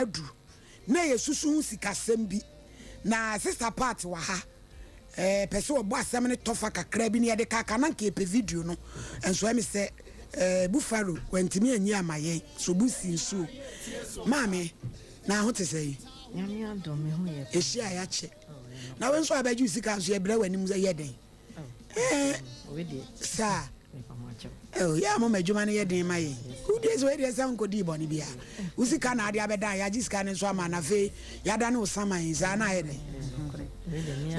Adu na yɛsusu ho sikasɛm bi na Sister Pat wɔ ha eh, pɛ sɛ ɔbɔ asɛm no tɔfa kakra bi na yɛde kaka na nka yɛpɛ video no nso ɛmi sɛ eh, Buffalo wantumi anyi ama yɛn so bu si nsuo. Maame, na ho te sɛ yi? Nyame adom me ho yɛ. Yɛhyia a yɛakyɛ. Na wo nso abɛgye wo sika nso yɛbrɛ w'anim sɛ yɛ dɛn? Eh, saa. Oh, yɛ a moma adwuma no yɛ den ma yɛn. Wodie sɛ wei deɛ sɛ nkɔdii bɔne bia. Wo sika na ade abɛdan, yɛagye sika no nso ama na afei yɛadane wo saman saa na ayɛ dɛn?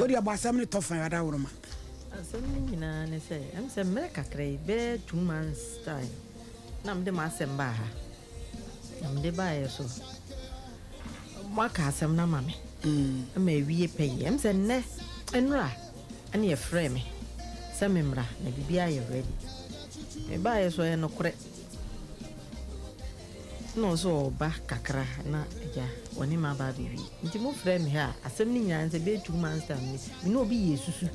Wo deɛ bɔ asɛm no tɔ fa yɛada woroma. Asɛm no nyinaa ne sɛ, ɛm sɛ mmerɛ kakra yi, bɛyɛ 2 months time, na mede m'asɛm baa ha. Na mede baeɛ so, moaka asɛm no ama me ma awie pɛ yi. Ɛm sɛ nnɛ, nnora ɛne yɛfrɛɛ me sɛ memmra na biribiara yɛ ready. Mebaeɛ so ɛyɛ nokorɛ. Na ɔsɛ ɔba kakra na agya ɔne me aba abɛwie. Nti mofrɛ me ha a, asɛm no nyinaa sɛ bɛyɛ 2 months time ni, me ne obi yɛ susu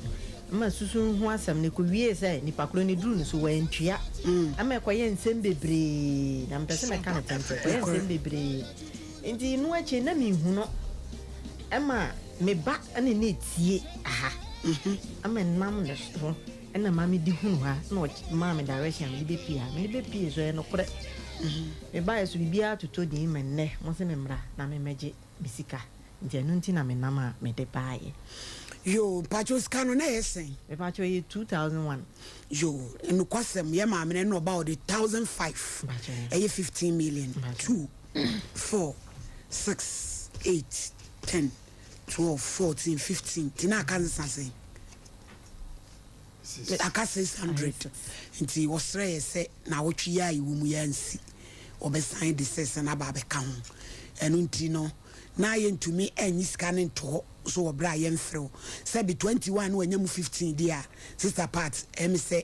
ma susu ho asɛm no kɔwie sɛ nipa korɔ no duru no so wantua ama ɛkɔyɛ nsɛm bebree, na mepɛ sɛ mɛka no tenten, kɔyɛ nsɛm bebree. Nti no akyi na mehu no ɛma me ba ne ne tie aha ama nam ne so ɛna ma mede hunu ha na ɔmaa me direction a mede bɛpie ha. Mede bɛpie so ɛyɛ nokorɛ, mebaeɛ so biribiara totɔ din ma nnɛ mo sɛ memmra na memmɛgye me sika, nti ɛno nti na menam a mede baeɛ. Yo, mpakyɛ, sika no na ɛyɛ sɛn? Mepakyɛ, ɛyɛ 2001. Yo, nokwasɛm, yɛ maame no ɛna ɔba ɔde 1500, ɛyɛ 15 million. 2, 4, 6, 8, 10, 12, 14, 15, nti na aka nsa sɛn? Aka 600. Nti wɔsrɛ yɛ sɛ na awɔtwe yi a ɛwɔ mu yɛ ansi wɔbɛsan de sɛ no aba abɛka ho. Ɛno nti no na yɛntumi anyi sika no nto hɔ so wɔ berɛ a yɛmfrɛ wo sɛ bi 21 na wanya mu 15 deɛ a, Sister Pat, ɛmi sɛ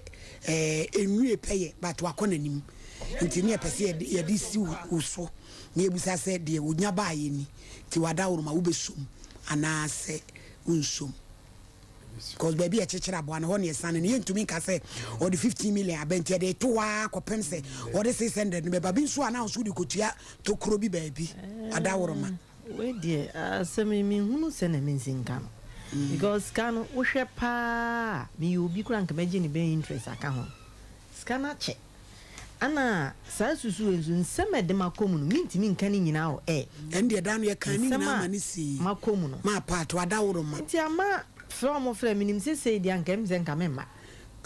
ɛnwie pɛyɛ, but wakɔ n'anim, nti ne yɛpɛ sɛ yɛde si wo so na yɛbusa sɛ deɛ wonya baayɛ ni, nti wada wo ma wobɛsom anaasɛ wonsom, because baabi a ɛkyekyere aboa no hɔ ne ɛsane no, yɛntumi nka sɛ ɔde 15 million aba nti ɛde to hɔ a kɔpem sɛ ɔde 600 no bɛba bi nso a na nso wode kɔtua tokuro bi baabi adaworoma. Wei deɛ, asɛm yi menhunu sɛ na mensi nka no, because sika no wohwɛ paa, meyɛ obi koraa nka mɛgye ne bɛn interest aka ho. Sika no akyɛ ana saa susu wei nso nsɛm a ɛde makɔ mu no, mentumi nka ne nyinaa wɔ air. Ɛn deɛ da no yɛka ne nyinaa ma ne sii. Makɔ mu no. Ma Pat, wadaworoma. Nti ama frɛ ɔmo frɛ menim sɛ sei deɛ anka ɛm sɛ nka memma.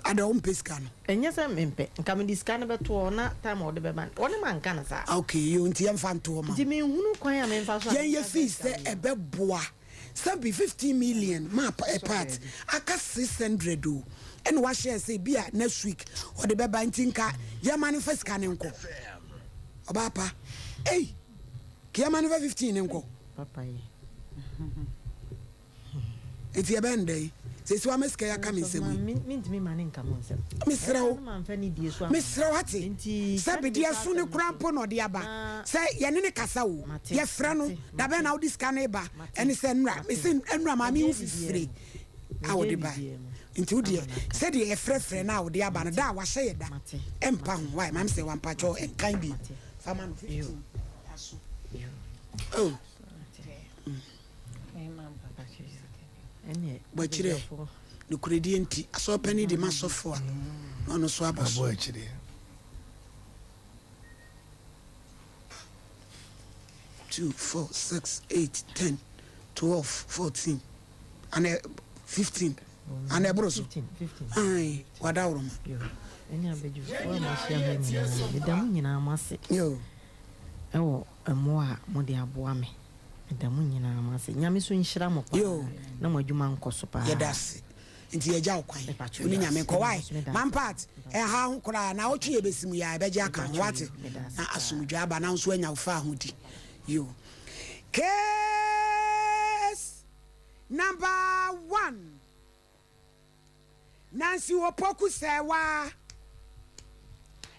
Ada wompɛ sika no? Ɛnyɛ sɛ mempɛ, nka mede sika no bɛto hɔ na time a ɔde bɛba no ɔne ma nka no saa. Ok, yo, nti yɛmfa nto hɔ ma. Nti menhunu kwan a memfa so a. Yɛn yɛ fii sɛ ɛbɛboa sɛbi 15 million ma Pat aka 600 o, ɛna wahyɛ sɛ bi a next week ɔde bɛba, nti nka yɛma no mfa sika ne nkɔ. Ɔbaa pa ei, ka yɛma no mfa 15 ne nkɔ. Papa yi. Nti yɛbɛn dɛn sɛsi wama sika yi aka me nsɛm yi? Mentumi ma ne nka mo nsɛm. Mesrɛ wo, mesrɛ wo ate sɛ bedeɛ so ne kora mpo na ɔde aba sɛ yɛne ne kasa o, yɛfrɛ no dabɛn na wode sika no ba, ɛne sɛ nnura mese nnura maame ho fifire a wɔde ba, nti wo deɛ sɛdeɛ yɛfrɛfrɛ no a wɔde aba no da a wahyɛ yɛ da ɛmpa ho wae. Maame sɛ wampakyɛw ɛnkan bi fama no 15 aso oh. Bɔkyerɛ nokorɛdie nti asɔrepani de ma sɔfo a na ɔno nso abɔ so. 2, 4, 6, 8, 10, 12, 14 ana 15 ana ɛboro so ai wadaworoma. Ɛne abadwufoɔ a moahyia ha nyinaa, meda mo nyinaa mo ase ɛwɔ mmoa a mode aboa me. Meda mo nyinaa mo ase. Nyame so nhyira mo paa na mo adwuma nkɔ so paa. Yɛda ase. Nti yɛgya wo kwan, wo ne Nyame nkɔ wae. Mampat ɛha ho koraa na wotwe yɛbɛsi mu yɛ a ɛbɛgye aka ho wate, na asomdwa aba na wo nso anya wo fa ahodi. Yo, case number 1, Nancy Opoku Sɛwa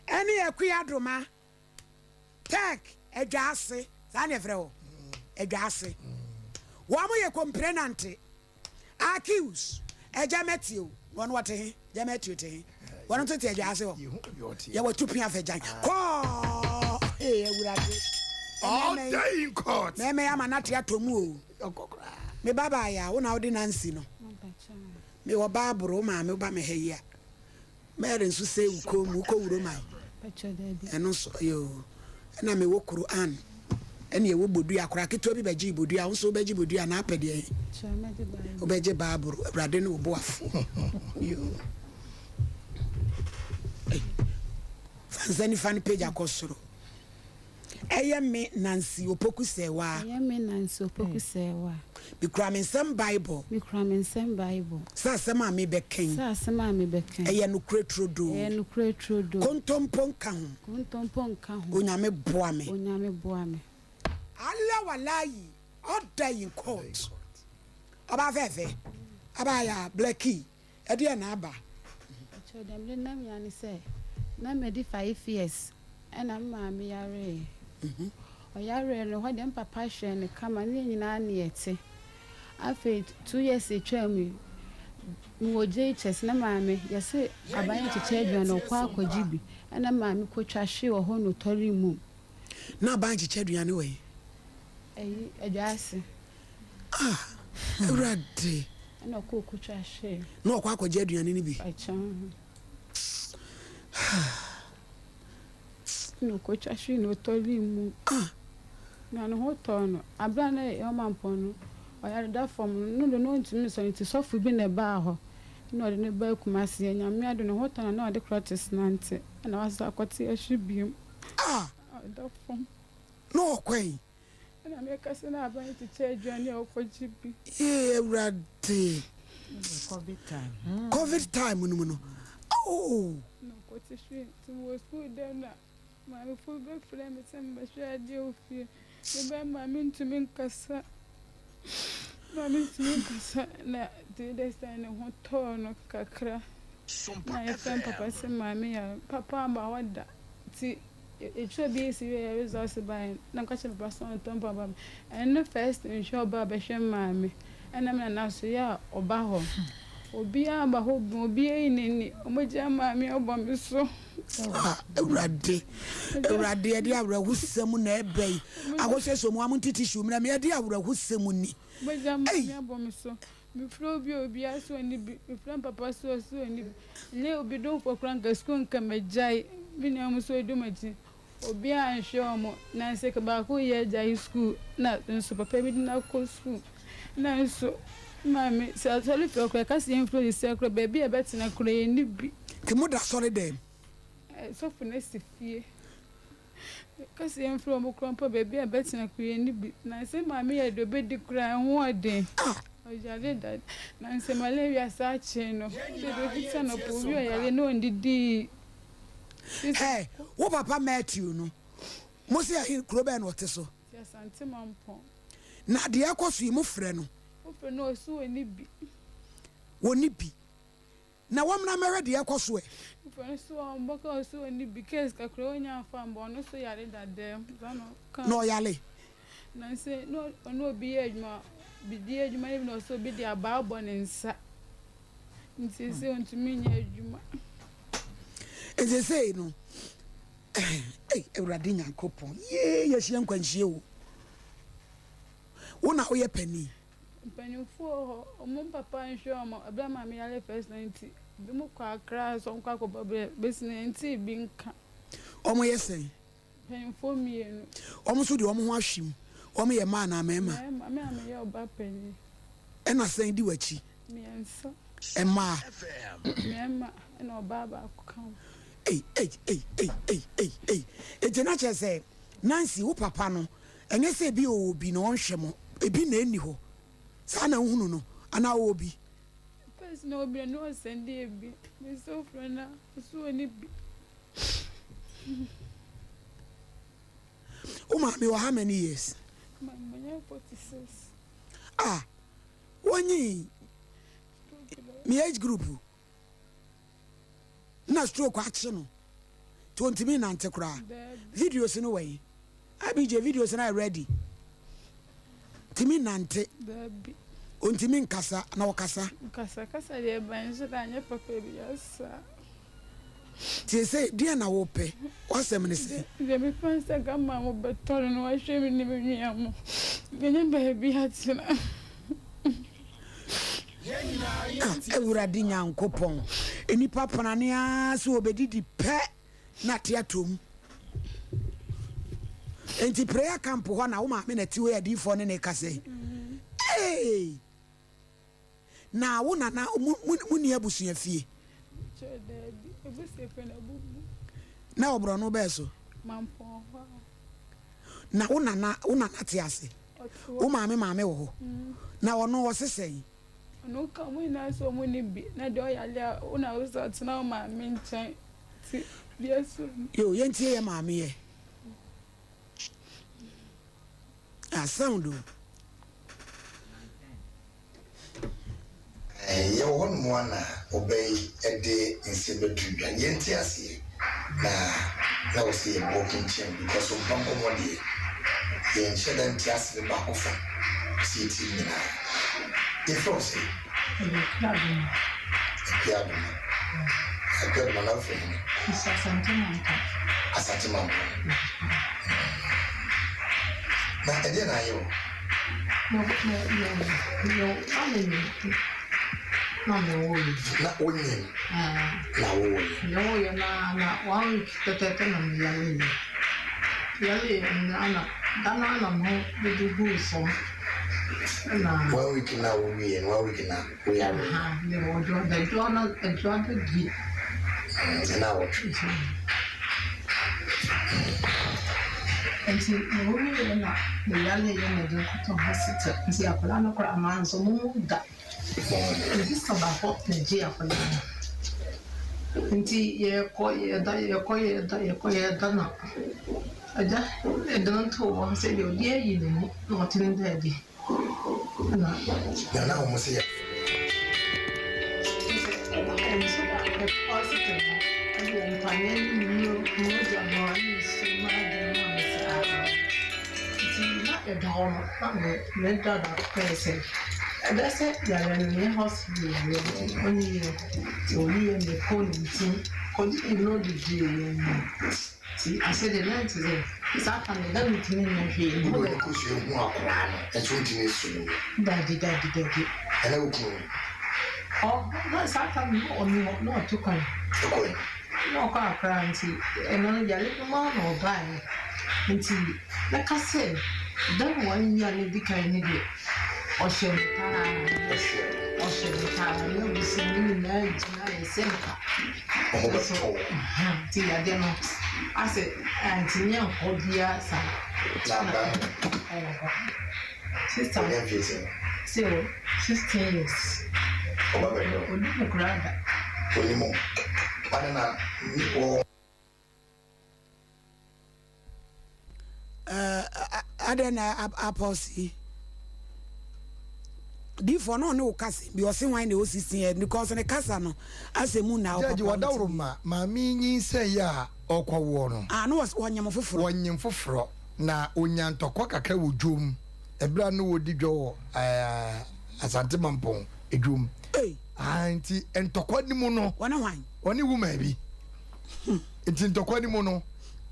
ɛne Akua Doma Tech Adwaase, saa ne ɛfrɛ hɔ Adwaase. Wɔn yɛ complainant, accuse Agya Matthew. Wɔn wɔte he? Agya Matthew te he? Wɔn nso te Adwaase hɔ. Yɛwɔ tupi afɛgyan kɔɔ ee Awurade. All Mmarima yi- day in court. Mmarima yi ama no ate atɔ mu o. Me ba baayɛ a, wo na wode Nancy no. Mewɔ Bible, wo maame woba me ha yi a. Mary nso sɛ wo kɔn mu, wokɔ wuro man. Ɛno nso yoo. Ɛna mewɔ Quran. Ɛne ɛwɔ bodua koraa ketewa bi bɛgye bodua, wo nso wobɛgye bodua na apɛ deɛ. Wobɛgye Bible, Awurade ne wo boafo. Yoo. Fa nsa nifa no pagya kɔ soro. Ɛyɛ me Nancy Opoku Serwaa. Ɛyɛ me Nancy Opoku Serwaa. Mekura me nsam Bible. Mekura me nsam Bible. Sɛ asɛm a mebɛka yi. Sɛ asɛm a mebɛka yi. Ɛyɛ nokorɛ turodoo. Ɛyɛ nokorɛ turodoo. Kontompo nka ho. Kontompo nka ho. Onyame boa me. Onyame boa me. Allah walayi, order in court. Ɔbaa fɛɛfɛ, abaayaa, Blackie. Ɛdeɛn na aba? Mpakyɛw deɛ mede nam yi ara ne sɛ na madi five years ɛna me maame yaree. Ɔyareɛ no hɔ deɛ me papa hwɛɛ no kama ne yɛn nyinaa ne yɛte. Afei 2 years atwaa mu yi mewɔ JHS na maame yɛse aban kyekyɛ aduane ɔkɔ akɔgye bi ɛna maame kɔtwa hwee wɔ hɔ na ɔtɔre mum. Na aban kyekyɛ aduane wɔ he? Ɛyi Adwaase. Ah! Awurade! Ɛna ɔkɔ ɔkɔtwa hwee. Na ɔkɔ akɔgye aduane no bi. Ɛkyɛn. Na ɔkɔtwa hwee na ɔtɔre mu. Ah! Na ne ho tɔɔ no. Abere a na ɛyɛ ɔmampɔn no, ɔyare da fam no, no de no ɔntumi nsɔre nti sɔfo bi na ɛbaa hɔ. Na ɔde no baa Kumasi. Nyame adom ne ho tɔ no na ɔde crutches nante. Ɛna wasan akɔte ahwe biom. Ah! Ɔda fam. Na ɔkɔ yi. Ɛna meka sɛ na aban kyekyɛ aduane a ɔkɔgye bi. Yee Awurade. Covid time. Covid time no mu no. Oh! Na ɔkɔte hwee nti mewɔ sukuu dɛm na maamefo bi bɛfrɛ me sɛ mebɛhwɛ adeɛ wɔ fie. Mebɛn maame ntumi nkasa. Maame ntumi nkasa na 3 days time ne ho tɔɔ no kakra. Na yɛfrɛ me papa sɛ maame yare. Papa amba hɔ da nti yɛtwerɛ BECE wie yɛ results baeɛ na meka kyerɛ papa sɛ ɔntɔ mpaboa ma me. Ɛno first nhwɛ ɔba a ɔbɛhwɛ maame ɛna me nana so yɛ a ɔba hɔ. Obiara aba hɔ bi obiara yi n'ani. Ɔmogya maame ɔbɔ me so. Ah, Awurade. Awurade, ɛde awerɛhosɛm na ɛbɛ yi. Akɔhwɛ mu amonte tissue mmerɛ me ɛde awerɛhosɛm ni. Mogya maame abɔ me so. Mefrɛ obi a obiara so ɔnni bi. Mefrɛ me papa so ɔso ɔnni bi. Nyɛ obi domfoɔ koraa nka sukuu nka magyae. Me nua mu so ɔdi m'akyi. Obiara nhwɛ wɔn. Na sɛ baako yɛ agyae sukuu na nso papa bi de no akɔ sukuu. Na nso maame sɛ asɔre fie koraa yɛka sɛ yɛmfrɛ sisi koraa baabi a yɛbɛtena koraa yɛnni bi. Nti moda asɔre dɛm? Sɔfo no asi fie. Yɛka sɛ yɛmfrɛ wɔn koraa mpo baabi a yɛbɛtena koraa yɛnni bi. Na sɛ maame yɛ deɛ ɔbɛdi koraa ɛho ɔden. Ɔyare da. Na sɛ malaria saa akye no sɛ bɛfiti anɔpa obi ɔyare na ɔndidii. Hey, wo papa Matthew no, mo se ahe kuro bɛn na ɔte so? Ti Asante Mampɔn. Na deɛ ɛkɔ so yi, mo frɛ no? Wofrɛ no ɔso ɔnni bi. Wɔnni bi. Na wɔmmra mmɛhwɛ deɛ ɛkɔ so ɛ. Wofrɛ no so ɔmbɔ ka ɔso ɔnni bi. Case kakra ɔnya mfa mbɔ ɔno so yare dada mu. Saa na ɔka. Na ɔyare. Na sɛ na ɔne obi yɛ adwuma, bidi adwuma no bi na ɔsɛ obi de abaa bɔ ne nsa. Nti sɛ ɔntumi nyɛ adwuma. Nti sei no, ei Awurade Nyankopɔn, yee yɛhyia nkwanhyia o. Wo na woyɛ panin. Mpanyinfoɔ wɔ hɔ, ɔmo papa nhwɛ ɔmo. Ɛberɛ a maame yare first no nti, bi mo kɔ Accra sɛ ɔmo kɔ akɔbɔ brɛ, besi no yɛntee bi nka. Ɔmo yɛ sɛn? Mpanyinfoɔ mmienu. Ɔmo nso deɛ ɔmo ho ahwe mu. Ɔmo yɛ mmaa anaa mmarima? Mmarima, me a meyɛ ɔba panin. Ɛna sɛn di w'akyi? Mmiɛnsa. Mmaa? Mmarima ɛna ɔbaa baako ka ho. Ei ei ei ei ei ei ei. Enti na kyerɛ sɛ Nancy wo papa no ɛnyɛ sɛ ebi ɔwɔ bi na ɔnhwɛ mo, ebi na ɛnni hɔ. Saa na wohunu no anaa ɔwɔ bi? First na ɔwɔ bi na na ɔsɛnde ebi. Me nso wofrɛ no a ɔse ɔnni bi. Wo maame wɔ how many years? Manya 46. Ah, wonyi me age group na stroke akye no nti ontumi nante koraa. Videos no wɔ yi. IBJ videos no ayɛ ready. Ntumi nante. Dabi. Ontumi nkasa na ɔkasa. Nkasa kasa deɛ ban nso da anyɛ papa bi asa. Tie sɛ, deɛn na wopɛ? W'asɛm ne sɛn? Deɛ mepɛ ne sɛ nka maa mobɛtɔ no na wahwɛ me ne me nua mo. Yɛnya baabi atena. Ah, Awurade Nyankopɔn, nnipa penane ara sɛ wɔbɛdidi pɛ na ate atom. Enti prayer camp hɔ na wo maame na ɛte hɔ yi adiyifoɔ ne ne kasa yi. Hey! Na wo nana mo mo mo nni abusua fie? Kyerɛ daabi, abusua fie na abubu. Na wɔ borɔno bɛɛ so? Mampɔn hɔ a. Na wo nana wo nana te ase? Ɔte hɔ. Wo maame maame wɔ hɔ? Na ɔno ɔse sɛn? Ɔno ka ɔmo nyinaa sɛ ɔmo nni bi na deɛ ɔyare a wo na wosɛ ɔtena wo maame nkyɛn nti deɛ so. Yoo yɛntie yɛ maame yɛ. Ah sound o. Yɛwɔ hɔ nom a na ɔbɛ yi de nsɛm bɛto dwa. Yɛnte aseɛ na na wɔ sɛ yɛbɔ nkyɛn because mpa nkɔmmɔ deɛ yɛnhyɛ da nte ase ne baako fa sɛ yɛtie ne nyinaa. Yɛfrɛ wo sɛ? Ɛyɛ Akua Adoma. Akua Adoma. Akua Adoma na wofiri hene? Mefiri Asante Mampong. Asante Mampong. Na ɛdeɛ na ayɛ wo? Na mewoeɛ. Na wonyim na wowoeɛ? Mewoeɛ no ara na one week pɛpɛɛpɛ na meyareeɛ. Yareeɛ no ara na da no ara na me ho bɛdu guu fam. Ɛna. One week na wowieɛ no one week na woyareeɛ? Ahaa, mewɔ dwoada, dwoada die. Ɛna awɔtwe. Nti mewuiɛ na meyareeɛ na yɛde me kɔtoo hospital nti akwadaa no koraa manso mo mu da. Me sister baako na ɛgyee akwadaa no. Nti yɛkɔ yɛda yɛkɔ yɛda yɛkɔ yɛda na agya yɛde no too hɔ sɛ deɛ obiara ayi n'ani na ɔte ne baabi. Na na wɔn se yɛ. Nti asɛdeɛ na nte sɛ saa ta no da mentumi nyɛ hwee. Wode w'ani kosua hu akoraa no nso wontumi nsu no mu. Dabi dabi dabi. Ɛna wo kunu no? Ɔ na saa ta no na ɔnni hɔ na ɔtu kwan. Ɛkɔ he? Na ɔkɔ Accra nti ɛno no yare no mu ara na ɔbaeɛ nti mɛka sɛ da no one year no di kan no deɛ ɔhwɛ me paa. Ɔhwɛ wo? Ɔhwɛ me paa n'abusua no nyinaa gyinaeɛ sɛ nka. Ɔho bɛtɔ wo. Nti yadeɛ no asɛ antumi ankɔ biara saa. Na akora no wɔ? Ɔwɔ hɔ. Sister. Ɔnya mfie sɛn? Sɛ o, 16 years. Ɔba bɛhwɛ wo? Ɔnim me koraa da. Ɔnim wo? Adɛn na wɔ. Adɛn na apɔs yi difoɔ na ɔne wo kasa bi ɔse hwan na ɛwɔ 16 years because ne kasa no asɛ mu na Judge ɔpapa wadaworo ma maame yi nyinsɛn yi a ɔrekɔwoɔ no. Ah na wɔnyem foforɔ. Wɔnyem foforɔ na ɔnya ntɔkwa kakra wɔ dwom ɛberɛ a na wɔredi dwa wɔ ɛɛ Asante Mampɔn dwom. Ei. Ah nti ntɔkwa no mu no. Wɔne hwan? Wɔne woman bi. Nti ntɔkwa no mu no,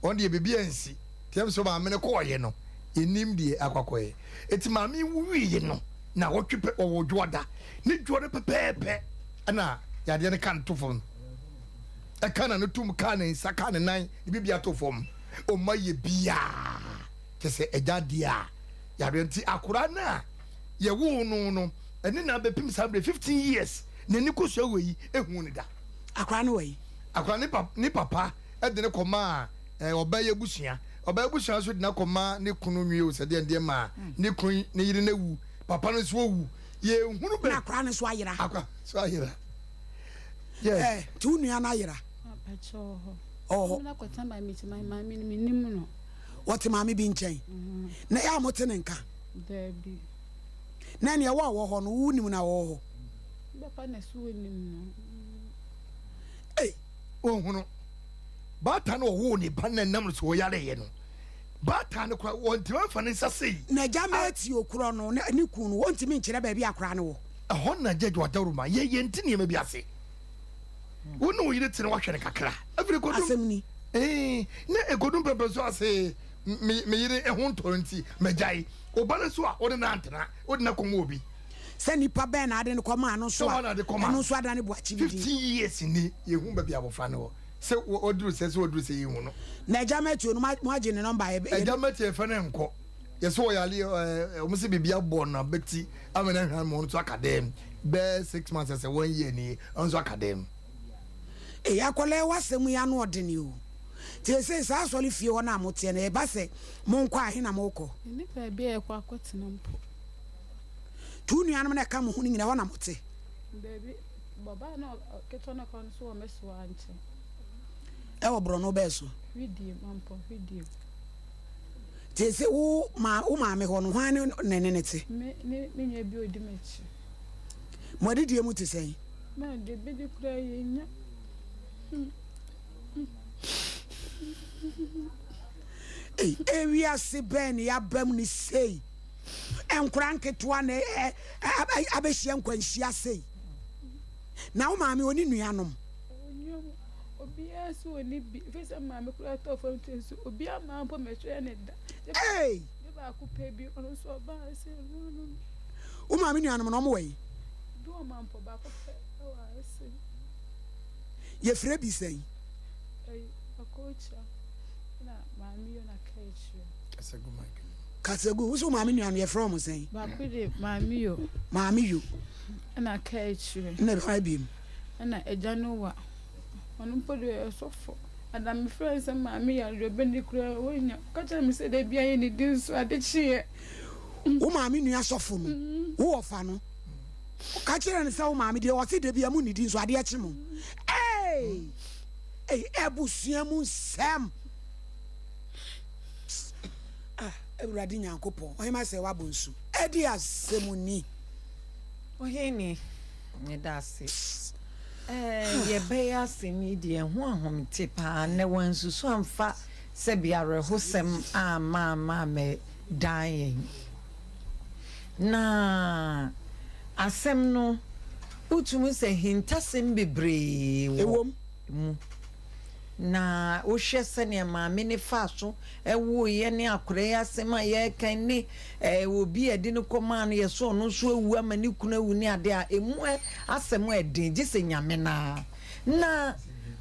wɔn deɛ biribi ansi. Nti ɛm sɛ maame no kɔɔeɛ no, yɛnnim deɛ akɔ akɔyɛ. Nti maame yi wuiɛ no, nawɔtwe pɛ, ɔwɔ dwoada. Ne dwoɔ no pɛpɛɛpɛ ɛna yadeɛ no ka no to fam. Ɛka n'ano tom, kaa ne nsa, kaa ne nan, ne biribiara to fam. Ɔmma yɛ biara. Kyɛ sɛ agya deɛ a, yadeɛ nti akwadaa no a yɛwoo no no, ɛne no abɛpem saa berɛ 15 years, n'ani kosua wɔ yi, ɛhuu no da. Akwadaa no wɔ yi? Akwadaa ne pa ne papa de no kɔmaa eh, ɔbaa yi abusua. Ɔbaa yi abusua nso de no akɔma ne kunu nwie o sɛ deɛ deɛ maa ne kunu ne yere no awu. Papa no nso awu. Yɛnhunu bɛ. Na akwadaa no nso ayera. Akwadaa nso ayera. Yes. Eh, nti wo nua no ayera? Apakyɛ wɔ hɔ. Ɔwɔ hɔ. Ɔmo akɔtena maame nkyɛn, maame no menim no. Wɔte maame bi nkyɛn. Na ɛyɛ a mote ne nka? Daabi. Na nea ɛwɔ a ɔwɔ hɔ no, wonim no a ɔwɔ hɔ? Papa na so onim no. Ei, ɔnhunu. Baatan no ɔwoo ne ba no na ɛnam no so ɔyareeɛ no, baatan no koraa ɔntumi amfa ne nsa sei. N'agya Matthew korɔ no, ne kunu no, ɔntumi nkyerɛ baabi a akwadaa no wɔ. Ɛhɔ na Judge Wadawuruma yɛ yɛnte nneɛma bi ase. Wo ne wo yere te na wahwɛ no kakra. Afei ɛkɔdum. Asɛm ni. Ee, na ɛkɔdum pɛpɛ so ase me me yere ho ntɔ no nti magyae. Wo ba no nso a wo ne no antena, wode no akɔma obi. Sɛ nipa bɛn na ade no kɔmaa no nso Sɛ a, hɔ na ade kɔmaa ɛno no. nso adane boakye bi din. 15 years ni yɛhu baabi a abɔfra no wɔ. Sɛ waduru sɛ sɛ waduru sɛ yɛhu no. Na Agya Matthew no moagye ne nɔmba a yɛbɛ. Agya Matthew yɛfrɛ no nkɔ. Yɛsɛ ɔyare ɛɛ wɔn sɛ biribi abɔ no abati ama no ahwan mu ɔno nso aka dɛm bɛɛ 6 months ɛsɛ 1 year ni ɔno nso aka dɛm. Ei akwadaa yi w'asɛm yi ano ɔdene o. Nti seesei saa asɔre fie hɔ no a moteɛ no ɛba sɛ monkɔ a ɛhe na mokɔ? Yɛnni baabi a yɛkɔ akɔtena mpo. Nti wo nuanom no a ɛka mo ho no nyinaa ɛhɔ na mote? Dabi, ɔbaa no a ketewa no a ɔka ho no nso wɔ me soa nkyɛn. Ɛwɔ borɔno bɛɛ so? Hwidiem, Mampɔn Hwidiem. Nti seesei wo ma wo maame hɔ no hwan ne ne ne no te? Me ne me nua bi a ɔdi m'akyi. Mo adidie mu te sɛn? Na deɛ bɛdi koraa yɛnnya. Ei, ewiase bɛn na yɛaba mu ne sei? Nkwadaa nketewa na abɛhyia nkwanhyia sei. Na wo maame ɔne nuanom? Obiara so ɔni bi. Ɛfiri sɛ maame koraa tɔɔ fam tiri so obiara maa mpo mɛhwɛ ne da. Ei! Ne baako pɛ bi ɔno nso ɔbaa sɛ ɔno no. Wo maame nuanom no ɔmo wɔ yi? Bi wɔ mampɔ baako pɛ ɛwɔ ase. Yɛfrɛ bi sɛn? Ɛyi akɔɔkya na maame yɛ na ka akyire. Kasagu mic no. Kasagu, wo so maame nua no yɛfrɛ wɔn sɛn? Baako de maame yo. Maame yo. Ɛna ka akyire. Ɛna hwan biem? Ɛna agya no wa. Ɔno mpo deɛ ɔyɛ sɔfo. Ada me frɛ no sɛ maame yare deɛ ɔbɛdi koraa wɔnya. Ɔka kyerɛ me sɛ da biara yɛ ne di nso ade kyeeɛ. Wo maame nua sɔfo no, wo wɔfa no. Ka kyerɛ no sɛ wo maame deɛ ɔse da bia mo nnidi nso adeɛ kye mo. Eii! Ei abusua mu nsɛm. Ah Awurade Nyankopɔn, ɔhema sɛ wabɔ nsu. Ɛde asɛm ni. Ɔhene, meda ase. Ɛɛ, yɛbɛyɛ asɛm yi deɛ, ɛho ahomete paa. Nnɛ wɔansusu amfa sɛbe awerɛhosɛm amma amma ammɛdan yɛn. Na asɛm no, wotumi hu sɛ ahintasɛm bebree wɔ mu. Na wohwɛ sɛnea maame no faa so woeɛ ne akwadaa yi asɛm a yɛreka yi ne eh, obi a yɛde no kɔmaa no yɛ sɛ ɔno nso awu ama ne kunu awu ne adeɛ a, ɛmu asɛm a ɛden gye sɛ Nyame no ara. Na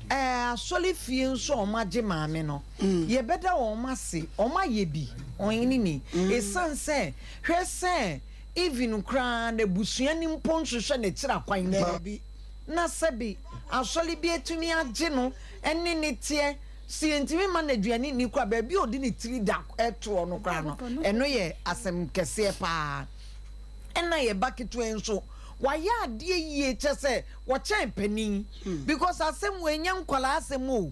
eh, asɔrefie nso a wɔagye maame no, yɛbɛda wɔn ase, wɔayɛ bi, ɔhene ni, ɛsiane sɛ, hwɛ sɛ even koraa n'abusua no mpo nhwehwɛ n'akyiri akwan mpo, Daabi. na sɛbe asɔre bi atumi agye no ne ne teɛ, sɛ yɛntumi mma no aduane nni koraa, baabi a ɔde ne tiri da toɔ no koraa no, ɛno yɛ asɛm kɛseɛ paa. Ɛna yɛ ba ketewa yi nso, wayɛ adeɛ yie, kyerɛ sɛ wɔkyɛn panin because asɛm wei nyɛ nkwadaa asɛm o,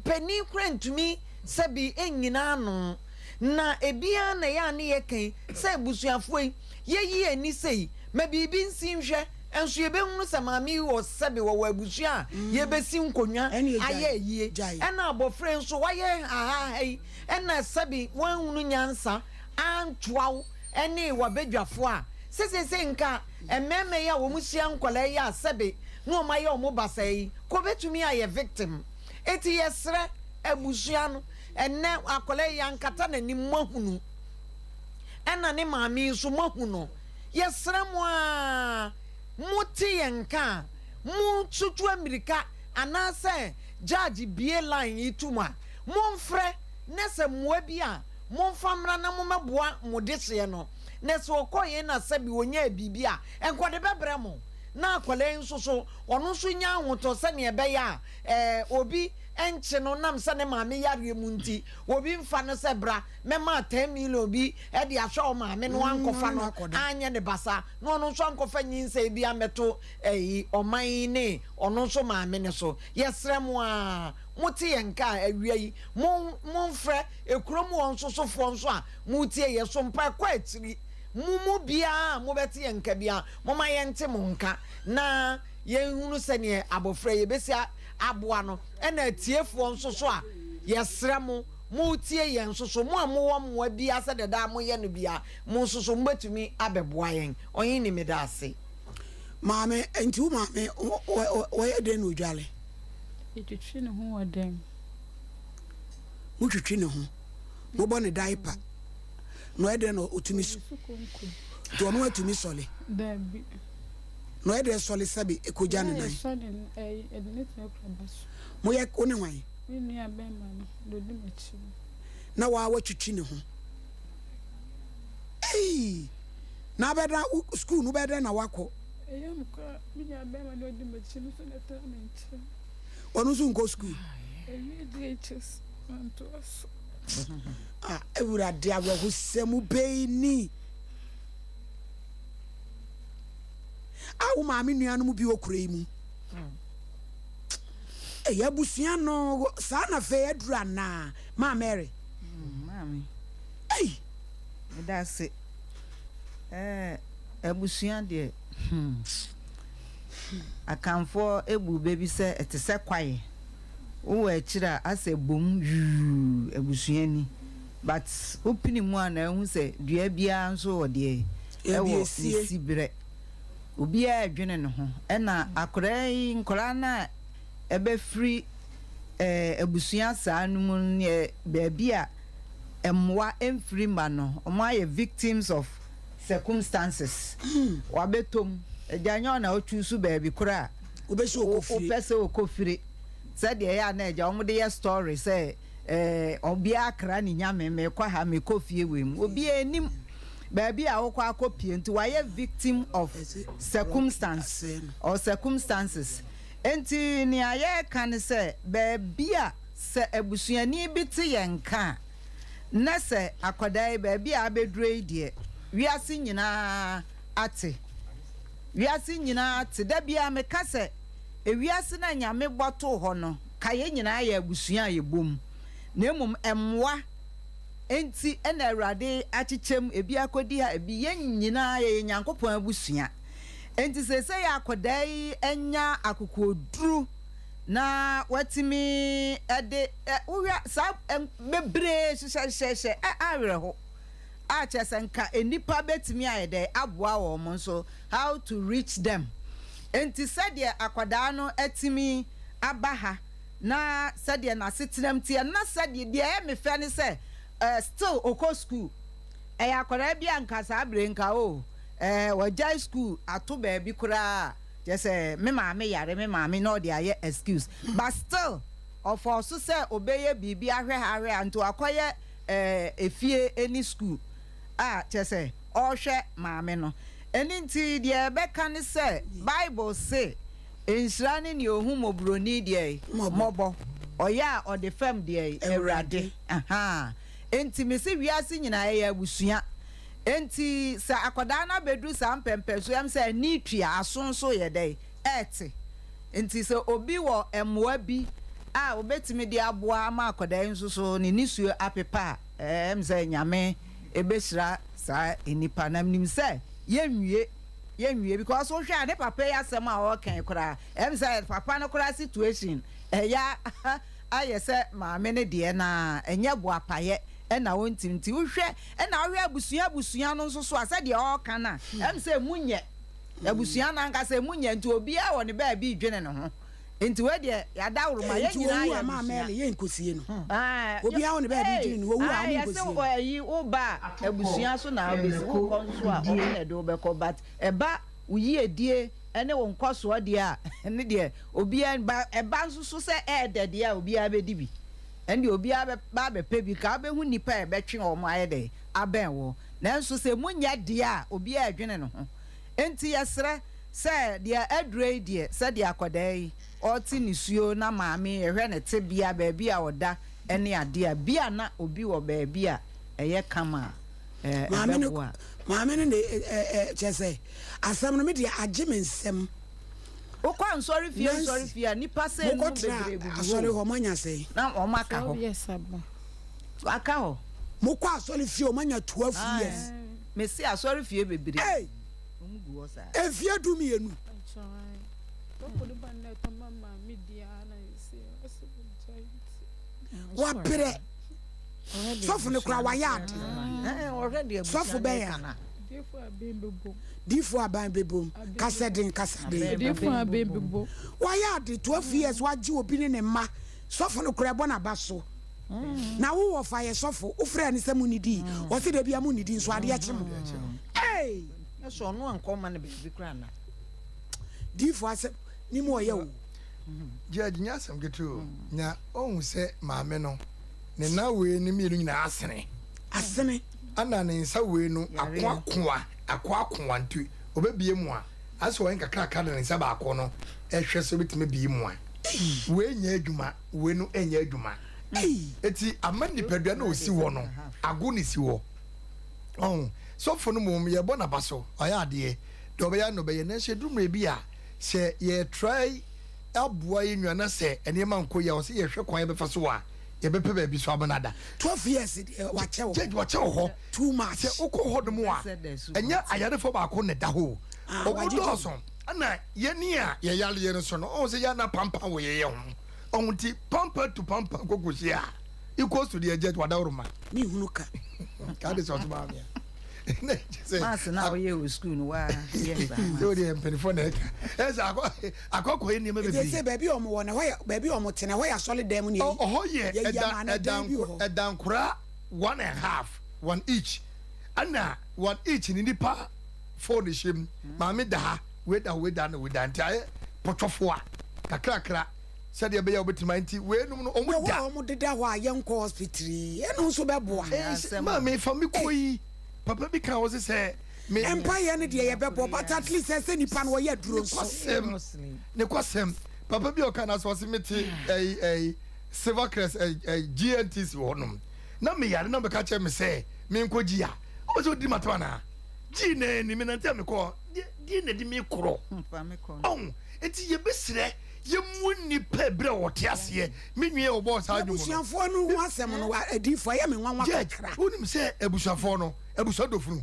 panin koraa ntumi sɛbi nnyina ano, na ebi ara na ɛyɛ a ne yɛka yi sɛ abusuafoɔ yi yɛyi yɛn ani sei ma biribi nsi nhwɛ nso yɛbɛhunu sɛ maame yi wɔ sɛbi wɔwɔ abusua a yɛbɛsi nkonnwa ayɛ ayie, ɛna abɔfra yi nso wayɛ hahaha yi ɛna sɛbi wanhunu nyansa antoa wo ɛne wabadwafoɔ a sɛ seesei nka mmarima yi a wɔn hyia nkwadaa yi a sɛbe na wɔn ayɛ wɔn basaa yi kɔ bɛtumi ayɛ victim eti yɛsrɛ abusua no ɛnɛ akwadaa yi yankata n'anim moahunu ɛna ne maame yi nso moahu no yɛsrɛ mo aa mo te yɛn nka a mo tutu amirika anaasɛ judge bie line yi tum a momfrɛ na sɛ mmoa bi a momfa mmra na mommɛboa mo dehyeɛ no Na sɛ ɔkɔeɛ na sɛbe ɔnyaa biribi a, nka ɔde bɛbrɛ mo. Na akwadaa yi nso so, ɔno nso nya ahotɔ sɛdeɛ ɛbɛyɛ a ɛɛ obi nkye no nam sɛ ne maame yareɛ mu nti, obi mfa no sɛ bra mɛma 10 million bi de ahwɛ wo maame no ankɔfa no anyɛ ne basa, na ɔno nso ankɔfa nyinsɛn bi ammɛto ɛyi ɔman yi ne ɔno nso maame no so. Yɛsrɛ mo ara, mote yɛn nka a, awia yi, mo momfrɛ ekurom hɔ nso sofoɔ nso a Moretie yɛn so mpo ɛkɔ akyiri. Mo mu biara a mobɛte yɛn nka biara, momma yɛnte mo nka na yɛnhunu sɛdeɛ abɔfra yi yɛbɛsi aboa no. Ɛna atiefoɔ nso so a, yɛsrɛ mo, moretie yɛn nso so, mo a mowɔ mmoa biara sɛdeɛ daa moyɛ no biara, mo nso so mobɛtumi abɛboa yɛn. Ɔhene meda ase. Maame, nti wo maame ɔyɛ dɛn na odwale? Yɛtwitwi ne ho wɔ dɛm. Motwitwi ne ho, mobɔ ne diaper, na ɔyɛ dɛn na ɔtumi Ɔde so konko. Nti ɔno atumi sɔle? Daabi. Na ɔyɛ dɛn sɔle sɛbe ɛkɔgya ne Yɛ a nan? yɛsɔ ne nan, ɛyi, yɛde ne tena kura ba so. Moyɛ, wo ne hwan? Me nua bɛrima no, deɛ ɔdi m'akyi no. Na waa watwitwi ne ho. Ei! Na abɛda, wo, sukuu no wobɛyɛ dɛn na woakɔ? Ɛyɛ me koraa, me nua bɛrima deɛ ɔdi m'akyi no nso na ɛtena me nkyɛn. Ɔno nso nkɔ sukuu? Ɔwie JHS, wantoa so. Ah, Awurade awerɛhosɛm bɛyi ni. A wo maame nuanom bi wɔ kuro yi mu. Ɛyɛ abusua no saa na afei aduru anaa? Maa Mary. Maame. Ei. Meda ase. Ɛɛ abusua deɛ hmm. Akanfoɔ bu bɛ bi sɛ ɛte sɛ kwaeɛ. Wowɔ akyiri a asɛ bom yuu abusua ni. But wopini mu a na ahu sɛ dua biara nso wɔ deɛ ɛwɔ ne siberɛ. Obiara redwene ne ho. Ɛna akwadaa yi nkwadaa no a ɛbɛfiri eh, abusua saa no mu no yɛ baabi a mmoa mfiri mma no, wɔayɛ victims of circumstances. Wabɛtɔ mu. Agya nyɛ ɔna ɔchuusu baabi korɔ a wopɛ sɛ ɔkɔ fire. Sɛdeɛ ɛyɛ a na agya wɔde yɛ story sɛ eh, obiara kra ne nyame, mekɔ ha, mekɔ fie wei mu. Obiara nim baabi a wokɔ akɔpie nti wayɛ victim of circumstance or circumstances. Enti nea yɛreka ne sɛ baabi a sɛ abusuani bi te yɛn nka a, na sɛ akwadaa yi, baabi a abɛduro yi deɛ, wiase nyinaa ate. Wiase nyinaa ate. Da biara meka sɛ, ewiase no a Nyame bɔ too hɔ no, ka yɛn nyinaa yɛ abusua a yɛbom. Na mmom mmoa nti na Awurade akyekyɛ mu, ebi akɔdi ha, ebi, yɛn nyinaa yɛyɛ Nyankopɔn abusua. Enti seesei akwadaa yi anya akokoɔduru na watumi de, wohwɛ saa bebree hyehyɛhyehyɛ awerɛho a kyerɛ sɛ nka nnipa bɛtumi ayɛ dɛ aboa wɔn nso how to reach them. Enti sɛdeɛ akwadaa no atumi aba ha na sɛdeɛ n'asetenam teɛ na sɛdeɛ deɛ ɛyɛ me fɛ ne sɛ still ɔkɔ school. Ɛyɛ akwadaa bi a nka saa bere nka oh eh wagyae school ato baabi koraa a kyerɛ sɛ me maame yare me maame na ɔde ayɛ excuse but still ɔfɔɔ so sɛ ɔbɛyɛ biribi ahwɛ ha ahwɛ ha nti wakɔyɛ eh efie ɛni school a kyerɛ sɛ ɔrehwɛ maame no ɛno nti deɛ ɛbɛka ne sɛ bible se nhyira ne nea ɔhu mmɔborɔni deɛ mmɔbɔ ɔyɛ a ɔde fam deɛ Awurade ahaa enti mese wiase nyinaa ɛyɛ abusua. Enti sɛ akwadaa no abɛduru saa mpɛmpɛnsoɔ yi, ɛm sɛ ani tua, aso nso yɛ dɛn? Ɛrete. Enti sɛ obi wɔ mmoa bi a ɔbɛtumi de aboa ama akwadaa yi nso so ne nisuo apepa a, ɛm sɛ Nyame bɛhyira saa nnipa no. Na menim sɛ yɛnwie, yɛnwie because wohwɛ a ne papa yi asɛm a ɔreka yi koraa, ɛm sɛ papa no koraa situation ɛyɛ ayɛ sɛ maame no deɛ no ara, ɛnyɛ boapayɛ na ɔntim. Nti wohwɛ Ɛna wohwɛ abusua abusua no nso so a, sɛdeɛ ɔreka no a, ɛm sɛ ɛmu nyɛ. Abusua no ankasa ɛmu nyɛ, nti obiara wɔ ne baabi redwene ne ho. Nti wei deɛ, yɛadaworoma, yɛn Nti nyinaa owu yɛ a maa abusua. Mary yɛ nkosie no. Ɛɛ, Obiara wɔ ne baabi ei, redwene ne ho, owu a ae, wɔn yɛse nkosie no. ɛyi, woba a, Atokɔ, abusua so na wobɛsi, mako, wokɔ nso a, bidie. wɔn na ɛde wo bɛkɔ, but ɛba wo yiedie ne wo nkɔsoɔ deɛ a, ɛno deɛ obiara, ba, ɛba nso so sɛ ɛɛdɛ deɛ a, obiara bɛdi bi. Ɛnde obiara bɛba abɛpɛ bi, ka wobɛhu nnipa a ɛbɛtwe wɔn ayɛ dɛn abɛn wo. Nanso sɛ emu nyɛ deɛ a, obiara redwene ne ho. Enti yɛsrɛ sɛ deɛ aduro yi deɛ, sɛdeɛ akwadaa yi ɔrete nisuo na maame yi rehwɛ ne tebea, baabi a ɔda ne adeɛ a, bi a na obi wɔ baabi a ɛyɛ kama a, Maame no, ɛbɛboa. maame no na ɛ, ɛ, kyerɛ sɛ, asɛm no me deɛ agye me nsam. Wokɔ nsɔrefie Nancy, nsɔrefie a, nnipa sɛ nnum mokɔtena bebree gugu hɔ asɔre o, hɔ, moanya sɛn? na wɔn aka hɔ. 12 years aba. Wɔaka hɔ. Mokɔ asɔre fie, wɔanya 12 Ae, years. mese asɔrefie bebree, Ei! wɔn gu hɔ saa. Mfeɛ 12. Mpakyɛw ae. Sɔfo no ba no na ɛtɔ ma maame di ara na ɛsɛ ɔsɛ ɔgyae nti. Wabrɛ. Sɔfo no koraa wayɛ ade. Ɛɛ, ɔhwɛ deɛ Sɔfo abusua no bɛn reka a? no a. Diifo aben bɛbom. Diifo aban bɛbom. Kasa den, kasa den. Diifo aben bɛbom. Wayɛ ade 12 years wagye obi ne ne mma. Sɔfo no koraa ɛbɔ n'aba so. Na wo wɔfa yɛ sɔfo, wofrɛɛ no sɛ monnidi. Ɔse da bia monnidi nso adeɛ kye mo. Ei! Ɛsɛ ɔno ankɔ ma no baabi koraa na. Diifo asɛm ne mu ɔyɛ o. Judge nyɛ asɛm ketewa o. Na ɔhu sɛ maame no ne nan wei ne mmienu nyinaa asene. Asene. Ɛna ne nsa wei no akoakoa akoakoa nti ɔbɛbie mu a asɛ ɔyɛ nkakrakra de ne nsa baako no ɛhwɛ sɛ ɔbɛtumi abie mu a wei nyɛ adwuma wei no nyɛ adwuma eti ama nipadua na ɔsi hɔ no ago ne si hɔ ɔho sɔfo no mmom yɛbɔ n'aba so ɔyɛ adeɛ deɛ ɔbɛyɛ na ɔbɛyɛ nanso ɛduru mmerɛ bi a sɛ yɛ try aboa yɛ nua na sɛ nneɛma nkɔ yie a ɔsɛ yɛhwɛ kwan yɛbɛfa so a yɛbɛpɛ baabi so amena da. 12 years deɛ wakyɛ wɔ. Judge wakyɛ wɔ hɔ. Too much. Sɛ wokɔ hɔ nom a ɛnyɛ ayarefoɔ baako na ɛda hɔ o. Ah, Ɔmo wagye tom. dɔɔso. Ɛna yɛne a yɛyareɛ no so no ɔho sɛ yɛ na pampa wɔ yɛyɛ ho. Ɔho nti pampa to pampa kɔkɔhyia a equals to deɛ judge wadaworoma. Menhunu ka. Ka de sɛ ɔso maa me a. Na kyerɛ sɛ. Maths na woyɛ wɔ school no waa yɛ saa maths. Sɛ wodeɛ mpanimfoɔ na ɛka. Ɛsɛ akɔ akɔkɔ yɛ nneɛma bebree. Sɛ baabi a wɔn wɔ no ɛhɔ yɛ baabi a wɔn te no ɛhɔ yɛ asɔre dan mu na yɛyi. Ɔhɔ yɛ Yɛyi ɛda ama no ɛda dan bi wɔ hɔ. ɛda nkora one and half one each ɛna one each ne nipa four na ɛhyɛ mu maame da ha wei da hɔ wei da ha na wei da ha nti ayɛ pɔtɔfoɔ a kakrakra sɛdeɛ ɛbɛyɛ a wɔbɛtumi ayɛ nti weinom no wɔn Wɔ da. hɔ a wɔn deda hɔ a yɛnkɔ hospital yi ɛno nso bɛboa. Ɛɛ maame fa me kɔ yi papa bi ka wɔ se sɛ me. Mpaeɛ no deɛ yɛbɛbɔ but at least ɛsɛ nipa no ɔyɛ aduro nso. Nekwasɛm nekwasɛm papa bi a ɔka n'asɛm ɔse mete ɛyi ɛyi silver crest ɛyi ɛyi GNTC hɔ nom na me yare na ɔbɛka kyerɛ me sɛ menkɔ gyi a ɔbɛ sɛ ɔdi matam anaa gyi na ɛni me nante a mekɔ deɛ deɛ na ɛde me korɔ ɔho eti yɛbɛsrɛ yɛmmu nnipa ebere a wɔte aseɛ me nua yɛ ɔbɔɔ saa dwom no Abusuafoɔ no ho asɛm no adiifoɔ ɛyɛ me nwanwa Judge kakra. wonim sɛ abusuafoɔ no abusua dɔfunu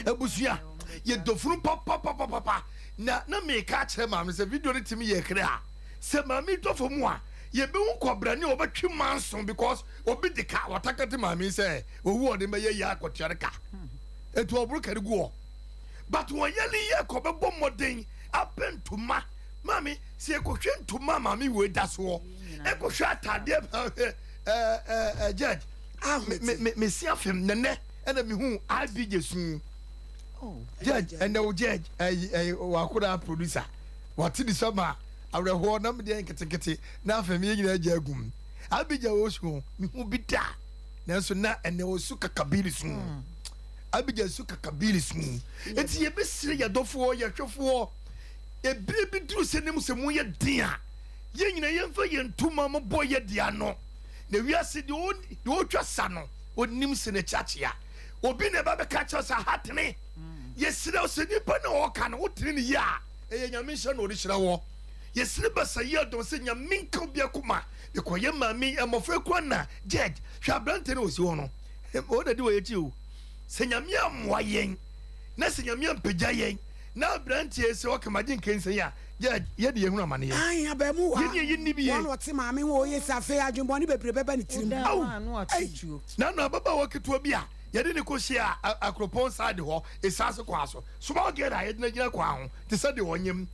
abusua yɛ dɔfunu papapapapa na na meka akyerɛ maame sɛ video no tumi yɛ kere a sɛ maame tɔ fam a yɛbɛhu kɔbrane a wɔbɛtwe manso because obi de ka watakate maame sɛ owu ɔde bɛyɛ yɛ akɔtua no ka etu ɔboro kari gu hɔ but wɔn yɛle yɛ kɔ bɛbɔ mmɔden apɛ ntoma maame sɛ yɛkɔhwɛ ntoma maame wei da soɔ ɛkɔhwɛ ataadeɛ ɛɛ ɛɛ judge Ah, me me me mesi afem nɛnɛ ɛna mehu IBJ sun judge ɛnɛ wo judge ɛyi ɛyi wakora producer wate ne sɛ ma awerɛhoɔ na medeɛ nketenkete na afei meyɛ nyinaa gya agum IBJ wɔ su mehu bi da nanso na ɛnɛ wɔ su kakabiri su IBJ su kakabiri su eti yɛbɛsrɛ yɛdɔfoɔ yɛhwɛfoɔ ebire bi duru sɛ ne mu sɛ mu yɛ den a yɛn nyinaa yɛmfa yɛn ntoma mobɔ yɛ dea no na wiase deɛ ɔtwa sa no onim sɛ n'akyiakyia obi na ɛba bɛka kyerɛ sɛ ha tene yɛsrɛ sɛ nipa na ɔka no wotene ne yie a ɛyɛ nyame nhyɛ na ɔde hyerɛ wɔ yɛsrɛ basa yi adɔm sɛ nyame nka obi akoma bikɔ yɛ maame mmɔfra kura na judge hwɛ aberante no ɔsi hɔ no ɔna di wɔ yɛkyi o sɛ nyame ammoa yɛn na sɛ nyame ampagya yɛn na aberanteɛ sɛ ɔka magye nkɛnsɛn a judge yɛde yɛhunu amaneɛ Ayi abɛɛmu wa yɛne yɛyi nni bi wɔn ɔte maame ho oyɛ sɛ afei adwembɔne bebree bɛba ne tirim. Aw! Na na ababaawa ketewa bi a yɛde ne kɔhyia Akuropɔn side hɔ esaase kwan so small girl a yɛde no agyina kwan ho te sɛ deɛ ɔnyem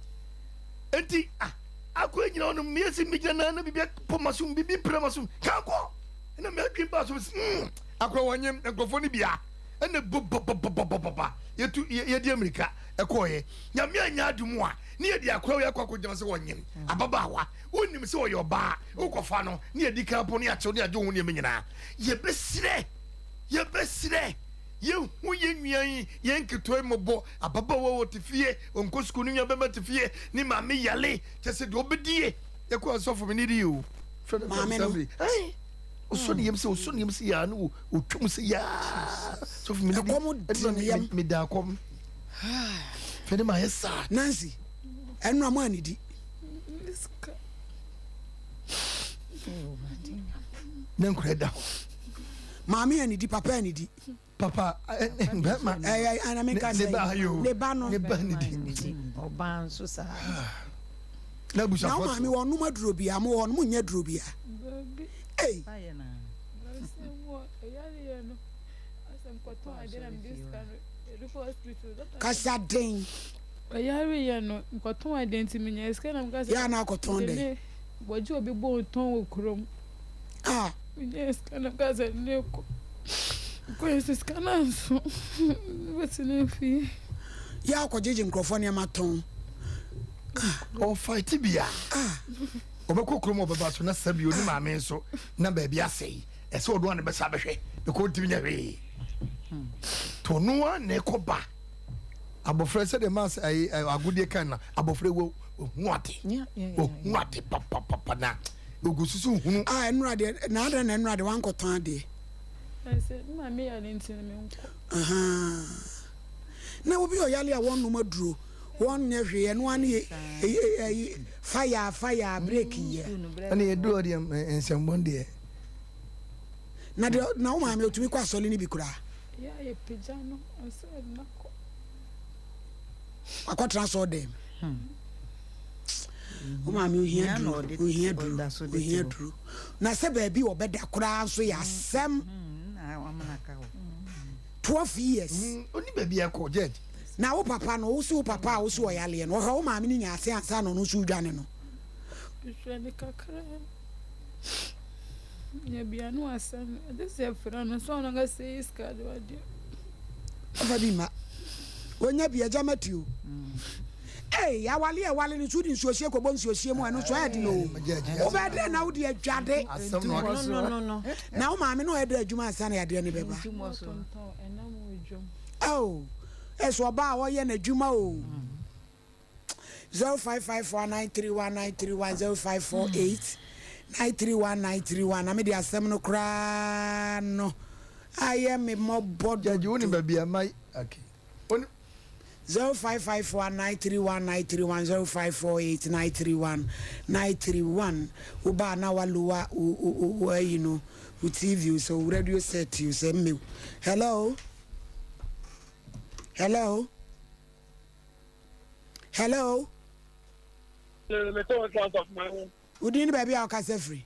enti ah akɔ gyina hɔ no meyɛ sɛ megyina na na biribi apɔ m'asom biribi pira m'asom kankɔ ɛna m'adwene baa so akora wɔnyem nkurɔfoɔ no bia ɛna bɔbɔbɔbɔbɔba yɛtu yɛdi amirika ɛkɔɔyɛ nyame anya adom a ne yɛde akora wei akɔ akɔgyina sɛ wɔnyem ababaawa wonim sɛ ɔyɛ ɔbaa wokɔfa no ne yɛdi kan po ne yɛakyew ne yɛagye wo ho nneɛma nyinaa yɛbɛsrɛ yɛbɛsrɛ yɛhu yɛn nua yi yɛn nketewa yi mmɔbɔ ababaawa wɔ te fie ɔnkɔ sukuu ne nua bɛma te fie ne maame yale kyɛ sɛ deɛ ɔbɛdie yɛkɔ asɔfo me ne di o frɛ no Maame no. assembly ɔsɔ ne yam sɛ ɔsɔ ne yam sɛ yaa ne ɔtwam sɛ yaa sɔfo me ne di Ɛkɔm di ne yam. meda akɔm fɛ ne ma yɛ saa Nancy ɛnura mo anidi. Ne nkora da hɔ Maame anidi papa anidi. papa bɛrima Ɛyɛ anami nka ne ba sɛ yo ne ba no. ne ba ne di ɔbaa nso saa na Na wo abusuafoɔ maame wɔn nom aduro bia mo wɔ no mo nyɛ aduro bia. Dabi. Ei Asɛm wɔ ɛyareɛ no asɛm kɔtɔ. Mekɔtɔn adeɛ na mede sika no yɛde kɔ hospital. Doctor Kasa den. Ɔyareeɛ no, mekɔtɔn adeɛ nti menyaa sika na meka sɛ. Yɛ a na akɔtɔn mede dɛn? ne wɔgye obi bone tɔn wɔ kurom. Ah. Menyaa sika na meka sɛ ne kɔ. Mekɔɛ nso sika no anso. Mebɛtena fie. Yɛ a wokɔgyegye nkurɔfoɔ nneɛma tɔn. Ah. Ɔfight bi a. Ah. Ɔbɛkɔ kurom a ɔbɛba so na sɛbi ɔni maame nso na baabi asɛe. Ɛsɛ ɔno a na bɛsa bɛhwɛ because ɔntumi nyɛ hwee. To ɔno a na ɛkɔ ba. Abɔfra sɛdeɛ maas ayi agodie kan na abɔfra wɔ ohun ade. Ohun ade papapapa na ogu susu hunu. Ah ɛnura deɛ na adan na ɛnura deɛ wankɔtɔn adeɛ. Ɛsɛ maame yare nti na menkɔ. Ahaa. Na obi ɔyale a wɔnnom aduro. Wɔn nyɛ hwee ɛno ara ne yɛ ɛyi fire fire break yɛ. Ɛna yɛ duro deɛ nsɛmbɔn deɛ. Na deɛ na wo maame otumi kɔ asɔre no bi koraa. Yɛ a yɛ pagya no ɔsɛ ɛna kɔ. Wakɔtena asɔre dɛm. Wo maame ohia duro ohia duro ohia duro na sɛ baabi ɔbɛda koraa nso yɛ asɛm. 12 years. Ɔni baabi ɛkɔ judge. Na wo papa no, wo se wo papa a wo se ɔyaleɛ no, ɔhwɛ wo maame no nya ase ansa na ɔno nso redwane no? Mehwɛ no kakra, nya bia no asɛm no, ɛgye sɛ yɛfrɛ no sɛ ɔno ankasa yi sika de wadeɛ. Ɔfa bi mma. Ɔnya bi agya Matthew. Ei, awale a ɛwale no nso wode nsuohyeɛ kɔbɔ nsuohyeɛ mu a ɛno nso ɛyɛ den o. Wobɛyɛ dɛn na wode adwade? Na wo maame no ɔyɛ dɛn adwuma ansa na yadeɛ no bɛba? Oh, ɛsɛ ɔbaa a ɔyɛ n'adwuma o. 0554 931 931 0548 931 931 na mede asɛm no koraa no ayɛ me mmɔbɔ Judge, wo ni dodo. baabi a ma okay. Oni 0554 931 931 0548 931 931 wo ba a na wa lower wo wo wo ayi no wo TV o sɛ wo radio set o sɛ mmew hello hello hello. Hello, me tɔn sɔn sɔfo maame. Wo din ne baabi a wokasa firi.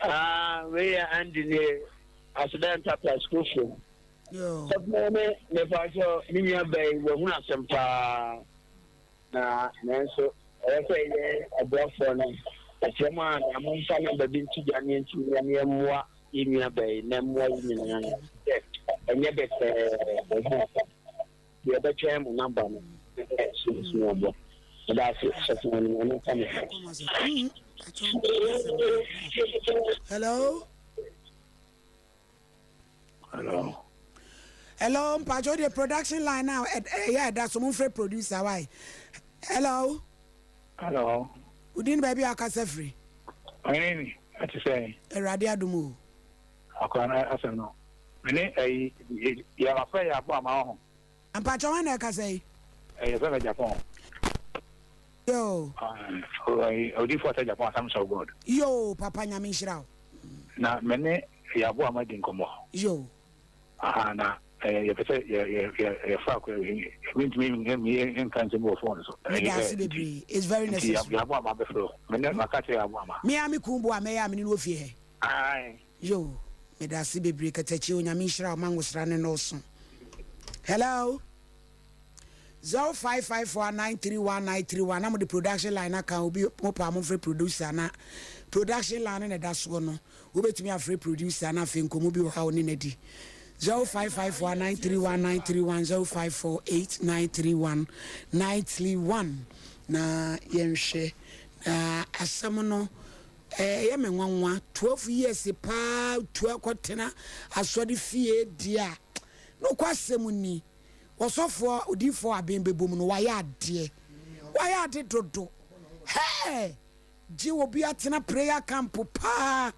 Ah, wei yɛ Andy ne Aseda Enterprise Kurofo. Yo. Sɔfo maame, mefa sɛ me nua bɛyi wahunu asɛm paa. Na nanso ɛwɔ sɛ yɛn aboafoɔ no yɛsrɛ mo a na momfa nɔmba bi nto dwa ne yɛntumi na yɛmmoa yɛn nua baa yi na mmoa yi nyinaa sɛ ɛnyɛ bɛtɛɛ ɛho asa deɛ ɛbɛtwɛn mo nɔmba no so so wɔbɔ ɛda ase sɔfo wɔn nyame nka mo Hello. Hello. Hello, mpacho the production line now. Yeah, that's some free producer. Why? Hello. Hello. Udin baby akasa free. Ɔhene ni ɛte sɛ. Awurade adom o. Akora no asɛm no. Mene ɛyi yɛ afɛ yɛ abɔ ama ho. Mpacho wɔn na ɛkasa yi. Ɛyɛ fɛ mɛ Japan. Yo. Odifo ɔsɛ Japan Assemblies of God. Yo papa nyame nhyira wo. Na me ne Yaboa ma di nkɔmmɔ. Yo. Aha na eh, yɛpɛ sɛ yɛ yɛ yɛ yɛfa akɔ mentumi nka nsɛm wɔ phone so. Meda ase bebree. It's very necessary. Nti Yaboa ma bɛfrɛ wo. Me ne maka kyerɛ Yaboa ma. Me a me kun bo a mɛyɛ a me ne no wɔ fie hɛ. Ae. Yo. Meda ase bebree Katakyi Onyame nhyira wo ma ngosra ne nɔɔso. Hello. 0554 931 931 na mode production line no aka obi mo paa momfrɛ producer na production line no na ɛda soɔ no wobɛtumi afrɛ producer na afei nkɔmmɔ bi wɔ ha wo ne no adi 0554 931 931 0548 931 931 na yɛnhwɛ na asɛm no ɛyɛ me nwanwa 12 years paa tu akɔtena asɔre fie deɛ a nokwasɛm ni Ɔsɔfoɔ odiyifoɔ aben bɛbom no wayɛ adeɛ wayɛ ade dodo hɛɛ gye obi atena prayer camp paa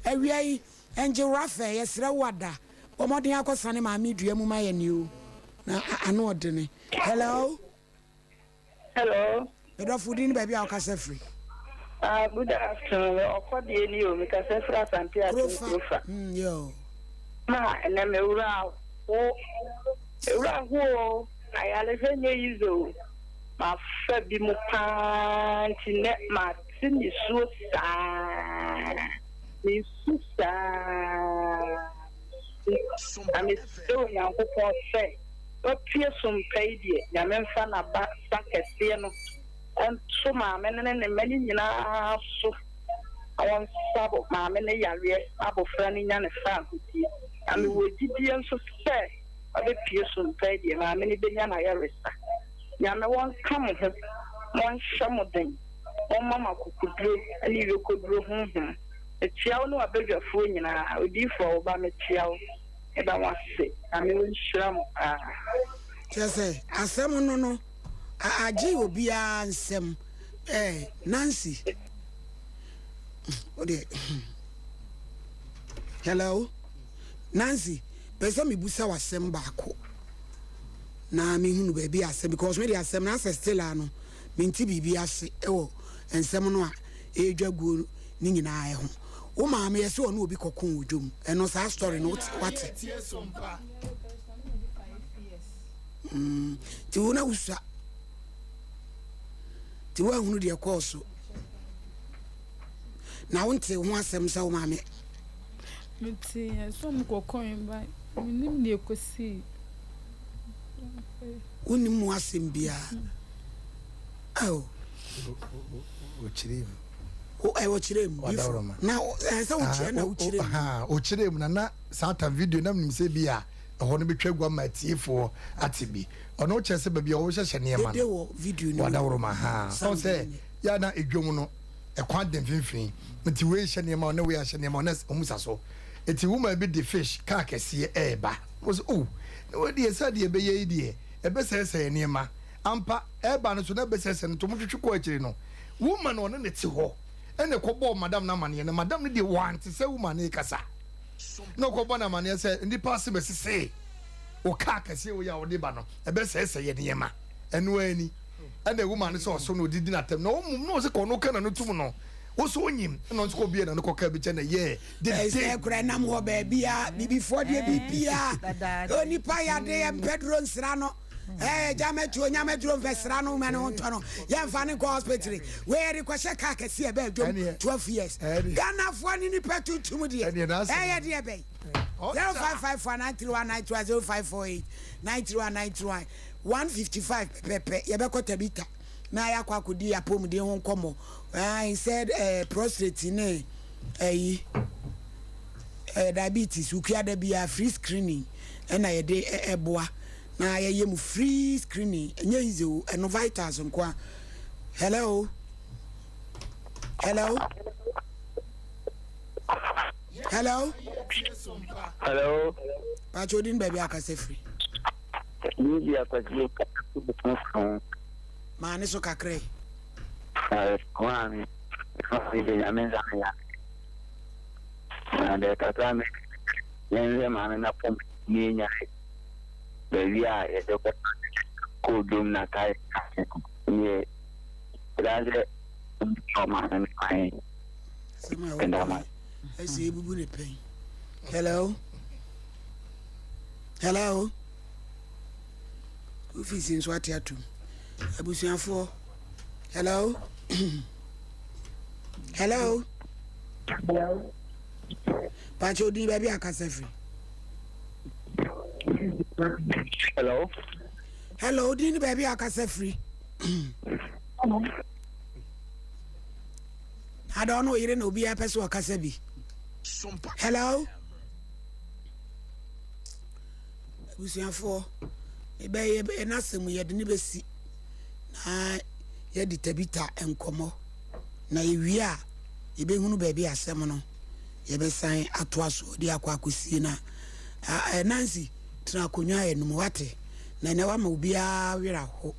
awia yi Angel Raphael yɛsrɛ wo ada bɔ mmɔden akɔsane maame dua mu ma yɛn o na ano ɔdene hello. Hello. Medɔfo wo din ne baabi a wokasa firi. Ah, good afternoon. Ɔkɔ deɛ ni o, mekasa firi Asante Akim Kurofa. Mm, yo. Ma ɛnɛ me wura ho, wura ho o, ayarehwɛ nyɛ yize o. Mafa bi mu paa nti nɛ mate nisuo saa, mesu saa. ase. Na mesrɛ Onyankopɔn sɛ wapue so mpa yi deɛ, Nyame mfa n'abasa kɛseɛ no nto maame no ne ne mma no nyinaa so na wɔnsa maame no yareɛ na abɔfra no nya ne faahodie. Na mewɔ gyidie nso sɛ wabɛpue so mpa yi deɛ, maame no bɛnya n'ayaresa. Nyame wɔnka mo ho na ɔnhyɛ mo den, ɔmma mo akokoduro ne yokoduro honhom. Mekyea wo ne w'abadwafoɔ nyinaa. Odiyifoɔ wo ba mekyea wo. Meda mo ase. Nyame nhyira mo paa. Kyerɛ sɛ asɛm no no agye obiara nsam eh Nancy wodeɛ hello Nancy pɛ sɛ mebusa w'asɛm baako na mehunu baabi asɛm because me de asɛm no asɛ still a no mente biribi ase wɔ nsɛm no a ɛredwa guo no nyinaa ho. Wo maame yɛ sɛ ɔne obi kɔko wɔ dwom ɛno saa story no wate? Mm, nti wo na wosua nti woahunu deɛ kɔɔ so na wonte ho asɛm sɛ wo maame? Metee sɛ ɔmo kɔkɔe ba menim deɛ ɛkɔsii. Wonnim mu asɛm biara. Oh. Ɔkyerɛ mu. Ɔkyerɛ mu. Wadawurama. Na ɛsɛ wokyerɛ na wokyerɛ mu. Ɔkyerɛ mu na na saa tam video na menim sɛ bi a ɛhɔ no bɛtwa agu ama atiefoɔ ate bi. Ɔno kyerɛ sɛ baabi a wɔhyehyɛ nneɛma no. wɔ video no. Wadawurama ha. Ɔn sɛ yɛ na edwom no ɛkwan da mfimfini nti wei hyɛ nneɛma ɔne wei ahyɛ nneɛma ɔne ɔmo sa so. Nti woman bi de fish kaa kɛseɛ ɛɛba. Wɔsɛ oh na wei deɛ sɛ deɛ ɛbɛyɛ yi deɛ ɛbɛsɛesɛe nneɛma. Ampa, ɛreba no so na ɛbɛsɛesɛe no nti wɔtwetwe kɔɔ akyiri no, woman a ɔne no te hɔ na ɛkɔbɔɔ madam no amaneɛ na madam no deɛ wante sɛ woman no rekasa na ɔkɔbɔ no amaneɛ sɛ nnipa ase bɛsesee wo kaa kɛseɛ wei a wode ba no ɛbɛsɛesɛe yɛ nneɛma ɛno ara ni ɛna woman no sɛ ɔso na ɔdidi n'atɛm na ɔmmom na ɔsɛ kɔ no ka na no tum no wo so wonyim ɛna ɔnso kɔ bie na no kɔka bi kyɛ na yɛɛ dede. Ɛsɛ kura nam hɔ baabia bibifoɔ deɛ bibia onipa yade yɛ mpɛduro nsra no ɛɛ gya mɛtuo nya mɛduro mfɛsra no mɛ ne ho ntɔ no yɛmfa ne nkɔ hospital wei yɛde kɔhyɛ kaa kɛse ɛbɛ adwom 12 years Ghanafoɔ ne nipa tuntum deɛ ɛyɛ deɛ bɛn 0554 931 931 0548 931 931 155 pɛpɛpɛ yɛbɛkɔ Tabita na yɛakɔ akɔdi apɔmuden ho nkɔmmɔ ɛɛ sɛ ɛɛ prostate ne ɛyi ɛɛ diabetes wokua da biara free screening ɛna yɛde ɛboa na yɛyɛ mu free screening ɛnyɛ easy o ɛno vitals nkoa hello hello hello hello pàtó odi ní baabi akasa firi. Biribi akwasi maa ne so kakra yi. Maame, maame de nyame nsa me ya. Na deɛ kakra me yɛnhwɛ maame na pɔm ne nya baabi a yɛde kɔ kɔɔ dwom na kae neɛ ɛda sɛ ɔmaame no kwan ɛdama. Ɛsɛ ebubu ne pɛn. Hello. Hello. Office nso ate atum. Abusuafoɔ. Hello. Hello. Hello. Pakyɛ odin baabi akasa firi. Hello. Hello, odin ni baabi akasa firi. Ada ɔno oyere na obiara pɛ sɛ ɔkasa bi. Hello. Abusuafoɔ, ɛbɛyɛ n'asɛm yɛde ne bɛsi na yɛde Tabita nkɔmmɔ na yɛwie a yɛbɛhunu baabi asɛm no yɛbɛsan atoa so de akɔ akɔsie na Nancy tena akonnwa a ɛnum wate na ɛnɛ wama obiara werɛ aho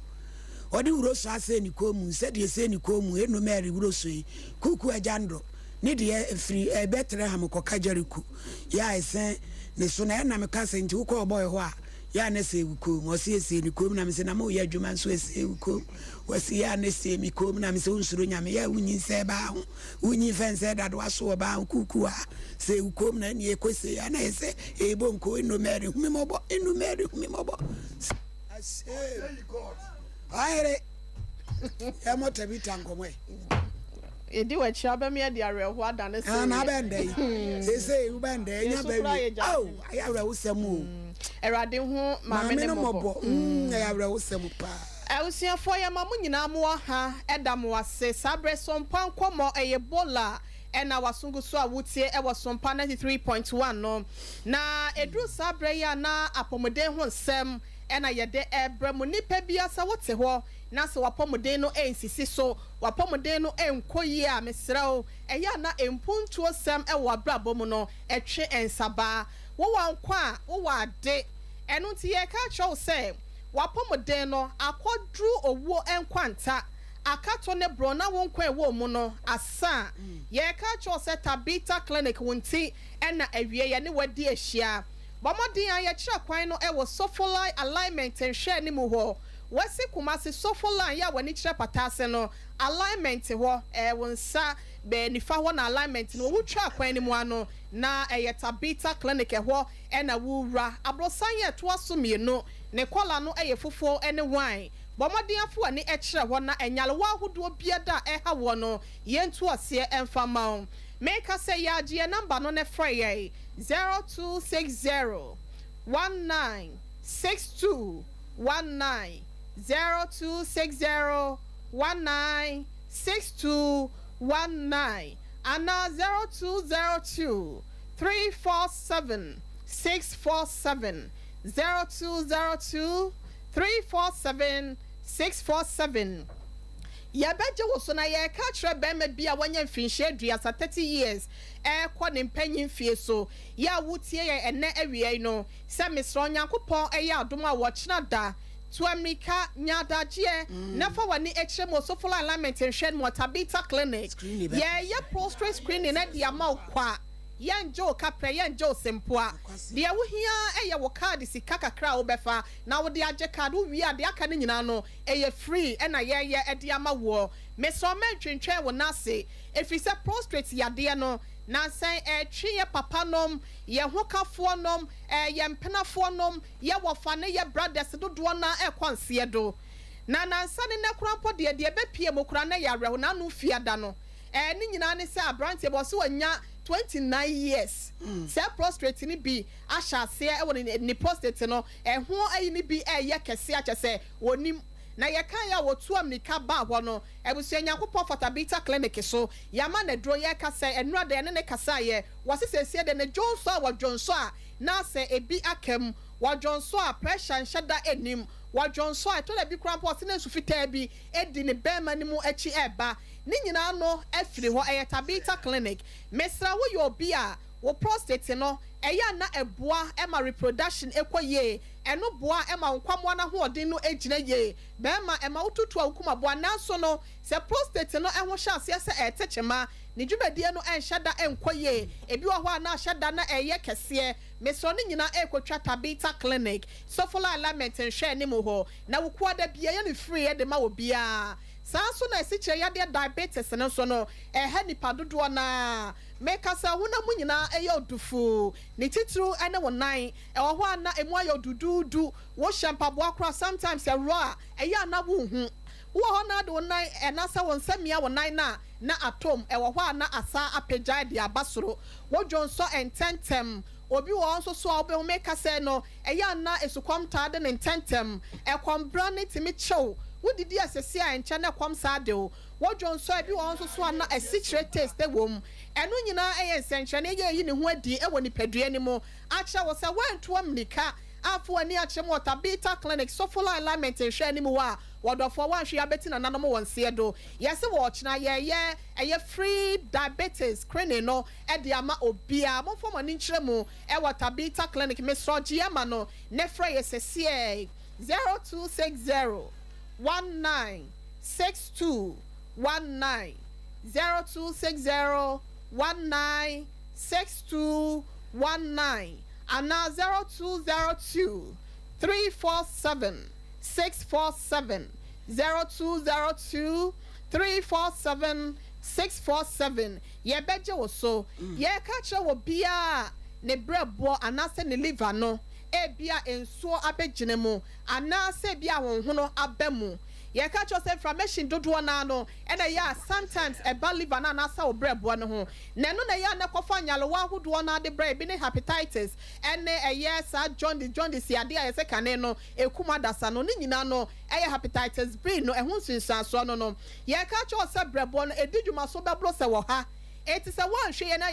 ɔde wuro so asɛ ne kɔn mu sɛdeɛ ɛsɛ ne kɔn mu ɛnu mɛri wuro so yi kuku agya ndɔ ne deɛ ɛfiri Bethlehem kɔka Jericho yɛ a ɛsɛn ne so na ɛna meka sɛ nti wokɔ ɔbɔɛ hɔ a yɛ a na ɛsɛ wo kɔn mu ɔsɛ ɛsɛ ne kɔn mu na mesɛ na moyɛ adwuma nso ɛsɛ wo kɔn mu wɔsi yɛ a na ɛsɛ me kɔn mu na mesɛ wonsuro nyame yɛ a wonyin sɛ baa ho wonyin fɛn sɛ dadoa so wɔ baa ho kuku a sɛ wo kɔn mu na ɛne ɛkɔ sɛ yɛ a na ɛsɛ ɛbɔ nko eno mary hu me mmɔbɔ eno mary hu me mmɔbɔ asɛ ɔyere yɛmmɔ tabita nkɔmmɔ ɛ. Yɛdi w'akyi a, wobɛma yɛde awerɛhoɔ adane Ah, na sereɛ. abɛn dɛ yi. Seesei wobɛn dɛ, anya Yɛsu ba koraa wie. yɛgya Ao, ase. ayɛ awerɛhosɛm o. Awurade hu maame Maame no no mmɔbɔ. mmɔbɔ. Mm, ɛyɛ awerɛhosɛm paa. Abusuafoɔ yɛma mo nyinaa mo wɔ ha da mo ase saa berɛ Sompa nkɔmmɔ ɛyɛ Bola ɛna waso gu so a wotie ɛwɔ Sompa 93.1 no na ɛduru saa berɛ yi a na apɔmuden ho nsɛm ɛna yɛde ɛbrɛ mo nipa bia sɛ wote hɔ na sɛ wapɔmuden no ɛnsisi so wapɔmuden no ɛnkɔ yie a mesrɛ wo ɛyɛ a na mpuntuo sɛm ɛwɔ wabrabɔ mu no ɛtwe nsabaa wowɔ nkwa a wowɔ ade ɛno nti yɛka akyerɛ wo sɛ W'apɔmuden no akɔduru owuo nkwanta, akato ne borɔn na wo nkwa a ɛwɔ mu no asa. Yɛreka akyerɛ wo sɛ Tabitha Clinic wo nti na awie yɛne wo adi ahyia. Bɔ mmɔden ara yɛkyerɛ kwan no wɔ Sofolai Alignment nhwɛani mu hɔ. Wasi Kumasi Sofoline yɛ a w'ani kyerɛ Pataase no alignment hɔ, ɛɛ wo nsa bɛɛ nifa hɔ na alignment no wɔ. Wotwa kwan no mu ano na ɛyɛ Tabitha Clinic ɛhɔ na wowura. Aborosan a ɛtoa so mmienu. Ne kɔla no yɛ fufuo ne wine. Bɔ mmɔden afa w'ani kyerɛ hɔ na nyarewa ahodoɔ biada a ɛha woɔ no, yɛntu aseɛ mfa mma wo. Meka sɛ yɛ agye yɛn number no na frɛ yɛn, 0260 19 62 19, 0260 19 62 19 anaa 0202 347 647. 0202 347 647 Yɛbɛgye wo so na yɛreka akyerɛ barima bi a wanya mfirinhyia aduasa, 30 years, rekɔ ne mpanyin mfie so, yɛ a woretie yɛn ɛnnɛ awia yi no, sɛ mesrɛ Onyankopɔn yɛ adom a ɔkyena da, tu ammirika, nya adagyeɛ, na fa w'ani kyerɛ mu Osofola Alignment nhwɛ no wɔ Tabitha Clinic. Yɛreyɛ prostrate screening de ama wo kwa. Yɛngye wo kaprɛ, yɛngye wo sempoa. Deɛ wohia ara yɛ wo kaade sika kakra a wobɛfa na wode agye kaade. Wowie a, deɛ aka no nyinaa no, ɛyɛ free na yɛreyɛ de ama woɔ. Mesrɛ wo mɛntwentwɛn wo nan ase, ɛfiri sɛ prostrate yadeɛ no, nansa yi ɛretwe yɛn papanom, yɛn hokafoɔ nom, yɛn mpenafoɔ nom, yɛn wɔfa ne yɛn brothers dodoɔ no ara rekɔ nseɛ do. Na nansa ne nnɛ koraa mpo deɛ, deɛ ɛbɛpue mu koraa na ɛyɛ awerɛho, n'ano fiada no. Ɛɛ ne nyinaa ne sɛ abranteɛ bi ɔse wanya 29 years sɛ prostrate no bi ahyɛ aseɛ wɔ ne ne prostate no ɛho ayi no bi ɛyɛ kɛseɛ akyɛ sɛ wɔnim na yɛkaeɛ a wɔtu amirika baa hɔ no abusua Nyankopɔn Fatabita clinic so yɛama no aduro yɛka sɛ ɛnora da yɛne no kasaeɛ wɔse seesie deɛ ne dwonsɔ a wɔdwonsɔ a na sɛ ebi aka mu wɔdwonsɔ a pressure nhyɛ da nnim wɔdwonsɔ a ɛtɔ da bi koraa mpo ɔse na nsu fitaa bi di ne bɛɛma no mu akyi ɛɛba Ne nyinaa no afiri hɔ. Ɛyɛ Tabitha Clinic. Mesrɛ wo yɛ obi a wo prostate no ɛyɛ a na ɛboa ma reproduction kɔ yie. Ɛno boa ma wo nkwammoa no ahoɔden no gyina yie. Bɛɛma, ɛma wo tutu a wo kum aboa. Nanso no, sɛ prostate no ho hyɛ aseɛ sɛ ɛrete kyema, ne dwumadie no nhyɛ da nkɔ yie. Ebi wɔ hɔ a na ahyɛ da na ɛreyɛ kɛseɛ. Mesrɛ ne nyinaa ɛrekɔtwa Tabitha Clinic, Sofola Alignment nhwɛanim hɔ. Na wo kuada biara yɛ no free de ma obiara. Saa ara nso na asikyire yadeɛ diabetes no nso no, ɛha nnipa dodoɔ no ara. Meka sɛ honam mu nyinaa yɛ odufuu, ne titiriw ne wo nan. Ɛwɔ hɔ a na ɛmu ayɛ oduduudu, wohyɛ mpaboa koraa sometimes ɛworɔ a, ɛyɛ a na wonhu. Wowɔ hɔ na wode wo nan anaasɛ wo nsa mia wo nan no a, na atɔ mu. Ɛwɔ hɔ a na asan apagyae de aba soro. Wodwonsɔ ntɛntɛm. Obi wɔ hɔ nso so a wobɛhu, meka sɛ no, Ɛyɛ a na esukɔm taa de no ntɛmntɛm. Ɛkɔm bra no tumi kyew. Wodidi a seesei a ɛnkyɛ na ɛkɔm saa de wo. Wodwo nso a, ebi wɔ hɔ nso so a na asikyire taste wɔ mu. Ɛno nyinaa yɛ nsɛnkyerɛnne a eyi ne ho adi wɔ nipadua no mu akyerɛ wo sɛ woantu ammirika amfa w'ani akyerɛ mu wɔ Tabitha Clinic, Sofola Alignment nhwɛanim hɔ a, wɔdɔfoɔ woanhwɛ yi abɛti nananom wɔn nseɛ do. Yɛse wɔ ɔkyena yɛreyɛ ɛyɛ free diabetes screening no de ama obiara. Momfa mo ani nkyerɛ mu. Ɛwɔ Tabitha Clinic mesrɛ gye ma no ne frɛ yɛ sɛsiɛi 0260 19 62 19 0260 19 62 19 anaa 0202 347 647 0202 347 647. Yɛbɛgye wo so. Yɛreka akyerɛ wɔ biara a ne berɛboɔ anaasɛ ne liver no ebia nsuo abɛgyina mu anaasɛ ebia ahonhono aba mu. Yɛka kyerɛ wo sɛ inflammation dodoɔ no ara no na ɛyɛ a sometimes ɛba liver no anaasɛ wo brɛboɔ no ho. Na ɛno na ɛyɛ a na ɛkɔfa nyarewa ahodoɔ no ara de brɛ, ebi ne hepatitis ɛne ɛyɛ saa jaundice, jaundice yɛ adeɛ a yɛsɛ kane no ɛkum adasa no, ne nyinaa no ɛyɛ hepatitis B no ɛho nsunsuansoɔ no no. Yɛka kyerɛ wo sɛ brɛboɔ no ɛdi dwuma so bɛboro sɛ wɔ ha. Enti sɛ woanhwɛ yie na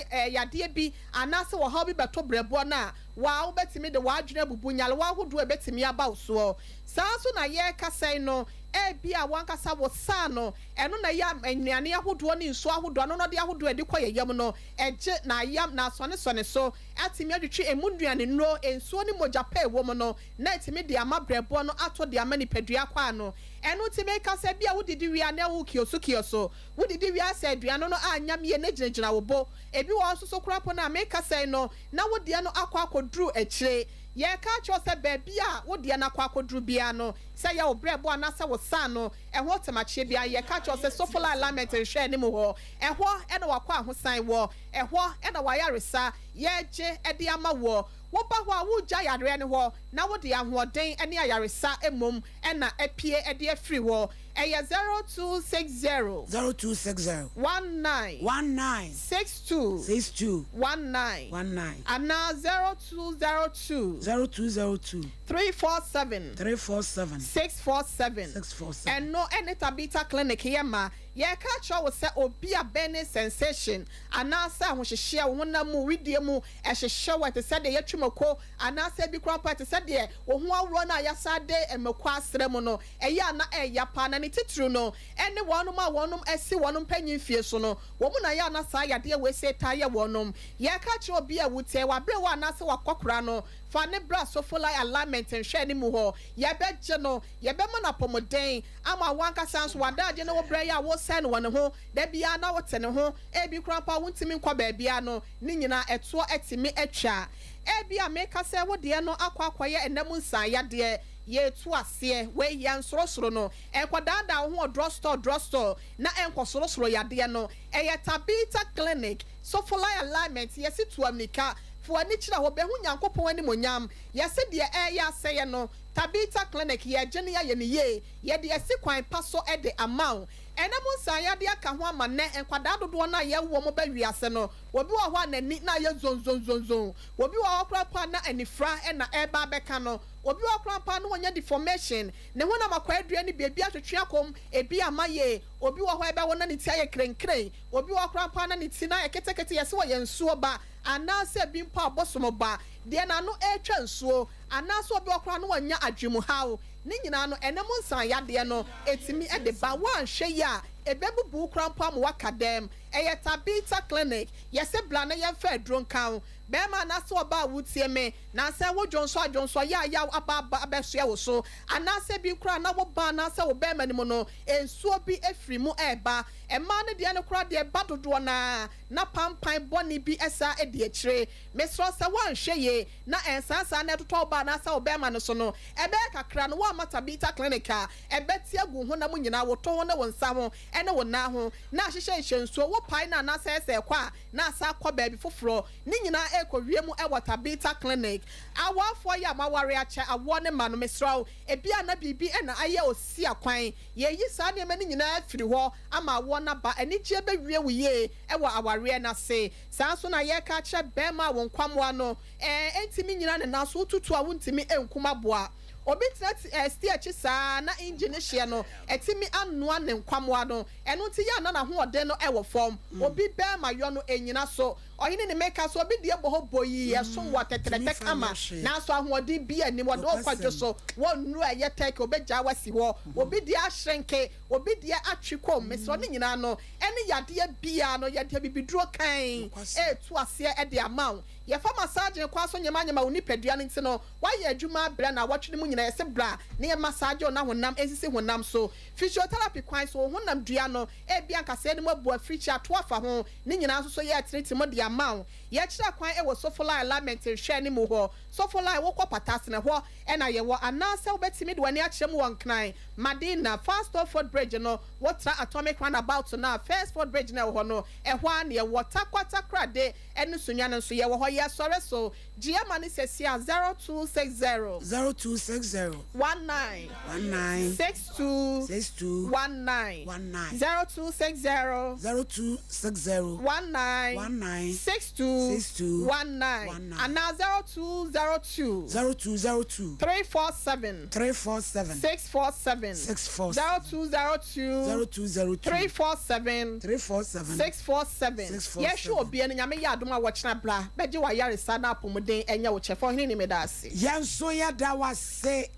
yadeɛ bi anaasɛ ɔhaw bi bɛto brɛboɔ no a, wo ara wobɛtumi de w'adwene abubu nyarewa ahodoɔ a ɛbɛtumi aba wo soɔ. Saa ara nso na yɛrekasa yi no, ebia w'ankasa wo saa no, ɛno na ɛyɛ a nnuane ahodoɔ ne nsuo ahodoɔ, anonɔdeɛ ahodoɔ a ɛde kɔ yɛn yam no, ɛgye na ayam na asɔnesɔne so atumi atwitwi ɛmu nnuanennuro, nsuo ne mogya pa a ɛwɔ mu no, na atumi de ama brɛboɔ no atɔ de ama nipadua kwaa no. Ɛno nti meka sɛ ebia wodidi wie a na worekioso-kioso, Wodidi wie a sɛ aduane no anyam yie na egyinagyina wo bo. Ebi wɔ hɔ nso so koraa mpo no a meka sɛn no na wo deɛ no akɔ akɔduru akyire. Yɛreka akyerɛ wo sɛ baabi a wo deɛ no akɔ akɔduru biara no, sɛ ɛyɛ wo brɛbo anaasɛ wo sa ano, ɛho temakyeɛ biara, yɛka kyerɛ wo sɛ Sofola Alignment nhwɛ anim hɔ. Ɛhɔ na w'akwahosan wɔ. Ɛhɔ na w'ayaresa yɛregye de ama woɔ. Woba hɔ a, woregya yareɛ no hɔ na wode ahoɔden ne ayaresa mmom na apue de afiri hɔ. Ɛyɛ 0260. 0260. 19. 19. 62. 62. 19. 19. Anaa 0202. 0202. 347. 347. 647. 647. Ɛno ne Tabitha Clinic yɛ ma. Yɛreka akyerɛ wo sɛ obi a burning sensation anaasɛ ahohyehyeɛ wo honam mu, wedeɛ mu ɛhyehye wo, ɛte sɛ deɛ yɛatwi mako anaasɛ ebi koraa mpo ɛte sɛ deɛ wo ho aworɔ no a yɛasan de mako asra mu no, ɛyɛ a na ɛyɛ paa, na ne titiriw no ne wɔnom a wɔnom asi wɔn mpanyin mfie so no, wɔn na ɛyɛ a na saa yadeɛ wei sei taa yɛ wɔnom. Yɛreka akyerɛ obi a wutee, w'aberewa anaasɛ w'akɔkora no, fa no bra Sofolai Alignment nhwɛanim hɔ. Yɛbɛgye no, yɛbɛma no apɔmuden, ama wo ankasa nso w'adaagye ne wo brɛ yi a wosɛe no wɔ ne ho da biara na wote ne ho, ebi koraa mpo a wontumi nkɔ baabiara no, ne nyinaa ɛtoɔ atumi atwa. Ebia meka sɛ wo deɛ no akɔ akɔyɛ nna mu nsaeyadeɛ. Yɛretu aseɛ. Wei yɛ nsorosoro no. Nkɔdaadaa wo ho wɔ drugstore drugstore na nkɔsorosoro yadeɛ no. Ɛyɛ Tabitha Clinic, Sofolai Alignment, yɛse tu ammirika, fa w'ani kyerɛ hɔ, bɛhu Nyankopɔn animuonyam. Yɛse deɛ ɛreyɛ asɛeɛ no, Tabitha Clinic, yɛregye no yɛayɛ no yie. Yɛde asi kwan pa so de ama wo. Ɛnɛ mo nsaeyadeɛ aka ho ama nnɛ nkwadaa dodoɔ no a yɛwo wɔn ba wiase no, obi wɔ hɔ a n'ani na ayɛ zonzonzonzon, obi wɔ hɔ koraa mpo a na anifira na ɛreba abɛka no. Obi wɔ hɔ koraa mpo a na wanya deformation, ne honam akwaadua ne baabi atwetwe akɔ mu, ebi amma yie. Obi wɔ hɔ a ɛbɛwo na ne ti ayɛ krenkren. Obi wɔ hɔ koraa mpo a na ne ti no ayɛ ketekete, yɛse ɔyɛ nsuo ba, anaasɛ ebi mpo abosom ba, deɛ n'ano retwa nsuo, anaasɛ obi wɔ hɔ koraa a na wanya adwemuhaw. Ne nyinaa no, ɛnɛ mo nsan yadeɛ no, ɛtumi de ba. Woanhwɛ yie a, ɛbɛbubu wo koraa mpo ama woaka dɛm. Ɛyɛ Tabitha Clinic, yɛse bra na yɛmfa aduro nka wo. Barima anaasɛ ɔbaa a wotie me, Na sɛ wo dwonsɔ a dwonsɔ yaayaw aba aba abɛsoɛ wo so, anaasɛ bi koraa na wo ba anaasɛ wo barima no mu no, nsuo bi firi mu reba. Mmaa no deɛ no koraa deɛ ɛba dodoɔ no ara, na pampan bɔne bi san di akyire. Mesrɛ wo sɛ woanhwɛ yie na ɛnsan saa na ɛtotɔ wo ba anaasɛ wo barima no so no, ɛbɛyɛ kakra no woamma Tabitha Clinic a, ɛbɛte agu wo honam nyinaa, wo to ho ne wo nsa ho ne wo nan ho, na ahyehyɛ nhyɛnsuo, wopae no anaasɛ ɛsɛ ɛkɔ a, na asan akɔ baabi foforɔ. Ne nyinaa ɛrekɔ wiem wɔ Tabitha Clinic. Awarfoɔ yi a moaware akyɛ awoɔ no mma no, mesrɛ wo, ebia na biribi na ayɛ osia kwan. Yɛreyi saa nneɛma no nyinaa afiri hɔ ama awoɔ no aba. Anigyeɛ bɛwie wo yie wɔ awareɛ no ase. Saa nso na yɛreka akyerɛ barima a wo nkwammoa no ɛntumi nnyina ne nan so, wotutu a wontumi nkum aboa. Obi tena steer akyi saa ara na engine no hyeɛ no atumi anoa ne nkwammoa no. Ɛno nti yɛ a na n'ahoɔden no wɔ fam. Obi barima yɔ no nnyina so. Ɔhene ne meka sɛ obi deɛ bɔ hɔ boyii ɛsom wɔ atɛtrɛtɛ kama nanso ahoɔden biaa nnim ɔde wo kɔdwo so wɔ nnuro a ɛyɛ turkey obɛgyaa wo asi hɔ obi deɛ ahrenke obi deɛ atwe kɔm mesrɛ ne nyinaa no ɛne yadeɛ biaa no yɛde abibiduro kann ɛɛtu aseɛ de ama wo yɛfa massaging kwan so nyema nyema wo nipadua no nti no woayɛ adwuma abrɛ naawɔtwe no mu nyinaa yɛse bra na yɛ massage wo na honam ɛnsisi honam so physiotherapy kwan so wo honam dua no ebia nkasɛɛ no mu abu afirikyi ato afa ho Ne nyinaa nso so yɛɛ tenetene mu de ama wo. Yɛkyerɛ kwan wɔ Sofolai Alignment nhwɛɛ no mu hɔ. Sofolai, wokɔ Patasene hɔ na yɛwɔ. Anaasɛ wobɛtumi de w'ani akyerɛ mu wɔ Nkran, Madina, Fast Store Foot Bridge no, wotra Atomic Roundabout no a, First Foot Bridge no a ɛwɔ hɔ no, ɛhɔ ara na yɛwɔ. Tarkwa Takoradi ne Sunyani nso yɛwɔ hɔ. Yɛsɔre so. Gye yɛn ma no sɛsi a, 0260. 0260. 19. 19. 62. 62. 19. 19. 0260. 0260. 19. 19. 62. 62. 19. 19. Anaa 0202. 0202. 347. 347. 647. 647. 0202. 0202. 347. 347. 647. 647. Yɛhwɛ obia no Nyame yɛ adom a wɔkyena bra bɛgye w'ayaresa na apɔmuden ɛnyɛ wo kyɛfa. Ɔhene ni meda ase. Yɛn nso yɛda wo ase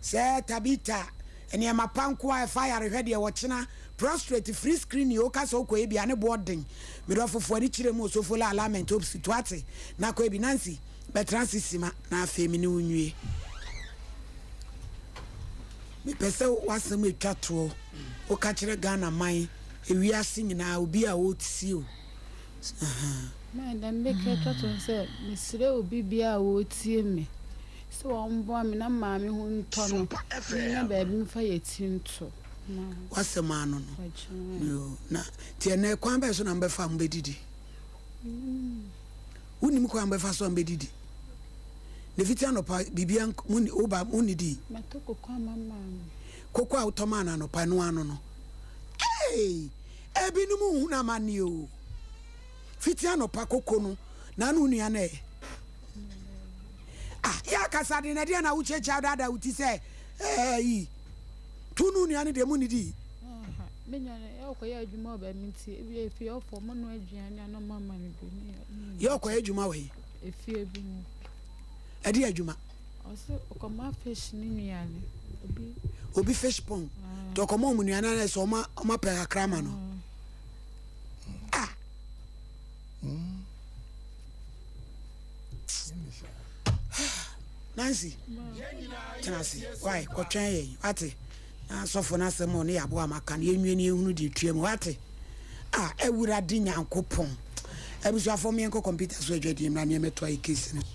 sɛ Tabitha nneɛma pa nko a ɛfa ayarehwɛ deɛ wɔkyena prostrate free screening woka sɛ wokɔyɛ bi a ne boɔ den me dɔfo fo ani kyerɛ mu Osofola alignment opsi to ate na kɔyɛ bi Nancy bɛtena ase sima na afei me ne wo nwie mepɛ sɛ w'asɛm ɛtwa toɔ woka kyerɛ Ghana man ewiase nyinaa obi a ɔretie o ahaa. Me deɛ meka atwa toɔ ne sɛ mesrɛ obi biara a ɔretie me sɛ ɔmmoa me na maame ho ntɔ no menya baabi mfa yɛ ti nto. W'asɛm ano no. Yoo, na nti ɛnɛ kwan bɛn so na mobɛfa a mobɛdidi? Wonim kwan a mobɛfa so a mobɛdidi? Na ɛfiti anɔpa biribia monni, woba monnidii? Matɔ koko ama maame. Koko a wotɔ maa no anɔpa ɛno ano no. Ei! Ebinom nhunu amanneɛ o. Fiti anɔpa koko no na ano nua no ɛ. Ah, yɛ akasa de na ɛdeɛ na wokyiakyia wodaadaa wo ti sɛ ɛɛ yi. Tu no nua no deɛ mu nidi. Me nua no yɛ ɔkɔyɛ adwuma wɔ baabi nti ebi efie ɔfɔ ɔmo noa aduane a na ɔmo ama no bi. Yɛ ɔkɔyɛ adwuma wɔ he? Efie bi mu. Ɛde adwuma? Ɔse ɔkɔma fish ne nnuane. Obi. Obi fish pond. Nti ɔkɔma ɔmo nnuane anaa sɛ ɔma ɔma pɛ kakra ma no. Ah. Nancy, tena ase. Why? Kɔtwɛn yɛn. Wate? Na sɔfo no asɛm a ɔne yɛ aboa ma ka no, yɛnwie no yɛnhunu deɛ ɛtua mu. Wate? Ah, Awurade Nyankopɔn. Abusuafoɔ mo yɛnkɔ kɔmputa so adwadie mmra nneɛma ɛto ayɛ case no so.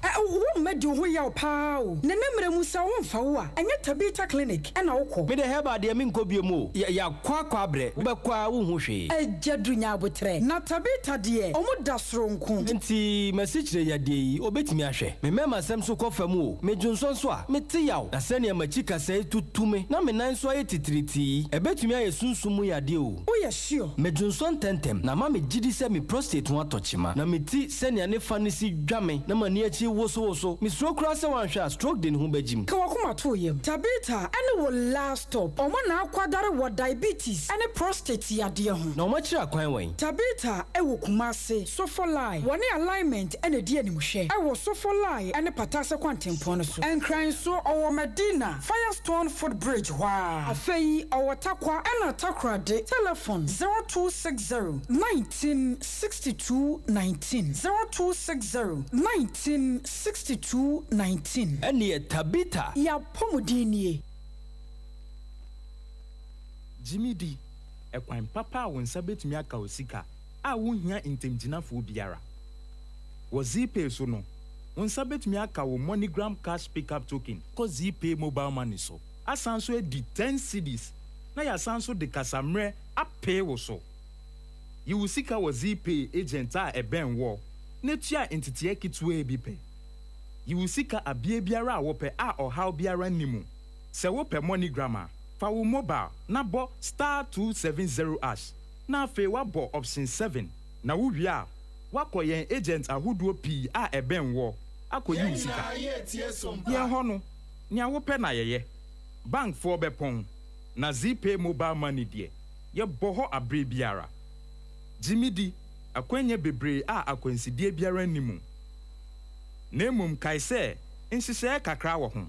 Ɛ Wo mma di wo ho yaw paa o. Na ne mmerɛ mu sɛ wo mfa wo a, ɛnyɛ Tabitha clinic na wo kɔ. Me de herbal deɛ menkɔ biom o, yɛ yakɔ akɔ abrɛ, wobɛkɔ a wonhu hwee. Agya Duru nya aboterɛ. Na Tabitha deɛ ɔmo da soronko. Nti m'asikyire yadeɛ yi obetumi ahwɛ? Me mɛma sɛm so kɔ fam o, me dwonsɔ nso a, mete yaw, na sɛnea m'akyi kasɛe tutu me na me nan nso ayɛ titiritii yi, ɛbɛtumi ayɛ sunsum mu yadeɛ o. Woyɛ sure? Me dwonsɔ ntɛmntɛm, na ama me gyidi sɛ me prostate ho atɔ kyema, na me ti sɛnea ne fa no si dwa me na m'ani akyi wosowoso. Misuro koraa sɛ wanhwɛ a stroke de ne ho bɛgyim. Ka w'akoma to wo yam. Tabitha ne wo last stop. Wɔn na akwadare wɔ diabetes ne prostate yadeɛ ho. Na wɔakyerɛ akwan wɛn? Tabitha wɔ Kumasi, Sofolai. Wɔne Alignment na ɛdi animhwɛ wɔ Sofolai ne Patase kwantempɔn no so. Nkran nso, ɔwɔ Madina, Firestone foot bridge hɔ ara. Afei ɔwɔ Tarkwa ɛna Takoradi. Telefon, 0260 19 62 19 0260 19 62 19. Ɛneɛ Tabitha. Y'apɔmuden nie. Gye me di, ɛkwan papa a wo nsa betumi aka wo sika a wunhia ntamgyinafoɔ biara. Wɔ Zeepay so no, wo nsa betumi aka wo MoneyGram Cash Pickup Token kɔ Zeepay Mobile Money so, asan nso adi ten cedis na yɛasan nso de kasammerɛ apee wo so. Yi wo sika wɔ Zeepay agent a ɛbɛn woɔ na tua nteteɛ ketewaa bi pɛ. Yi wo sika abeɛ biara a wopɛ a ɔhaw biara nni mu. Sɛ wopɛ MoneyGram a, fa wo mobile na bɔ star 270 ash na afei woabɔ option 7 na wowie a, woakɔ yɛn agent ahodoɔ pii a ɛbɛn woɔ akɔyi wo sika. Yɛn hɔ no, nea wopɛ na yɛyɛ. Bankfoɔ bɛpɔn, na Zeepay Mobile Money deɛ, Yɛbɔ hɔ aberɛ biara. Gye me di, akwannya bebree a akwansideɛ biara nni mu. Na mmom kae sɛ nhyehyɛeɛ kakra wɔ ho.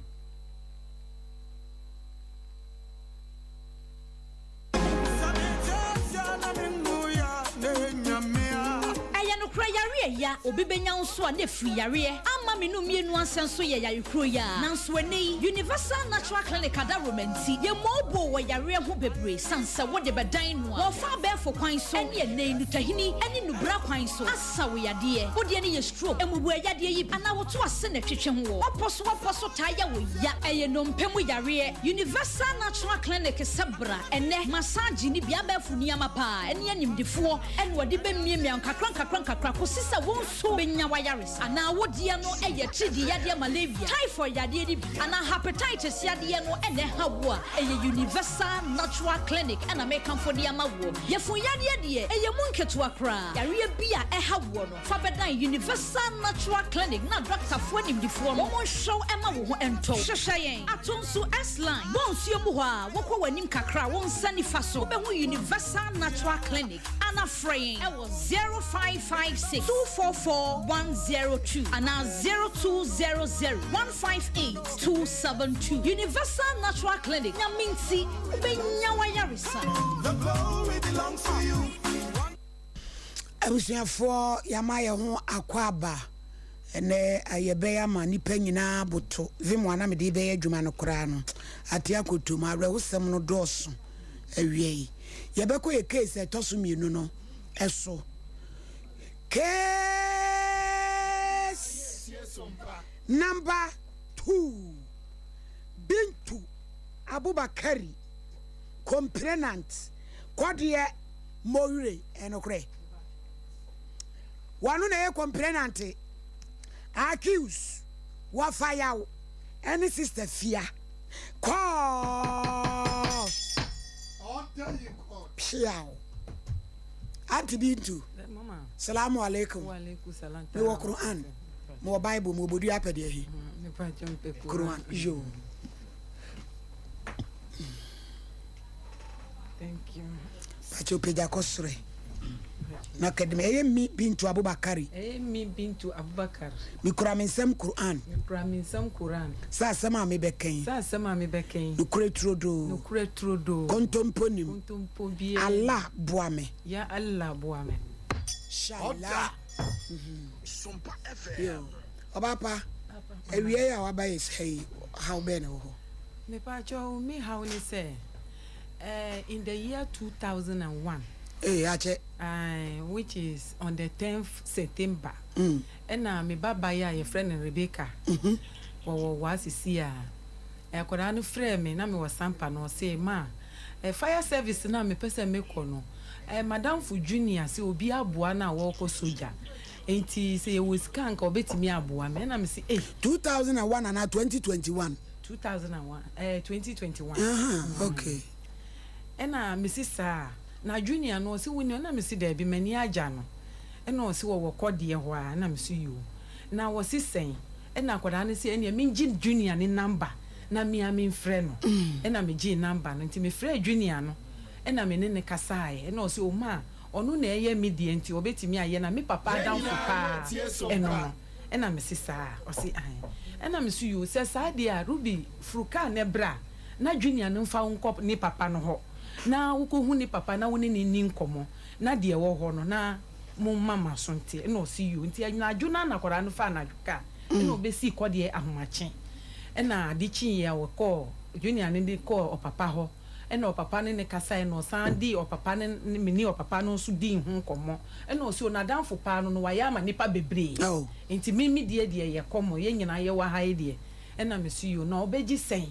Ɛyɛ nokorɛ yareɛ ya obi bɛnya wo nso a na ɛfiri yareɛ. Ama me no mmienu asɛm nso yɛ yare koro yi ara. Nanso ɛnnɛ yi, Universal Natural Clinic adaworoma nti, yɛmmɔɔbɔɔ wɔ yareɛ ho bebree sane sɛ wode bɛdan no a, wɔfa abɛɛfo kwan so ne ɛnnɛ yi nnutahini ne nnubra kwan so asa wo yadeɛ. Wo deɛ no yɛ stroke, mmubuo yadeɛ yi bi, anaa woto ase na ɛtwetwe ho wɔ w'apɔ so w'apɔ so taa yɛ wo ya. Ɛyɛ nnompe mu yareɛ. Universal Natural Clinic sɛ bra ɛnnɛ, massage ne bi, abɛɛfo nneɛma paa ne animdefoɔ na wɔde bɛmiamia wo nkakra nkakra nkakra kɔsi sɛ wo nso wobɛnya w'ayaresa. Anaa wo deɛ no yɛ tiridii yadeɛ malaria, typhoid yadeɛ no bi, anaa hepatitis yadeɛ no na ɛha wo a, ɛyɛ Universal Natural Clinic na mekamfo de ama woɔ. Yafunu yadeɛ deɛ, ɛyɛ mu nketewa koraa. Yareɛ bi a ɛha woɔ no, fa bɛdan Universal Natural Clinic na dɔktafoɔ animdifoɔ no wɔnhwɛ wo ma wo ho ntɔ wo. Hwehwɛ yɛn Atonsu S-Line, bɔ nsuo mu hɔ a, wokɔ w'anim kakra a, wo nsa nifa so, wobɛhu Universal Natural Clinic. Ana frɛ yɛn wɔ 0556 244 102 anaa 0200 158 272. Universal Natural Clinic, Nyame nti wobɛnya w'ayaresa. The glory belongs to you. Abusuafoɔ yɛama yɛn ho akwaaba ɛnɛ yɛbɛyɛ ama nnipa nyinaa aboto vim a na mede bɛyɛ adwuma no koraa no ate akɔtom awerɛhosɛm no dɔɔso awiei yɛbɛkɔ yɛ case a ɛtɔ so mmienu no so. Case number two, Bintu Abubakari, complainant, Kɔdeɛ Mowire, ɛnokorɛ, wɔno na ɛyɛ complainant, accused, Wafa Yaw, ɛne Sister Fia. Kɔɔ. Piaw. Auntie Bintu. Salamu alaikum. Me wɔ Quran. Me wɔ Bible. Me wɔ bodua apɛdeɛ he. Quran. Yo. Thank you. Pacho pagya kɔ soro ɛ. Na kɛdem ɛyɛ mi Bintu Abubakari. Ɛyɛ mi Bintu Abubakar. Mekura me nsam Quran. Mekura me nsam Quran. Sɛ asɛm a mebɛka yi. Sɛ asɛm a mebɛka yi. Nokorɛ turodoo. Nokorɛ turodoo. Kontompo nim. Kontompo biara. Allah boa me. Ya Allah boa me. Shallah. Yo. Ɔbaa pa, awia yi a waba yɛ saa yi, haw bɛn na ɛwɔ hɔ? Mepaakyɛw, me haw ne sɛ, eh, in the year 2001. Ee, akyɛ. Ae, which is on the tenth September. Ɛna me ba ba yi a yɛfrɛ no Rebecca, wɔwɔ waa sisi a, akwadaa no frɛɛ me, na mewɔ Sampa no, ɔse, Ma, eh, fire service no a mepɛ sɛ mekɔ no, eh, m'adamfo Junior se obi aboa no a wɔrekɔ sogya, enti sɛ yɛwɔ sika a anka ɔbɛtumi aboa me. Ɛna mese, Ei. 2001 anaa 2021? 2001, eh, 2021. Aha, okay. Ɛna mese saa, na Junior no ɔse wonni hɔ? Ɛna mese daabi, m'ani agya no. Ɛna ɔse wɔwɔ kɔdeɛ hɔ a, ɛna mese yoo. Na ɔse sɛn? Ɛna akwadaa no se ɛneɛ mengye Junior ne number na me ara memfrɛ no. Ɛna megyee number no, nti mefrɛɛ Junior no, ɛna me ne no kasaeɛ. Ɛna ɔse oh ma, ɔno na ɛyɛ me deɛ nti ɔbɛtumi ayɛ, na me papa adamfo paa ɛno no. Ɛna mese saa? Ɔse aane. Ɛna mese yoo, sɛ saa deɛ a Ruby foro kaa no bra na Junior no mfa wo nkɔ ne papa no hɔ na wokɔhu ne papa na wo ne no nni nkɔmmɔ na deɛ ɛwɔ hɔ no na momma m'aso nte. Ɛna ɔse yoo. Nti anadwo no ara na akwadaa no faa anadwo kaa ɛna ɔbɛsii kɔdeɛ ahomakye. Ɛna ade kyeeɛ a ɔkɔɔ Junior no de kɔɔ ɔpapa hɔ ɛna ɔpapa ne no kasaeɛ na ɔsan de ɔpapa no ne me ne ɔpapa no nso dii ho nkɔmmɔ. Ɛna ɔse o n'adamfo paa no no wayɛ ama nnipa bebree nti me me deɛ deɛ yɛ kɔmmɔ yɛn nyinaa yɛwɔ ha yi deɛ Ɛna me se yoo na ɔbɛgye sɛn?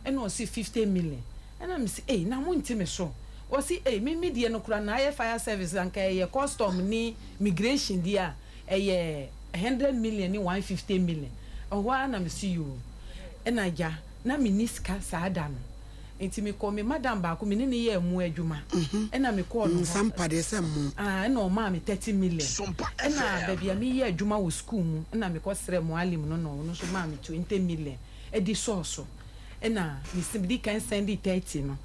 Ɛna ɔse 50 million. Ɛna me se ei na monte me so? Ɔse ei me me deɛ no koraa na ayɛ fire service anka ɛyɛ custom ne migration deɛ a ɛyɛ 100 million ne 150 million. Ɛhɔ ara na me se yoo. Ɛna agya na menni sika saa da no. Nti me kɔɔ me madam baako me ne no yɛɛ mmoa adwuma ɛna me kɔɔ no hɔ. Sampa deɛ sɛ mmo. Ah ɛna ɔmaa me 30 million. Ɛna baabi a me yɛ adwuma wɔ school mu ɛna me kɔ srɛ mualim no na ɔno nso maa me 20 million ɛde sɔɔ so ɛna me se me di kan sɛndi 30 no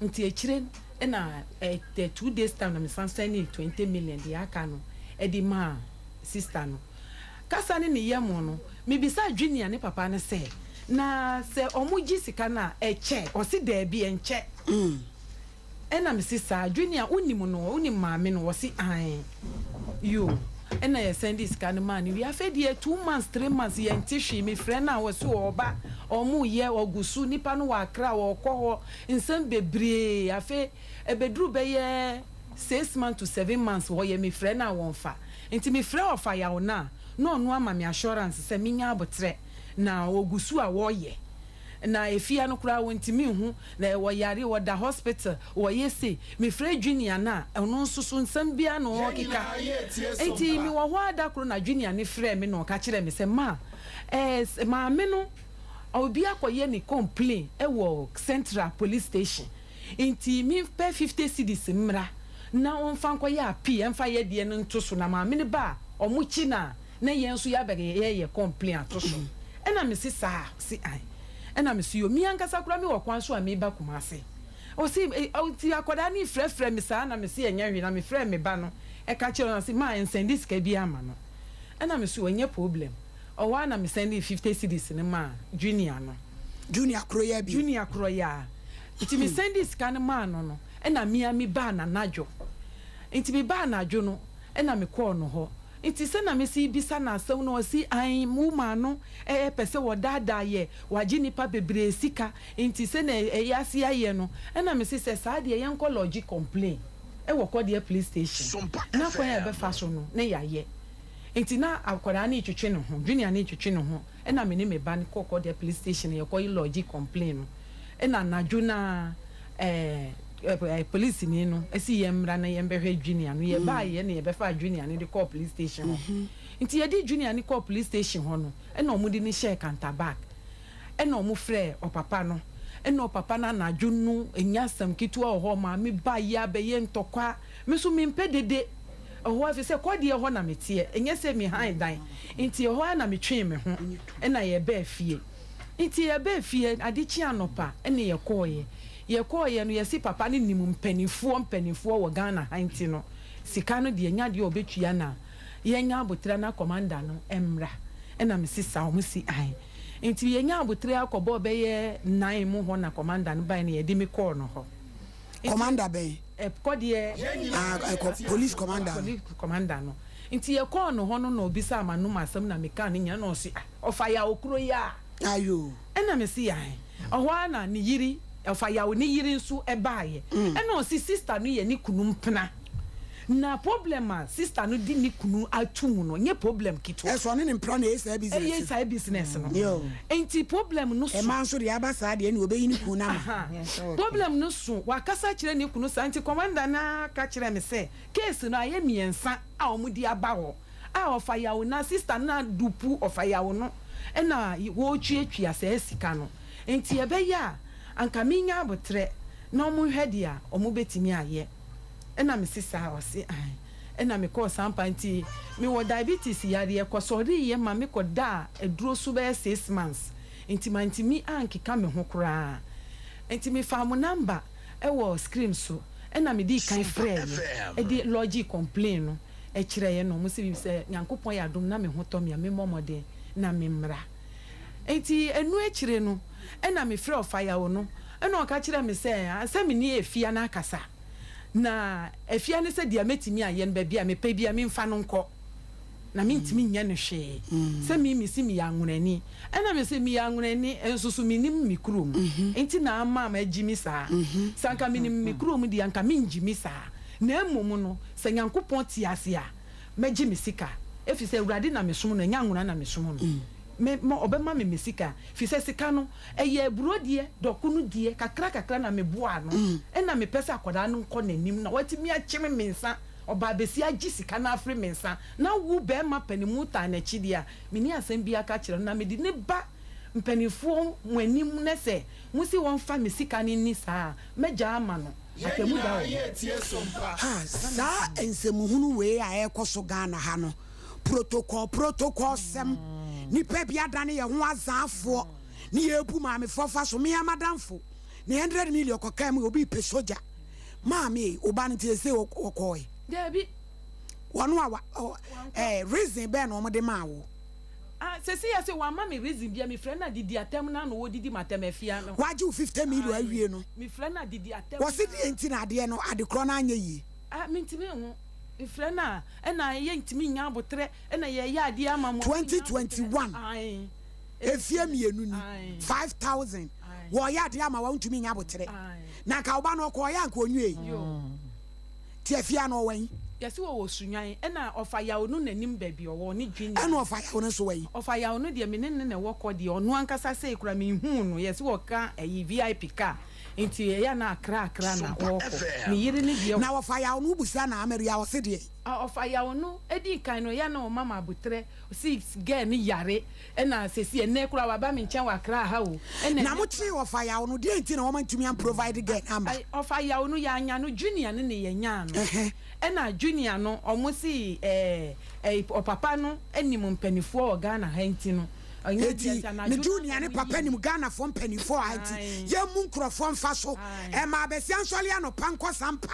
nti akyire ɛna ɛ 2 days time na me san sɛndi 20 million deɛ aka no ɛde maa sister no. Kasa ne ne yam no, mebisaa Junior ne papa no sɛ, Na sɛ wɔgye sika no a, ɛkyɛ? Ɔse daabi, ɛnkyɛ. Ɛna mese saa, Junior wonim no, wonim maame no? Ɔse aane. Yoo. Ɛna yɛ sɛndee sika no maa no wie. Afei deɛ 2 months, 3 months yɛnte hwee. Mefrɛ no a, ɔse ɔɔba, ɔmo yɛ, ɔgu so, nipa no wɔ Accra, ɔɔkɔ hɔ, nsɛm bebree. Afei ɛbɛduru bɛyɛ 6 months to 7 months hɔ yɛ mefrɛ no a wɔmfa. Nti mefrɛ ɔfa yaw no a, na ɔno ama me assurance sɛ menya abotrɛ na ɔgu so a wɔɔyɛ. Na efia no koraa wɔntumi nhu na ɛwɔ yare, wɔda hospital, wɔyɛ sei. Mefrɛ Junior no a, ɔno nso so nsɛm biara na ɔrekeka. Nti mewɔ hɔ ara da koro na Junior no frɛɛ me na ɔka kyerɛɛ me sɛ ma eh, maame no obi akɔyɛ ne complain wɔ Central Police Station nti mempɛ 50 cedis mmra na ɔmfa nkɔyɛ appeal ɛmfa yɛ deɛ no nto so na maame no ba a wɔkye no a na yɛn nso yɛabɛyɛ complain ato so. Ɛna mese saa? Ɔse ae. Ɛna mese yoo, me ankasa koraa mewɔ kwan so a meba Kumasi. Ɔse eh, nti akwadaa no refrɛfrɛ me saa na mese ɛnyɛ hwee na mefrɛɛ me ba no ɛka kyerɛɛ no ɔse ma ɛnsɛnde sika biara ma no. Ɛna mese ɔnyɛ problem. Ɔhɔ ara na mesɛndee 50 cedis no maa Junior no. Junior korɔ yi ara bio? Junior korɔ yi ara. Nti mesɛndee sika no maa no no, ɛna me ara mebaa no anadwo. Nti mebaa anadwo no, ɛna mekɔɔ no hɔ. Nti sɛ na mesi bisa no asɛm no ɔse ae wo maa no pɛ sɛ wɔdaadaa yɛ wagye nipa bebree sika nti sɛ na ɛyɛ ase ayɛ no ɛna mese sɛ saa deɛ yɛnkɔ lodge complain wɔ kɔdeɛ police station na kwan a ɛbɛfa so no na yɛayɛ nti na akwadaa no retwetwe ne ho junior no retwetwe ne ho ɛna me ne me ba no kɔɔ kɔdeɛ police station yɛkɔ lodge complain no ɛna anadwo no ara ɛɛ polisini no si yɛn mmra na yɛn bɛhwɛ Junior no. Yɛbaa yɛ na yɛbɛfaa Junior no de kɔɔ police station hɔ. Nti yɛde Junior no kɔɔ police station hɔ no, ɛna wɔn de no hyɛɛ counter back. Ɛna wɔn frɛɛ ɔpapa no. Ɛna ɔpapa no anadwo no, ɛnyɛ asɛm ketewa wɔ hɔ, maame ba yɛ abɛyɛ ntɔkwa. Me nso mempɛ dede ɛhɔ ɛfiri sɛ kɔdeɛ hɔ na meteɛ, ɛnyɛ sɛ me han dan. Nti ɛhɔ ara na metwee me ho ɛna yɛbaa fie. Nti yɛbaa fie, ade kyee anɔpa ɛna yɛkɔeɛ. Yɛkɔeɛ no yɛse papa no nim mpaninfoɔ mpaninfoɔ wɔ Ghana ha nti no sika no deɛ ɛnyɛ adeɛ a ɔbɛtua na yɛnya aboterɛ na commander no mmra ɛna mese saa ɔmo se ae nti yɛnya aboterɛ akɔbɔɔ bɛyɛ nine mu hɔ na commander no baeɛ na yɛde me kɔɔ no hɔ nti Commander bɛn? Ɛkɔ deɛ Ah ɛkɔ police commander no. Police commander no nti yɛkɔɔ no hɔ no na ɔbisaa m'anom asɛm na mekaa ne nyinaa na ɔse ah ɔfa yaw kuro yi a. Ayoo. Ɛna mese ae. Ɛhɔ ara na ne yere, ɔfa yaw ne yere nso baeɛ. Ɛna ɔse sister no yɛ ne kunu mpena. Na problem a sister no de ne kunu ato mu no nyɛ problem ketewa. Ɛso ɔne ne mpena na ɛyɛ saa business no. Ɛyɛ saa business no. Nti problem no so. Ɛmaa nso deɛ aba saa deɛ ɛne ɔbɛyi ne kunu no ama. Problem no so, wakasa akyerɛ ne kunu saa nti commander no ara ka kyerɛɛ me sɛ case no ayɛ mmiɛnsa a wɔde aba hɔ. a ɔfa yaw na sister no adupu ɔfa yaw no na wɔretuatua saa sika no nti ɛbɛyɛ a anka menya aboterɛ na ɔmo nhwɛ deɛ ɔmo bɛtumi ayɛ ɛna mese saa ɔse ae ɛna mekɔɔ sampa nti mewɔ diabetes yareɛ kɔsɔreeɛ ma me kɔ daa aduro so bɛyɛ 6 months nti mantumi ankeka me ho koraa nti mefaa mo number ɛwɔ screen so ɛna medii kan frɛɛyɛ ɛde lodge complain no kyerɛeɛ na wɔn se sɛ Nyankopɔn yɛ adom na me ho tɔ me a me mmɔ mmɔden na me mmra. Enti ɛno akyire no ɛna me frɛ ɔfayawo no ɛna ɔka kyerɛɛ me sɛ sɛ me ne Afia no akasa na Afia no sɛ deɛ mɛtumi ayɛ no baabi a mepɛ biara me mfa no nkɔ na mentumi nyɛ no hwee sɛ me mese meyɛ anwonani ɛna me se meyɛ anwonani nso so menim me kurom nti na ama magyi me saa sɛ anka menim me kurom deɛ anka mengyi me saa Na mmom no, sɛ Nyankopɔn te ase a, mɛgye me sika, efisɛ Awurade na mesom no, ɛnyɛ anwona na mesom no. Me, ma ɔbɛma me me sika, efisɛ sika no, ɛyɛ aburo deɛ, dɔkono deɛ, kakra kakra na meboa ano, ɛna mepɛ sɛ akwadaa no nkɔ n'anim na watumi akyem me nsa, ɔbaa besia agye sika no afiri me nsa, na wo barima panimu taa n'akyi deɛ a, menni asɛm biara ka kyerɛ no, na mede no ba mpanimfoɔ mo anim na sɛ mose wɔmfa me sika no nni saa a, mɛgyaa ama no. Yɛn Atemmu da nyinaa wɔ hɔ. yɛ tie so mpa. Ha, saa nsɛmhunu wei a ɛrekɔ so Ghana ha no, protocol protocol sɛm, nipa bi adane yɛn ho azaafoɔ ne yɛrebu maamefoɔ fa so, me ara m'adamfo, ne 100 million kɔkaa mu, obi repɛ sogya, maame ei, wo ba no nti ɛsei ɔkɔɔe? Daabi. Wɔn a wa, ɔ, Wankɔ. ɛɛ, reason bɛn na wɔde maa wo? Ah, sesei ase wamma me reason bia, mefrɛ no a didi atɛm no ano wɔdidi m'atɛm afia no. Wagye wo 50 million Aye, awie no, mefrɛ no a didi atɛm wɔse no deɛ nti na adeɛ no, adekorɔ no anyɛ yie? Ah, mentumi nhu. Mefrɛ no a, ɛna yɛntumi nnya aboterɛ, ɛna yɛyɛ adeɛ ama mo a, monnya aboterɛ. 2021, Ae. mfeɛ mmienu ni, 5000, wɔyɛ adeɛ ama wo a, wontumi nnya aboterɛ. Na anka wo ba no ɔkɔɔeɛ a anka ɔnwiei. Nti afie a na ɔwɔ he? Yɛse ɔwɔ Sunwan, ɛna ɔfa yaw no nanim baabi ɔwɔ, ne junior. Ɛna ɔfa yaw no nso wɔ he? Ɔfa yaw no deɛ me ne no na ɛwɔ kɔ deɛ, ɔno ankasa sei koraa menhuu no, yɛse ɔka ɛyi VIP car, nti ɛyɛ a na Accra Accra na ɔɔkɔ, ne yere no deɛ. Na ɔfa yaw no wobusa no Amaria ɔse deɛn? Ɔfa yaw no edi kan no ɛyɛ a na ɔma me aboterɛ, ɔse girl no yare, Ɛna sɛsi ɛnɛ koraa waba me nkyɛn wɔ Accra ha o. Ɛna Na ɛnɛ mo kyee ɔfa yaw no deɛn nti na wɔn antumi an provide girl no amma? Ai ɔfa yaw no yɛanya no junior no ne yɛnyaa no. Ɛhɛn. Ɛna junior no ɔmo se ɛɛ ɛyi ɔpapa no nim mpanifoɔ wɔ Ghana ha nti no ɔnyɛ adeɛ Enti nti ne anadwo no junior ne ɔmo papa yii nim no. Ghanafoɔ mpanifoɔ ha nti Ae. yɛmmu nkorɔfoɔ mfa so. Ae. Ɛma abasia nsɔle anɔpa nkɔ Sampa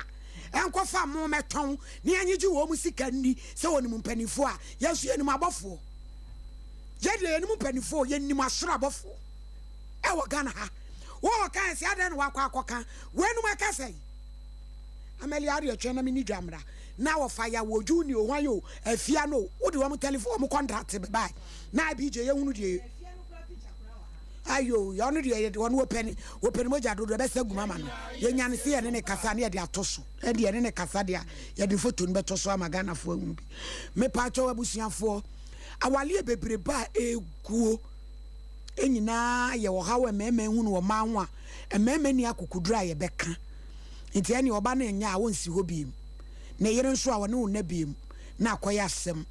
nkɔfa mo mɛtɔn na yɛnyegye wɔn sika nni sɛ wɔnim mpanifoɔ a yɛn nso yɛnim abɔfoɔ. Yɛ deɛ yɛnim mpaninfoɔ o, yɛnim asoro abɔfoɔ ɛwɔ Ghana ha. Wo ɔka ɛsɛ adɛn na wakɔ akɔka weinom ɛka sɛn? Amelia adeɛ twɛn na meni dwa mmra na wɔfa ya wɔ Juni o hwan o afia no o wode wɔn telephone wɔn contract bɛbae na IBJ yɛhunu deɛ ayo yɛ ɔno deɛ yɛde ɔno wɔpɛ ne wɔpɛ ne mogya dodo ɛbɛsɛ guma ma no yɛnya ne se yɛne ne kasa ne yɛde ato so ɛde yɛne ne kasa deɛ yɛde foto no bɛtɔ so ama Ghanafoɔ ahunu bi mepaakyɛw abusuafoɔ Awaleɛ bebrebe a ɛreguo nyinaa yɛ ɔhaw a mmarima hunu wɔ mmaa ho a mmarima nni akokoduro a yɛbɛka. Nti ɛneɛ ɔba no nyɛ a ɔnsi hɔ biem. Ne yere nso a ɔne wo nna biem na akɔyɛ asɛm.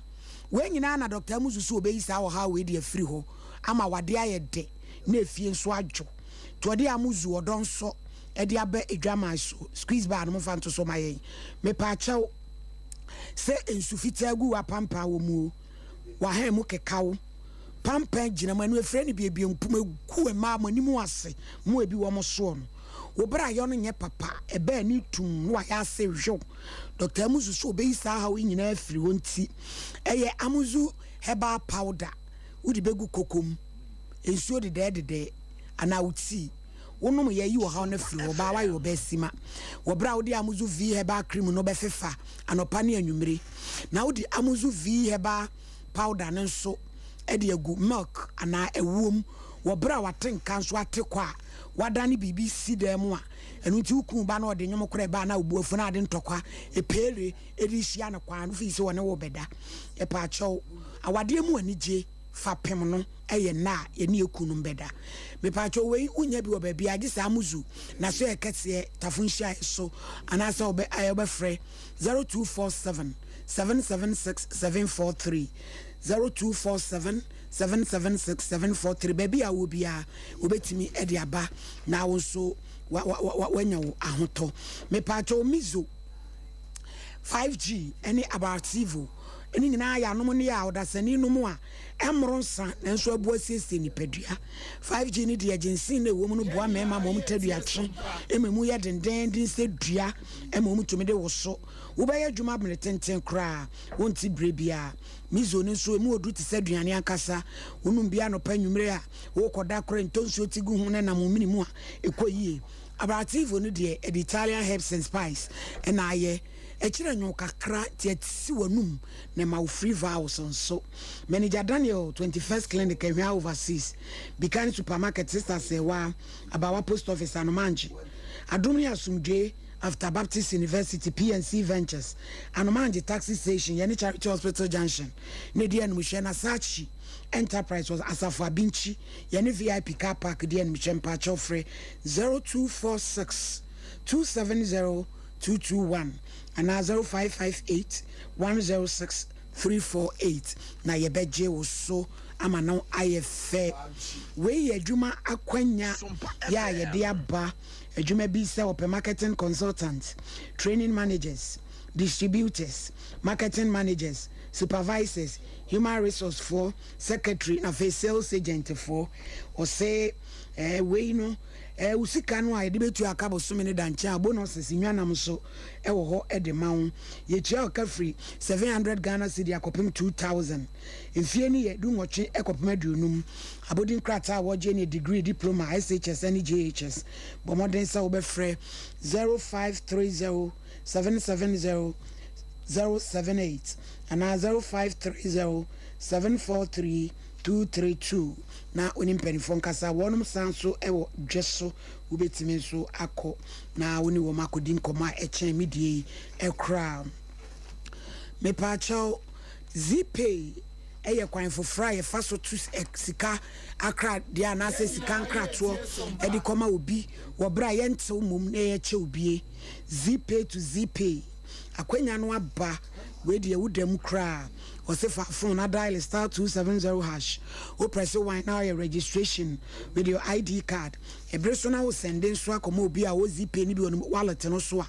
Wei nyinaa na Dɔkta Amuzu sɛ ɔbɛyi saa ɔhaw wei de afiri hɔ ama awadeɛ ayɛ dɛ na efie nso adwo. Nti ɔde Amuzu ɔdɔ nso de aba adwaman so. Squeeze bar no momfa nto so ma yɛn. Mepaakyɛw. Sɛ nsu fitaa gu w'apampaa wɔ mu o, w'ahan mu keka wo. Pampan gyina mu, ɛno efirɛ no biebie mpoma gu mmaa mo anim ase mo ebi wɔn soɔ no. Wo bra yɔ no nyɛ papa, ɛbɛ ani tum na wayɛ ase hwew. Dɔkta Amuzu sɛ obeyi saa haw yi nyinaa afiri hɔ nti, ɛyɛ Amuzu herbal powder wode begu koko mu, nsuo dedɛɛdedɛɛ anaa wo tii. Wonom yɛ yi ɔhaw no firi hɔ baa wayɛ ɔbaa sima wɔ berɛ a wode Amuzu V Herbal Cream no bɛfefa anɔpa ne anwummere na wode Amuzu V Herbal Powder no nso de agu milk anaa ɛwoɔ mu wɔ berɛ a wate nka nso ate kɔ a wadane biribi si dan mu a ɛno nti wo kunu ba na ɔde nwom korɛ ba na wo bo afu na ade ntɔkwa epeere de rehyia no kwan no fii sɛ ɔne wo bɛda. Yɛpaakyɛw awadeɛ mu anigye fapem no. yɛ nna a yɛne yɛ kununom bɛda. Mepaakyɛw wei wonnya bi wɔ baabiara gye saa Amuzu na so yɛ kɛseɛ tafo nhyiaeɛ so anaasɛ wobɛ ɛɛ wobɛfrɛ 0247 776 743 0247 776 743 baabi a wɔ biara wobɛtumi de aba na wo nso wa wa wa wanya wo ahotɔ. Mepaakyɛw Mizo 5G ne Abartivo ne nyinaa yɛ anom ne a ɔdasani nom a Ɛmmoro nsa, nanso ɛboa siesie nipadua. 5G no deɛ, ginseng na ɛwɔ mu no boa mmarima ma wɔn tadua twe ma emu yɛ dendeenden sɛ dua ma wɔtumi de woso. Wobɛyɛ adwuma bere tenten koraa a, wonte brɛ biara. Miso no nso, emu oduru te sɛ aduane ankasa. Wonom bi anɔpa, anwummere a worekɔda koraa, ntɔ nsuo ti gu ho na ɛnam wo mene mu a, ɛkɔ yie. Abrativo no deɛ, ɛde Italian herbs and spice na ayɛ. Ɛkyerɛ nwow kakra nti ɛsi w'anum na ɛma wo free vowels nso. Manager Daniel, 21st Clinic, Ahwea Overseas, Bikani Supermarket, Sister Serwaa, Abawa Post Office, Anomangye, Adom ne Asomdwoe, After Baptist University, PNC Ventures, Anomangye Taxi Station, yɛne Charity Hospital Junction na ɛdi animhwɛ na Sachi Enterprise wɔ Asafo Abinkyi, yɛne VIP Car Park di animhwɛ. Mpaakyɛw frɛ 0246 270 221 anaa 0558 106 348 na yɛbɛgye wo so ama no ayɛ fɛ. Wei yɛ adwuma akwanya yɛ a yɛde aba adwuma bi sɛ wɔpɛ marketing consultant, training managers, distributors, marketing managers, supervisors, human resource foɔ, secretary na afei sales agent foɔ. Ɔse eh, wei no Eh, wo sika no a yɛde bɛtua aka bosome no da nkyɛn a, bonuses, nnwanam nso wɔ hɔ de ma wo. Yɛtua wo ka firi 700 Ghana cedi akɔpem 2000. Mfie no yɛ dunwɔtwe kɔpem aduonum. Abodin krataa a wɔgye ne degree, diploma, SHS ne JHS. Bɔ mmɔden sɛ wobɛfrɛ 0530 770. 078 anaa 0530 743 232 na wo ne mpanimfoɔ nkasa. Wɔnom san nso wɔ dwɛ so, wobɛtumi nso akɔ na wo ne wɔn akɔdi nkɔmmɔ a ɛkyɛn me deɛ yi koraa. Mepaakyɛw, Zeepay yɛ kwan foforɔ a yɛfa so to sika akradeɛ anaasɛ sika nkratoɔ de kɔma obi wɔ berɛ a yɛntew mmom na yɛkyɛ obie. Zeepay to Zeepay akwanya no aba, wei deɛ woda mu koraa. Ɔse fa phone na dial *270 hash, wo press 1 na ayɛ registration with your ID card. Ɛbere so na wo sɛnde nso akɔma obi a ɔwɔ Zeepay no bi wɔ ne wallet no so a,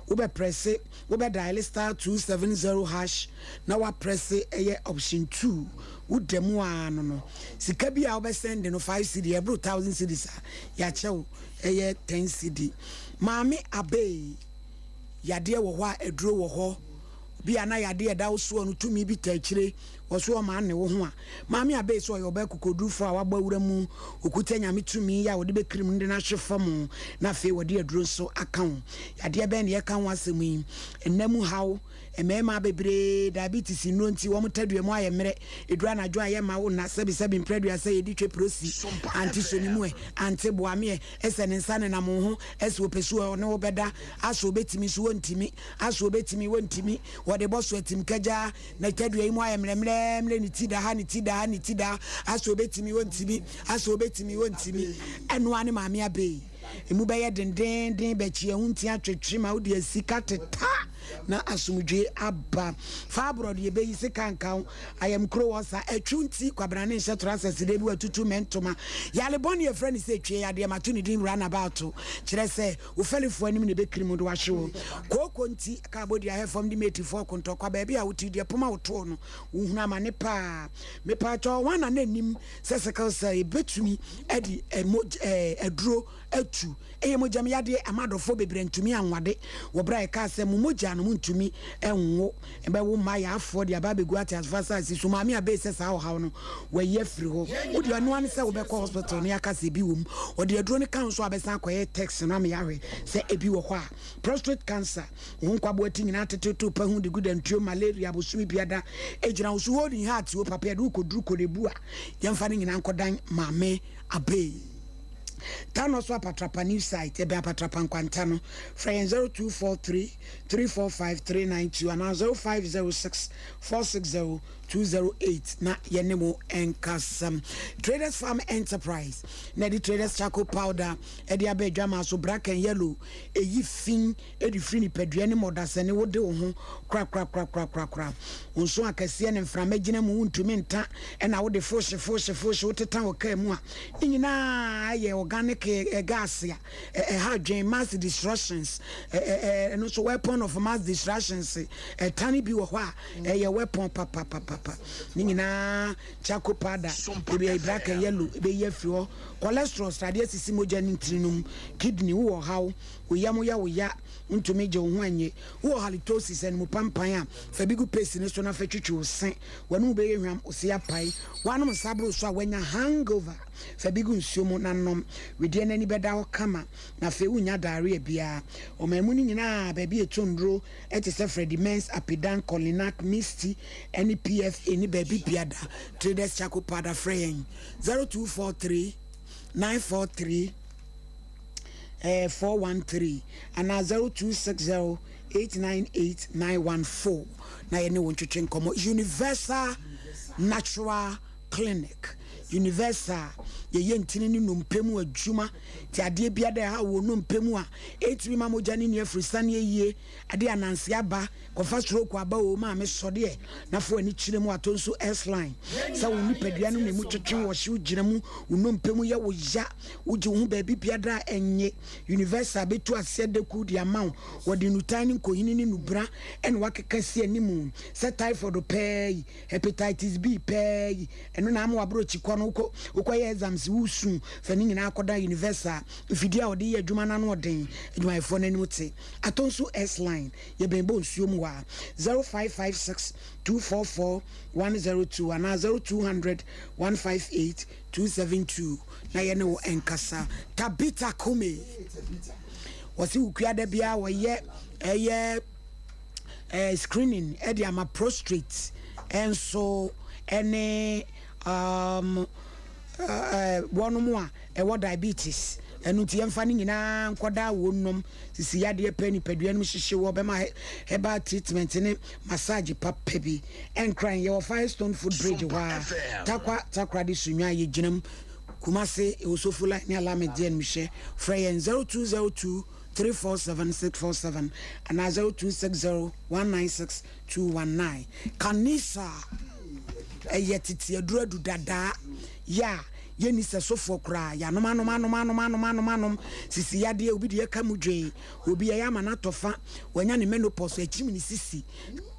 wobɛ press wobɛ dial *270 hash na wa press ɛyɛ option 2. Woda mu a no, sika bi a wobɛ sɛnde no 5 cedi, ɛboro 1000 cedis a, yɛakyɛ wo ɛyɛ 10 cedi. Maame Abee, yadeɛ wɔ hɔ a aduro wɔ hɔ bi a na yadeɛ ɛda wo soɔ no tumi bi ta akyire wɔ so ɔma ne wo ho a. Maame Abee sɛ ɔyɛ ɔbaa kokodurufoɔ a wabɔ awura mu, ɔkuta Nyame tumi yi a wɔde bɛkirim no de no ahwe fam na afei wɔde aduro nso aka ho. Yadeɛ bɛn na yɛka ho asɛm yi? Nna mu haw, mmarima bebree diabetes nnuro nti wɔn tadua mu ayɛ mmerɛ, ɛduru anadwo a yɛmma wo nna, sɛbisɛbi mprɛdua sɛ yɛdi twe prosi, ante sɔ ne mu ɛ, ante boa me ɛ, ɛsɛ ne nsa nenam wo ho, ɛsɛ ɔpɛ so ɔne wo bɛda, asɛ ɔbɛtumi so wɔntumi, asɛ ɔbɛtumi wɔntumi, wɔde bɔ so atim kagyaa na tadua yi mu ayɛ mmerɛmmerɛmmerɛ, ne ti da ha, ne ti da ha, ne ti da ha, asɛ ɔbɛtumi wɔntumi, asɛ ɔbɛtumi wɔntumi. Ɛnoa ne Maame Abee emu bɛyɛ dendenden bɛkyi ɛho nti atwetwe ma wode asika teta na asomdwe aba. Fa aborɔ de yɛbɛyi sika nka ho ayamkuro wɔ sa atwu nti kwabena ne nhyɛ tora sɛsede bi watutu mɛ ntoma yale bɔne yɛfrɛ ne sɛ twie yadeɛ mato ne din runabout, kyerɛ sɛ wo fɛlifoɔ anim na ɛbɛkiri mu de wahye wo kooko nti ka abɔdua hɛ fam de metifoɔ kontɔkwa baabi a wote deɛ poma wotoo no wohunu amane paa. Mepaakyɛw, wɔn na n'anim sɛ sickle cell yɛbɛtumi de aduro atu ɛyɛ mogyam yadeɛ ama adɔfoɔ bebree ntumi anwade wɔ berɛ a yɛkaa sɛ mo mogya no montumi nwo ɛbɛwo mma yɛafoɔ de aba abɛgu ateasefoɔ asase so. Maame Abei sɛ saa ɔhaw no wayi afiri hɔ. Wode ɛno ane sɛ wobɛkɔ hospital no yɛaka sɛ ebi wɔ mu, ɔde aduro no ka ho so a bɛsan akɔyɛ text no ama yɛahwɛ sɛ ebi wɔ hɔ a. Prostate cancer, wo ho nkwaboa ti nyinaa tetetew pa hu de gu dantuo, malaria bosome biada egyina wo so, holding heart o papa yɛde wo kɔduru Korle-Bu a yɛmfa no nyinaa nkɔdan Maame Abei. Tano so Apatrapa new site ɛbɛn Apatrapa Nkwanta no, frɛ yɛn 0243 345 392 anaa 0506 460 208 na yɛne mo nkasa. Traders Farm Enterprise na ɛde Traders Charcoal Powder ɛde aba adwama so, black and yellow, ɛyi fi de firi nipadua ne mu ɔdasani wode wo ho korakorakorakorakora. Wo nso akɛseɛ ne mframa gyina mu wontumi nta ɛna wode fohye fohye fohye woteta wɔ kaa mu a ne nyinaa yɛ organic gas a ɛha adwen, mass destructions, ɛno nso weapon of mass destructions, ɛtane bi wɔ hɔ a ɛyɛ weapon papapapapa. Ne nyinaa charcoal powder ebi black and yellow ɛbɛyi afiri hɔ. Cholesterol, sradeɛ sisi mogya ne ntini no mu, kidney wowɔ haw, wo yam yɛ wo ya, ntumi gye wo ho anye, wowɔ halitosis, animu pampan a, fa bi gu paste ne so na fa twitwi wo se, w'anum bɛyɛ hwam, wo se apae. Woanom nsa aboro so a woanya hangover, fa bi gu nsuo mu na nom, wedeɛ n'ani bɛda hɔ kama na afei wonnya diarrhea biara. Ɔman mu no nyinaa baabi ɛtɔ nnuro te sɛ Freddie Mens, Apidan, Colinac, Misty ne PFA ne baabi biada. Traders Charcoal Powder, frɛ yɛn 0243 943 413 anaa 0260 898 914 na yɛne wo ntwetwe nkɔmmɔ. Universal Natural Clinic, Universal yɛyɛ ntini ne nnompe mu adwuma nti adeɛ biada ɛha wɔ nnompe mu a ɛtumi ma mogya ne nni afiri saneɛ yie, adeɛ ananse aba kɔfa stroke aba o maame sɔdeɛ na fo ani kyerɛ mu atɔ nso S-line sɛ wo nipadua no na emu twetwe wɔ hyew gyina mu, wo nnompe mu yɛ wo ya, wogye wo ho baabi biada a ɛnye. Universal bɛtu aseɛ dɛkuw de ama wo. Wɔde nnutan ne nkohini ne nnubra ɛna wakeka si animu sɛ typhoid pɛɛ yi, hepatitis B pɛɛ yi, ɛno na ama wabrɔkyi kɔ no wokɔ wokɔyɛ exams wosu fa ne nyinaa kɔda Universal. Mfidie a wɔde yɛ adwuma no ano ɔden, adwumayɛfoɔ no anim te. Atɔ nso S-line yɛbɛn bɔ nsuo mu hɔ a 0556 244 102 anaa 0200 158 272 na yɛne wo nkasa. Tabitha Kumi wɔse wokua da biara wɔyɛ ɛyɛ. eh, screening de ama prostrate nso ne um, eh, wɔnom a ɛwɔ diabetes. Ɛno nti yɛmfa ne nyinaa nkɔda wɔnom sisi yadeɛ pɛ nipadua no hyehye wɔ bɛma herbal treatment ne massage papa bi. Ɛnkran yɛwɔ Firestone Food Bridge hɔ a Takwa Takoradi Sunyani yɛgyinam Kumase ɛwɔ Sofo Line ne Alameda deɛ no hyɛ. Frɛ yɛn 0202 347 647 anaa 0260 196 219. Kanisa ɛyɛ tete aduru adu dadaa yɛ a yɛnni sɛ sofoɔ koraa yɛanom anom anom anom anom anom anom sisi yadeɛ obi deɛ ka mu dwee obi ɛyɛ ama no atɔ fa wanya ne menopause akyim ne sisi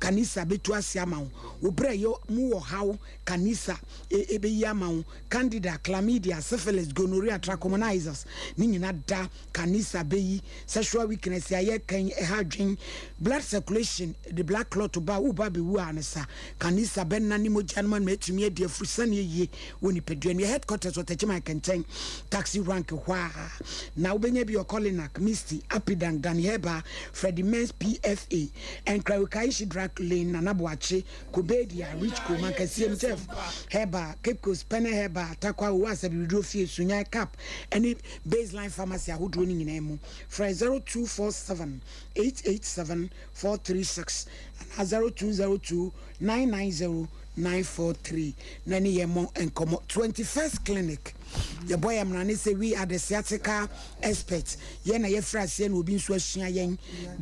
kanisa bɛtu ase ama wo wo berɛ yɛ mu wɔ haw kanisa ɛbɛyi ama wo candida chlamydia syphilis gonorrhea trichomoniasis ne nyina da Kanisa bɛyi, sexual weakness a yɛka yi ɛha adwen, blood circulation de blood clot ba a woba abɛwu a ne sa. Kanisa bɛnane mogya no ma no ma atumi adi afurusane yie wɔ nipadua no. Yɛ headquarters wɔ Techiman Kɛntɛn taxi rank hɔ a na wobɛnya bi wɔ Kolinak, Misty, Apidan, Dan Herbal, Freddie Mens PFA, Nkrawi Drug Lane, Nana Boakye, Kobedia, Richco, Mankesiem, Jeff Herbal, Cape Coast, Pene Herbal, Tarkwa, Owuasa, Bibiduro Fie, Sunyani, Cap, ne Baseline Pharmacy ahodoɔ no nyinaa mu. Frɛ 0247 887 436 anaa 0202 990 943 na ne yɛn mmɔ nkɔmmɔ. 21st Clinic, yɛbɔ yɛn mmara ne sɛ we are the sciatica experts. Yɛn na yɛfiri aseɛ na obi nso asua yɛn.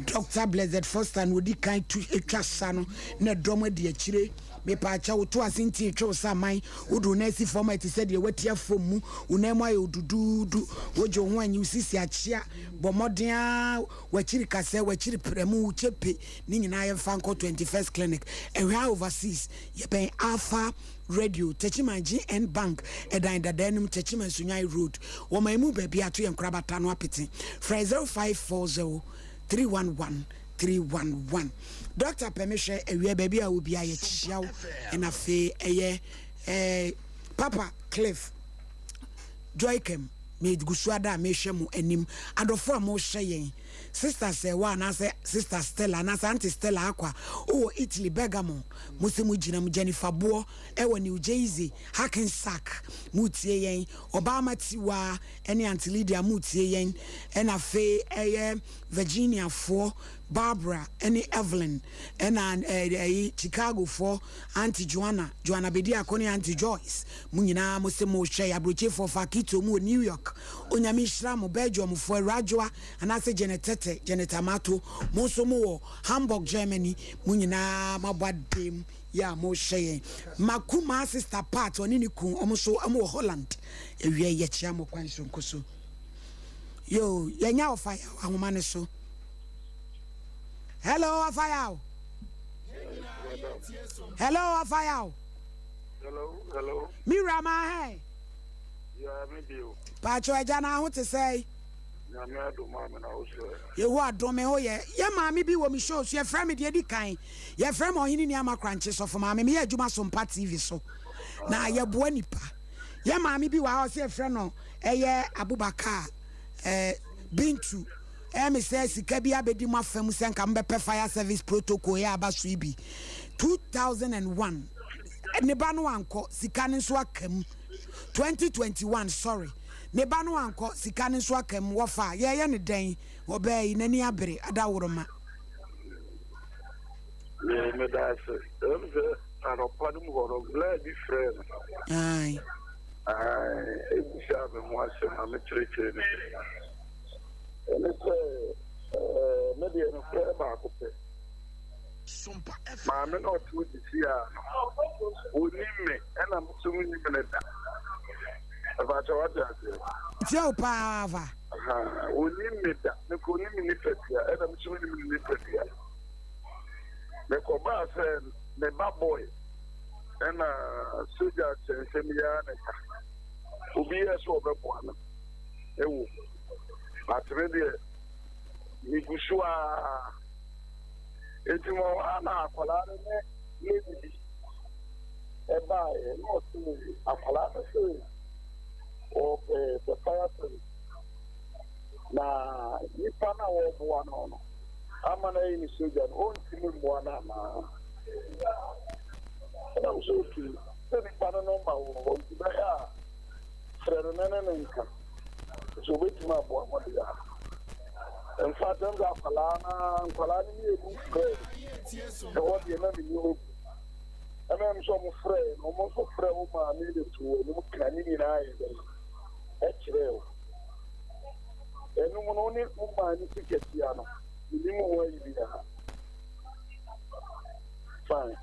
Dr. Blessed Foster na ɔdi kan tu twa sa no na ɛdɔm adi akyire. Mepaakyɛw, wo to ase nti retwe wo sɛ aman, wode wo nan asi fam a ɛte sɛ deɛ woatia fam mu, wo nan mu ayɛ wo duduudu, wogye wo ho anyi, wo sisi akyea, bɔ mmɔden ara, w'akyiri kasɛɛ, w'akyiri prɛmu, wo kyepe, ne nyinaa yɛmfa nkɔ 21st Clinic, Ɛhwɛ Overseas, yɛbɛn Alpha Radio, Techiman GN Bank, ɛdan dadaa no mu, Techiman Sunyani Road, wɔ man mu baabi a to yɛn nkorabata no apete. Frɛ 0540 311 311. Doctor pɛ me hwɛ awia baabi a wɔ biara yɛkyia wo ɛna afei ɛyɛ eh, Papa Cliff Joykem megu so ada a mehwɛ mo anim adɔfo a mohwɛ yɛn Sister Sɛwa anaasɛ Sister Stella anaasɛ Auntie Stella Akwa wowɔ Italy Bergamo mo se mo gyina mu Jennifer Boɔ ɛwɔ New Jersey Hackensack motie yɛn Ɔbaa Matiwa ɛne Auntie Lydia motie yɛn ɛna afei ɛyɛ Virginia foɔ Barbara ne Evelyn ɛna ɛyi Chicago foɔ Auntie Joanna, Joanna Bediako ne Auntie Joyce mo nyinaa mo se mo hwɛ yɛ aburokyefoɔ Fakito mo wɔ New York Onyame nhyira mo Belgium foɔ Awuradwoa anaasɛ Janet Tete, Janet Amato mo nso mo wɔ Hamburg Germany mo nyinaa mo abɔ adem yɛ a mo hwɛ yɛn Makumaa sister Pat ɔne ne kun ɔmo nso ɔmo wɔ Holland awia yi yɛkyea mo kwan soronko so yoo yɛnya ɔfa yaw ahoma no so. Hello, Afayao. Hello, Afayao. Hello, hello. Mi wura ma hɛn. Yeah, me bio. Paakyɛw agya na ho te sɛe. Nyame adom a me na wo sɛ. Yehowa adom me ho yɛ. Yɛ maame bi wɔ me show so yɛfrɛ me deɛ di kan. Yɛfrɛ me ɔhene ni ama korankye sɔfo maame meyɛ adwuma so mpa TV so. Na yɛboa nipa. Yɛ maame bi wɔ ha ɔsɛ yɛfrɛ no ɛyɛ Abubakar eh, Bintu. Ɛyɛ me sɛ sika bi abɛdi mo afa mu sɛ nka mobɛpɛ fire service protocol yɛ aba so yi bi. 2001 ne ba no ankɔ, sika no nso aka mu. 2021 sorry, ne ba no ankɔ, sika no nso aka mu. Wɔfa, yɛyɛ no dɛn? Ɔbaa yi, n'ani abere, adaworoma. Yoo, meda ase. Ɛm sɛ anɔpa no mu hɔ no, bla bi frɛɛ me. Ae. Ae, ebisaa me ho asɛm na mekyerɛkyerɛ no mu. Ɛne sɛ, ɛɛ, me deɛ nokorɛ baako pɛ. Maame no a ɔte wo sisi a no, ɔnim me, ɛna me nso mennim no da. Ɛfakyɛ wate aseɛ? Tie wo paa va. Ɔnim me da, mekɔ ɔnim me nipadua, ɛna me nso menim ne nipadua. Mekɔbaa sɛ ne ba boy, ɛna sogya kyɛnsɛm yi ara na ɛka. Obi yɛ sɛ ɔbɛboa no, ɛwɔ mu. But me deɛ megu so ara. Enti wɔ hɔ ara na akwadaa no ne lady bi ɛbaeɛ na ɔse akwadaa no se ɔpɛ the fire service na nipa no a wɔreboa no no. ama no ayi ne sogya no, ɔntumi mmoa no anaa? Ɛna me sɛ okay, sɛ nipa no nɔmba wɔ hɔ nti bɛyɛ a frɛ no na ne ne nka sɛ obetumi aboa mo deɛ a. In fact, ɛm sɛ akwadaa no nkwadaa no mmienu frɛɛ ɛhɔ deɛ na menni hɔ bi. Ɛna ɛm sɛ ɔmo frɛɛ no, ɔmo nso frɛɛ wo maame de too anim ka ne nyinaa yɛ dɛn ɛkyerɛɛ wo. Ɛno mu no, wo ne wo maame sika tua no, mennim ho ayi biara. Fine.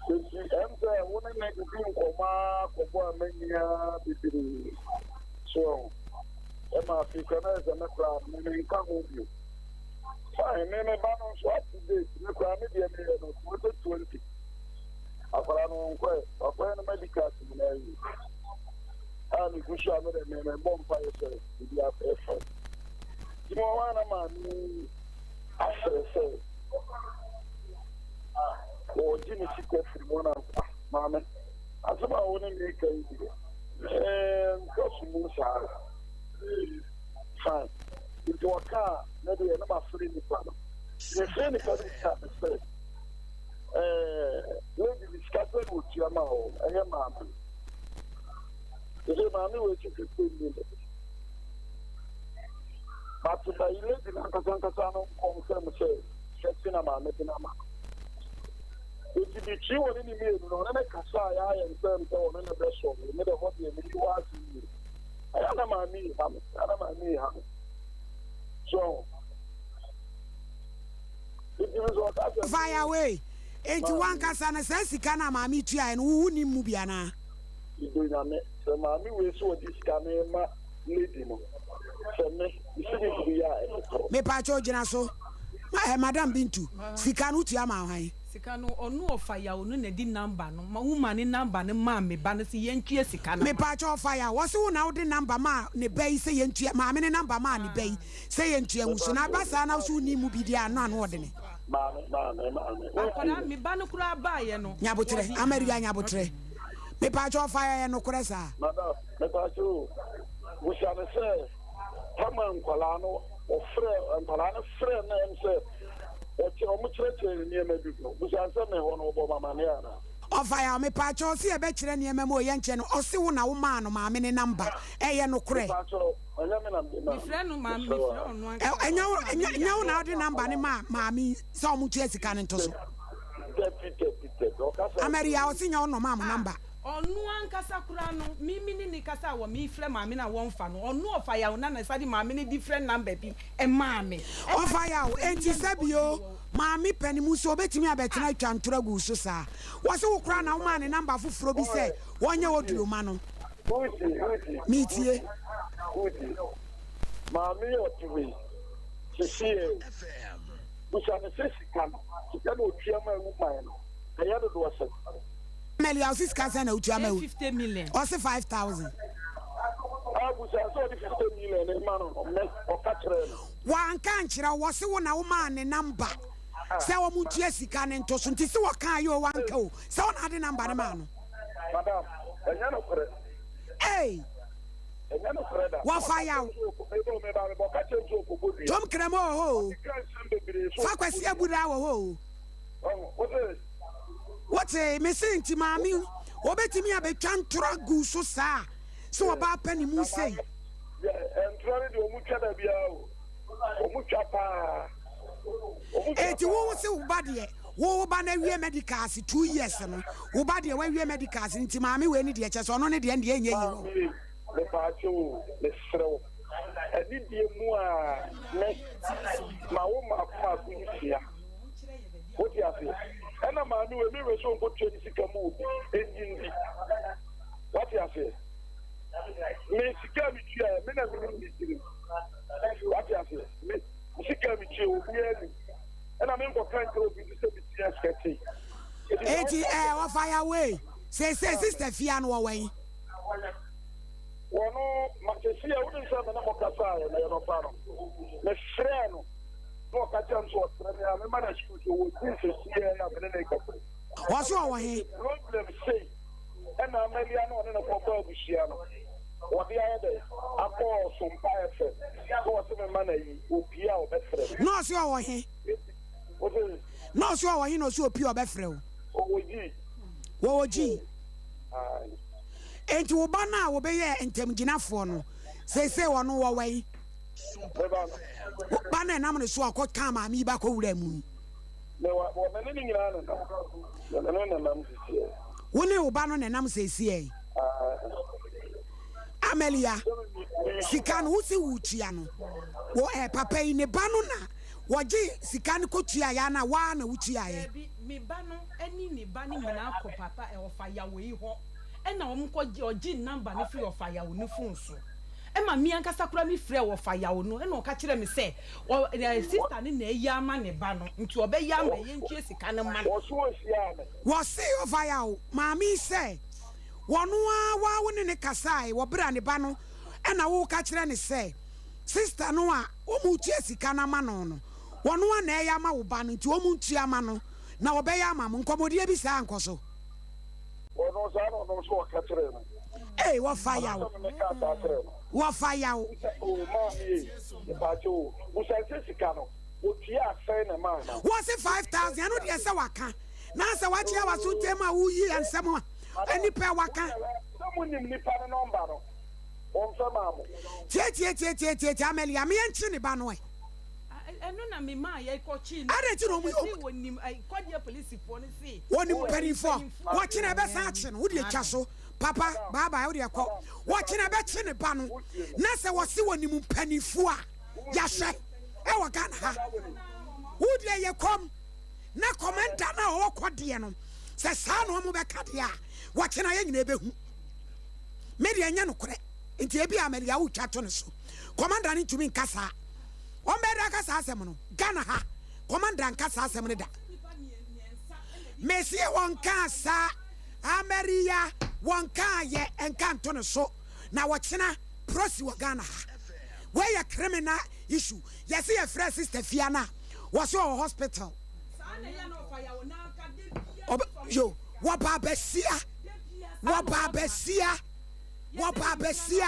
Enti ɛm sɛ wo ne no didi nkɔmmɔ ara kɔbɔ amanni ara bebree. So ahu? Ɛma afei koraa na ayɛ sɛ me koraa no, me menka ho bio. Fine, me me ba no nso up to date, me koraa me deɛ meyɛ no 2020. Akwadaa no ɔnkɔɛ, wakɔyɛ no medicals nyinaa awie. A megu so a me deɛ me mebɔ mpaeɛ sɛ biribi akɔyɛ fine. Nti mewɔ hɔ a na maame yi afrɛ sɛ wɔregye ne sika firi mu na ah maame asɛm a wo ne me reka yi deɛ nkɔ so mu saa fine nti wɔka a me deɛ na mafrɛ nipa no mefrɛ nipa no bisa me sɛ ɛɛ lady ne sika sɛ na ɔtua ma wɔ ɛyɛ maame ɛsɛ maame wɔ akyi 15 million But bayi lady no ankasa ankasa no confirm sɛ sɛsi na maame de no ama no. Eti between wɔne ne mmienu no ɔne ne kasa a yɛayɛ nsɛm sɛ ɔne ne bɛsɔre ne dɛ hɔ deɛ meyi hɔ ase yie. Ɛyɛ na maame yi ha me, ɛyɛ na maame yi ha me. So eti mi sɛ ɔka sɛ. Fire away. Enti wankasa no saa sika no a maame tuaeɛ no wo wonim mu bi anaa? Ido nyame sɛ maame wei sɛ ɔde sika no rema lady no sɛ me mesi me kunu yɛ a ɛfotoro. Mepaakyɛw gyina so ma eh madam Bintu sika no wotua maa hwan? Sika no ɔno ɔfa yaw no na di number no ma wo ma ne number no maa me ba no se yɛntua sika no ma. Mepaakyɛw ɔfa yaw ɔse wo na wode number maa ne ba yi sɛ yɛntua maame ne number maa ne ba yi sɛ yɛntua ngu so na aba saa na wose wonni mu bi deɛ a no ano ɔdene. Maame maame maame. Akwadaa me ba no koraa baayɛ no. Nyabotrɛ Amaria nyabotrɛ mepaakyɛw ɔfa yaw ɛyɛ nokorɛ saa? Madam Mepaakyɛw o, busa no sɛ tam a nkwadaa no wɔfrɛ nkwadaa no frɛ no ɛm sɛ wɔkyerɛ wɔn kyerɛkyerɛ no nneɛma bi no busa no sɛ me hɔ no wɔbɔ me amaneɛ anaa. Ɔfa yaw mepaakyɛw ɔse yɛbɛkyerɛ nneɛma mu o yɛnkyɛ no ɔse wo na wo maa no maame ne number ɛyɛ nokorɛ. Mepaakyɛw ɛnyɛ me na mede maa no Mefrɛ no maame mesrɛ wo mefrɛ ara. ɔno ankasa Ɛnyɛ wo ɔse maame ɛnyɛ no ɛnyɛ wo yare na wode number no maa maame yi sɛ ɔmo ntua sika no nto so. Dabi dabi dabi ɔkasa Amaria ɔse nyɛ wo na ɔmaa mo number. Ɔno ankasa koraa no, me me ne no kasa a wɔ me frɛ maame no a wɔnfa no, ɔno ɔfa yaw na na ɛsa de maame no de frɛ number bi maa me. Ɛna Ɔfa yaw, sɛ enti meyɛ no sɛbi audio o, wɔ. maame pɛ ne mu sɛ obetumi abɛtena atwa ntorɔ agu wo so saa. Wɔse wo koraa na womaa ne number foforɔ bi sɛ wɔnyɛ audio ma no. Metie. Maame yi ɔte hɔ yi, sesei o, bisa no sɛ sika no, sika no otua maa woman no, ɛyɛ dodoɔ sɛn? Amelia ɔse sika sɛn na wotua ma Ɛyɛ 50 million. Ɔse 5000. Ah busa sɛ ɔde 50 million no ma no no me ɔka kyerɛɛ no. Wanka ankyerɛ wo wɔse wo na womaa ne number sɛ wɔn ntua sika no nto so nti se wɔkaa yɛ o wanka o sɛ wo na ade number no maa no. Madam ɛnyɛ nokorɛ. Ei. Ɛnyɛ nokorɛ da. Wɔfa yaw. Tom Kremo wɔ hɔ o. Fa Kwasi Abudaa wɔ hɔ o. Wote, mese nti maame obetumi abetwa ntorɔ agu so saa sɛ ɔbaa pɛ ne mu sei. Ntorɔ no deɛ ɔmo twa da biara o, ɔmo twa paa. Eti wo se wo ba deɛ wo wo ba no awie medicals 2 years no wo ba deɛ wawie medicals nti maame wei ne deɛ kyɛ sɛ ɔno ne deɛ ndeɛ ɛnyɛ yie hɔ. Maame mepaakyɛw o, mesrɛ wo anidie mu a me ma wo mmaako mmaako nsia. Wote aseɛ? Ɛna maame wei, me werɛ sɛ ɔnkɔtua ne sika mu obi ɛnyi ndi. Woate aseɛ? Me sika a metua, me na menim me tirim. Woate aseɛ? Me sika a metua, obiara nim. Ɛna menkɔka nkyerɛ obi nso sɛ metua sika sei. Eti ɛɛ wɔfa ya wei. Seesei sister fia no wɔwɔ yi. Wɔno, ma seesei a wonim sɛ me ne mo kasaeɛ no yɛ nɔpa no, mefrɛɛ no. Na ɔka kyerɛɛ me sɛ ɔsrɛ me a memma no excuse, ɔwɔ gym sɛsiɛ a me ne no rekasa yi. Ɔse ɔwɔ he? Problem sei ɛna Amalia ne ɔne no kɔbɔ abusua no. Wɔde ayɛ dɛn akɔ Sompa FM na ɔse me ma no ayi, opie a ɔbɛfrɛ me. Na ɔse ɔwɔ he? Wose? Na ɔse ɔwɔ he na ɔse opie a ɔbɛfrɛ wo? Ɔwɔ G. Wɔwɔ G. Ae. Enti wo ba no a wɔbɛyɛɛ ntamgyinafoɔ no, seesei ɔno wɔwɔ he? Me ba no. Wo ba no a ɛnam ne so a ɔkɔkaa maame yi ba kɔwuraa mu yi. Me wa, wɔ me ne ne nyinaa nenam. Me ne no nenam sisiɛ. Wo ne wo ba no nenam seesei? Amelia, sika no wose wotua no, wɔ eh, papa yi ne ba no na wɔgye sika no kɔtuaeɛ anaa woa na wotuaeɛ? Daabi, me ba no ne ne ba no nyinaa kɔ papa eh, ɔfa Yawo yi hɔ ɛna wɔn kɔ gye, ɔgye number no firi ɔfa Yawo no phone so ɛma me ankasa koraa me frɛɛ ɔfa Yawo no ɛna ɔka kyerɛɛ me sɛ ɔ eh, sister no na ayi ama ne ba no nti ɔbɛyɛ ama yɛntua sika no ma no. Wɔso ɔhyiaa me. Wɔse ɔfa Yawo maame yi sɛ Wɔno ara waa wo ne no kasae wɔ bere a ne ba no na woreka kyerɛ no sɛ sister no a wɔretua sika no ama no no, wɔno ara na ɛreyɛ ama wo ba no nti wɔntua ama no na wɔbɛyɛ ama mo. Nkɔmmɔdie bi saa ankɔ so? Ɔno saa na ɔno nso ɔka kyerɛɛ me. Ei, wɔfa yaw. Anaasɛ me mekaa saa kyerɛɛ no. Wɔfa yaw. Bisa oo maame ei, mepaakyɛw o, busa sɛ sika no wɔtuaa sɛn na ɛmaa no? Wɔse 5000, ɛno deɛ sɛ waka. Na sɛ wakyea w'aso ntɛm a woyi nsɛm a nnipa a waka. Sɛ monim nipa no nɔmba no, wɔmfɛ maa mo. Tietietietietietie Amelia me yɛnkye ne ba no ɛ. Ɛno na me maa yɛ kɔ kyee no. Adɛn nti na ɔmo Yɛse wɔnim kɔdeɛ polisifoɔ no se. Wɔnim mpaninfoɔ wɔkye no ɛbɛsan akye no wodeɛ twa so papa bye bye wodeɛ kɔ wɔkye no ɛbɛkye ne ba no na sɛ wɔse wɔnim mpaninfoɔ a yɛahwɛ ɛwɔ Ghana ha wodeɛ yɛ kɔm. Na kɔmanda no a ɔwɔ kɔ deɛ no, sɛ saa na wɔn bɛka deɛ a, wɔkyena yɛn nyinaa bɛhu. Me deɛ ɛnyɛ nokorɛ, nti ebi a Amalia wotwa to ne so. Kɔmanda no ntumi nka saa. Wɔn bɛyɛ dɛ aka saa asɛm no. Ghana ha, kɔmanda nka saa asɛm no da. Mesie wɔn kaa saa, Amaria wɔn kaa yɛ nka nto ne so. Na wɔkyena prosi wɔ Ghana ha. Wei yɛ criminal issue. Yɛse yɛfrɛ sister fia no a, wɔse ɔwɔ hospital. Yo, wɔba abasia, wɔba abasia, wɔba abasia.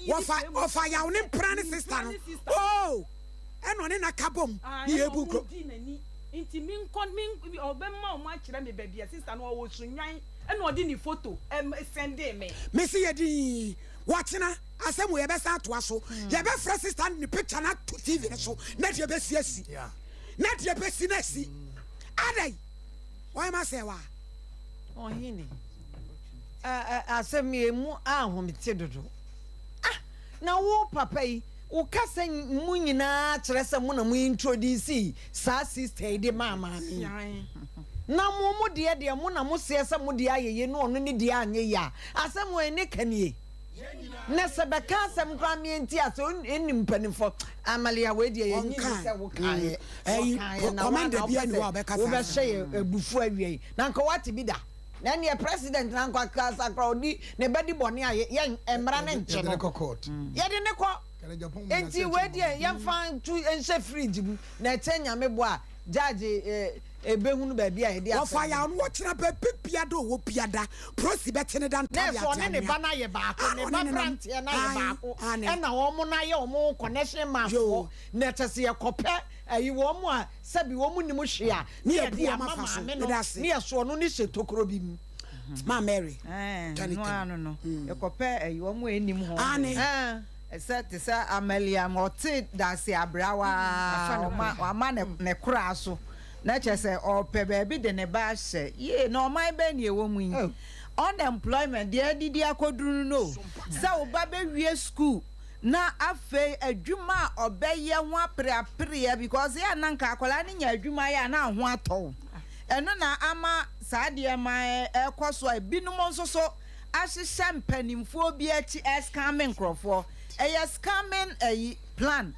Wɔfa ɔfa yaw ne mpra ne sister no. Oh, ɛna ɔne na ka bom ne yɛ bu nkuro. Nti mi nkɔ mi ɔbɛma ɔmo akyerɛ mi baabi a sister no ɔwɔ Sunyani ɛna ɔde ne photo sɛndee me. Mesi yɛ dinn. Wɔkyena asɛm wei yɛbɛsan atoa so. Yɛbɛfrɛ sister no de ne picture no ato TV no so na deɛ ɛbɛsi asi. Na deɛ ɛbɛsi no asi. Adɛn? Wɔyɛ ma sɛ wa. Ɔhene, asɛm yi emu ahomete dodo. Ah, na wo papa yi, wo kasa mu nyinaa kyerɛ sɛ mo na mo introduce saa sister yi de maa maame yi. Na mo mo deɛ deɛ mo na mo seɛ sɛ mo deɛ ayɛ yie na ɔno ne deɛ anyɛ yie a, asɛm wei ne ka nie. Na sɛ bɛka asɛm koraa meɛ nti a sɛ ɛnim mpanimfoɔ Amalia wei deɛ yɛnyi ni sɛ wo kaeɛ wɔkaeɛ na woa na wopɛ sɛ wobɛhyɛ yɛ abufuo awia yi na nka woate bi da na ɛneɛ president na nkɔ akasa koraa ɔdi ne bɛdi bɔne a yɛn mmara ne nkye no yɛde ne kɔ nti wei deɛ yɛmfa nto nhyɛ fridge mu na ɛkyɛ nyame boa a judge eh, Ebehunu baabi a yɛde asɛm Wɔfa no. yaw no wɔkyena baabi bia da ɔwɔ bia da prosi bɛte ne da Na ntade ɛsɛ ɔne ate ne anwea ba no ayɛ baako, a ne ɔne ba ne nam beranteɛ no ayɛ ae baako, aane ɛna wɔn no ayɛ wɔn connection man foɔ, yoo na kyɛ sɛ yɛkɔpɛ ayi wɔn a sɛbi wɔn nnim hwee a, ne ne yɛbu yɛde wɔn ama afa so maame no, meda ase ne yɛso ɔno no hyɛ tokuro bi mu. Ma Mary Ɛɛ, twa ne no tam ano no, yɛkɔpɛ ayi wɔn a ɛnnim ho aane. Ɛɛ. Sɛ te sɛ Amalia ma ɔte dase abrawa a ɔma wama ne ne koraa so na kyerɛ sɛ ɔpɛ baabi de ne ba ahyɛ yie na ɔman bɛn na ɛwɔ mu yi unemployment deɛ adidi akɔduru no no sɛ wo ba bɛwie school na afei adwuma a ɔbɛyɛ ho apereapereɛ because yɛ a na nka akwadaa no nya adwuma yɛ a na ho atɔ wo ɛno na ama saa deɛ ma ɛkɔ so a ebinom nso so ahyehyɛ mpanimfoɔ bi akyi ɛscamme nkorɔfoɔ ɛyɛ scamming ɛyi plan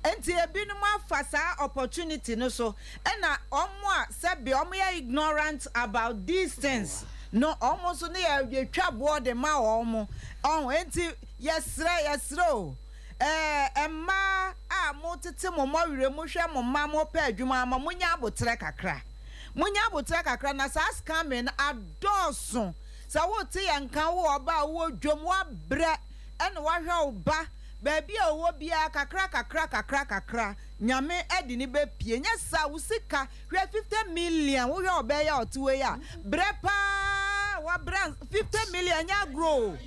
nti ebinom afa saa opportunity no so ɛna wɔn a sɛbi wɔn yɛ ignorant about these things no wɔn nso ne yɛ yɛtwa boɔ de ma wɔn ɔho nti yɛsrɛ yɛsrɛ o ɛɛ mmaa a mo tete mo mɔwerɛ mu hwɛ mo mma mo pɛ adwuma ama mo nya abotrɛ kakra mo nya abotrɛ kakra na saa scamming no adɔɔso. Sɛ wote yɛn nka, wo ɔbaa a wowɔ dwam, woabrɛ ɛna woahwɛ wo ba baabi a ɔwɔ biara kakra kakra kakra kakra, Nyame de no bɛpue. Nyɛ saa wo sika, hwɛ 50 million, wohwɛ ɔbaa yi a ɔte hɔ yi a, brɛ paa, wabrɛ ans, 50 million nyɛ agorɔ o,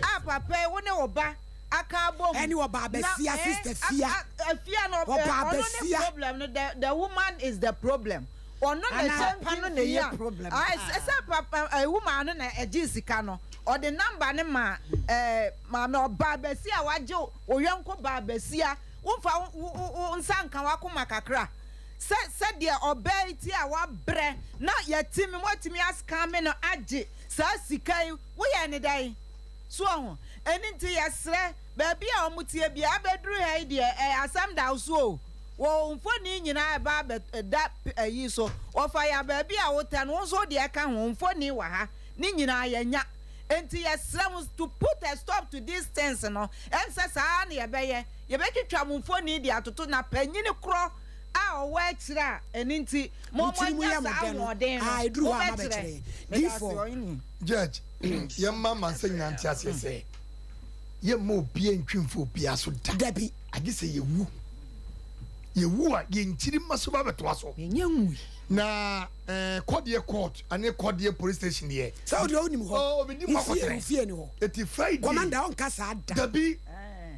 a papa yi wo ne wo ba aka abom. Ɛne ɔbaa Na basia, eh, sister Fia. a, a, Fia no, Ɔbaa ɔno ne basia. problem no, the, the woman is the problem. Ɔno na Anaa ɛhyɛ Papa no na mfimfini ɛyɛ a, problem ae, paa. sɛ papa, eh, woman no na ɛgyee sika no, ɔde number no maa eh, maame, ɔbaa basia a wagye wo yɔnko baa basia, womfa wo, wo, wo nsa nka w'akoma kakra sɛ sɛdeɛ ɔbaa yi te a wabrɛ na yɛatumi, moatumi ascame no agye saa sika yi, woyɛɛ no dɛn? So wahu? Ɛno nti yɛsrɛ, baabi a wɔteɛ biara, abɛduru ha yi deɛ, ɛyɛ asɛm da wo so o. Wo mfoni nyinaa ɛba abɛda ayi so. Wɔfa yɛ a baabi a wotɛ no, wo nso wo deɛ ka ho, wo mfoni wɔ ha. Ne nyinaa yɛanya. Enti yɛsrɛ mo to put a stop to these things no, ɛm sɛ saa ara na yɛbɛyɛ. Yɛbɛtwitwa mo mfoni de atoto na panyini korɔ a ɔwɔ akyire a ɛno nti mo Mo tiri mu moanya yɛ mo saa dɛ no, ahoɔden no, ah, ɛduru hɔ a mobɛkyerɛ. mabɛkyerɛ yɛn. Meda ase, Difoɔ. Ɔhene. Judge, yɛmma amansan nyinaa nte aseɛ sɛ yɛmma obiara ntwi mfa obiara so da. Dabi. Agye sɛ yɛwu. Yɛwu a, yɛn nkyirimma so ba bɛtoa so. Yɛnyɛ nwui. Na eh, kɔdeɛ court ane kɔdeɛ police station deɛ. Sɛ wo deɛ wonim hɔ. Oh, menim hɔ Wo fie, akɔtɛn. wo fie ne hɔ. Eti Friday. Commander ɔnka saa da. Dabi.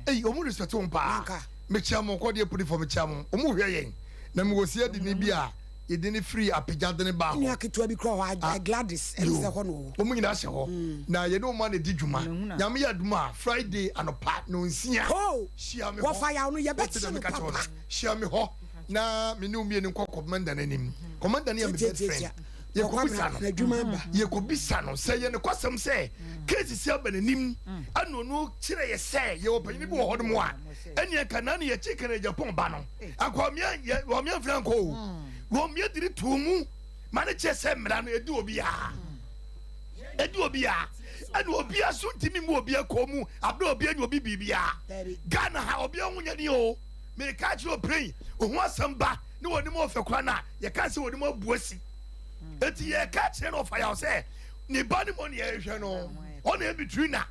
Ei, wɔn respect wɔn paa. Nanka. Mekyia mo, kɔdeɛ polifoɔ mekyia mo. Wɔn hwɛ yɛn. Na mewɔ siadini bi a yɛde no firi Apegyadene baa hɔ. Nua ketewa bi kura hɔ, Ah, Gladys, ɛne yo. sɛ hɔ na ɔwɔ. Wɔn nyinaa hyɛ hɔ. Na yɛne wɔn a na ɛdi dwuma. Nyame yɛ adom a, Friday anɔpa nnɔnsia, Ho! hyia me hɔ. Wɔfa yaw no, Wote yɛbɛkye deɛ no meka kyerɛ wo no? papa. Hyia me hɔ na me ne wo mmienu nkɔ kɔmanda no anim. Kɔmanda no yɛ me best friend. Tiatiatia. Yɛkɔbisa no. N'adwuma aba. Yɛkɔbisa no sɛ ɛyɛ nokwasɛm sɛ case si aba n'anim ɛna ɔno kyerɛ yɛ sɛ yɛwɔ panyini bi wɔ hɔ nom a ɛneɛ nka na ne yɛkye ka na Japan ba no anka wɔmea yɛ wɔmea mfiri ankɔ o wɔmea de ne too mu ma ne kyerɛ sɛ mmara no ɛdi obiara ɛdi obiara ɛna obiara so ntumi mu obiara kɔn mu abere obiara nya obi biribiara Ghana ha obiara ho nyɛ ne o meka kyerɛ ɔpɛn ohun asɛm ba ne wɔn anim ɔfɛ koraa na yɛka sɛ wɔn anim abu asi eti yɛka kyerɛ no ɔfa yaw sɛ ne ba ne mu ne yɛhwɛ no ɔna ebitiri na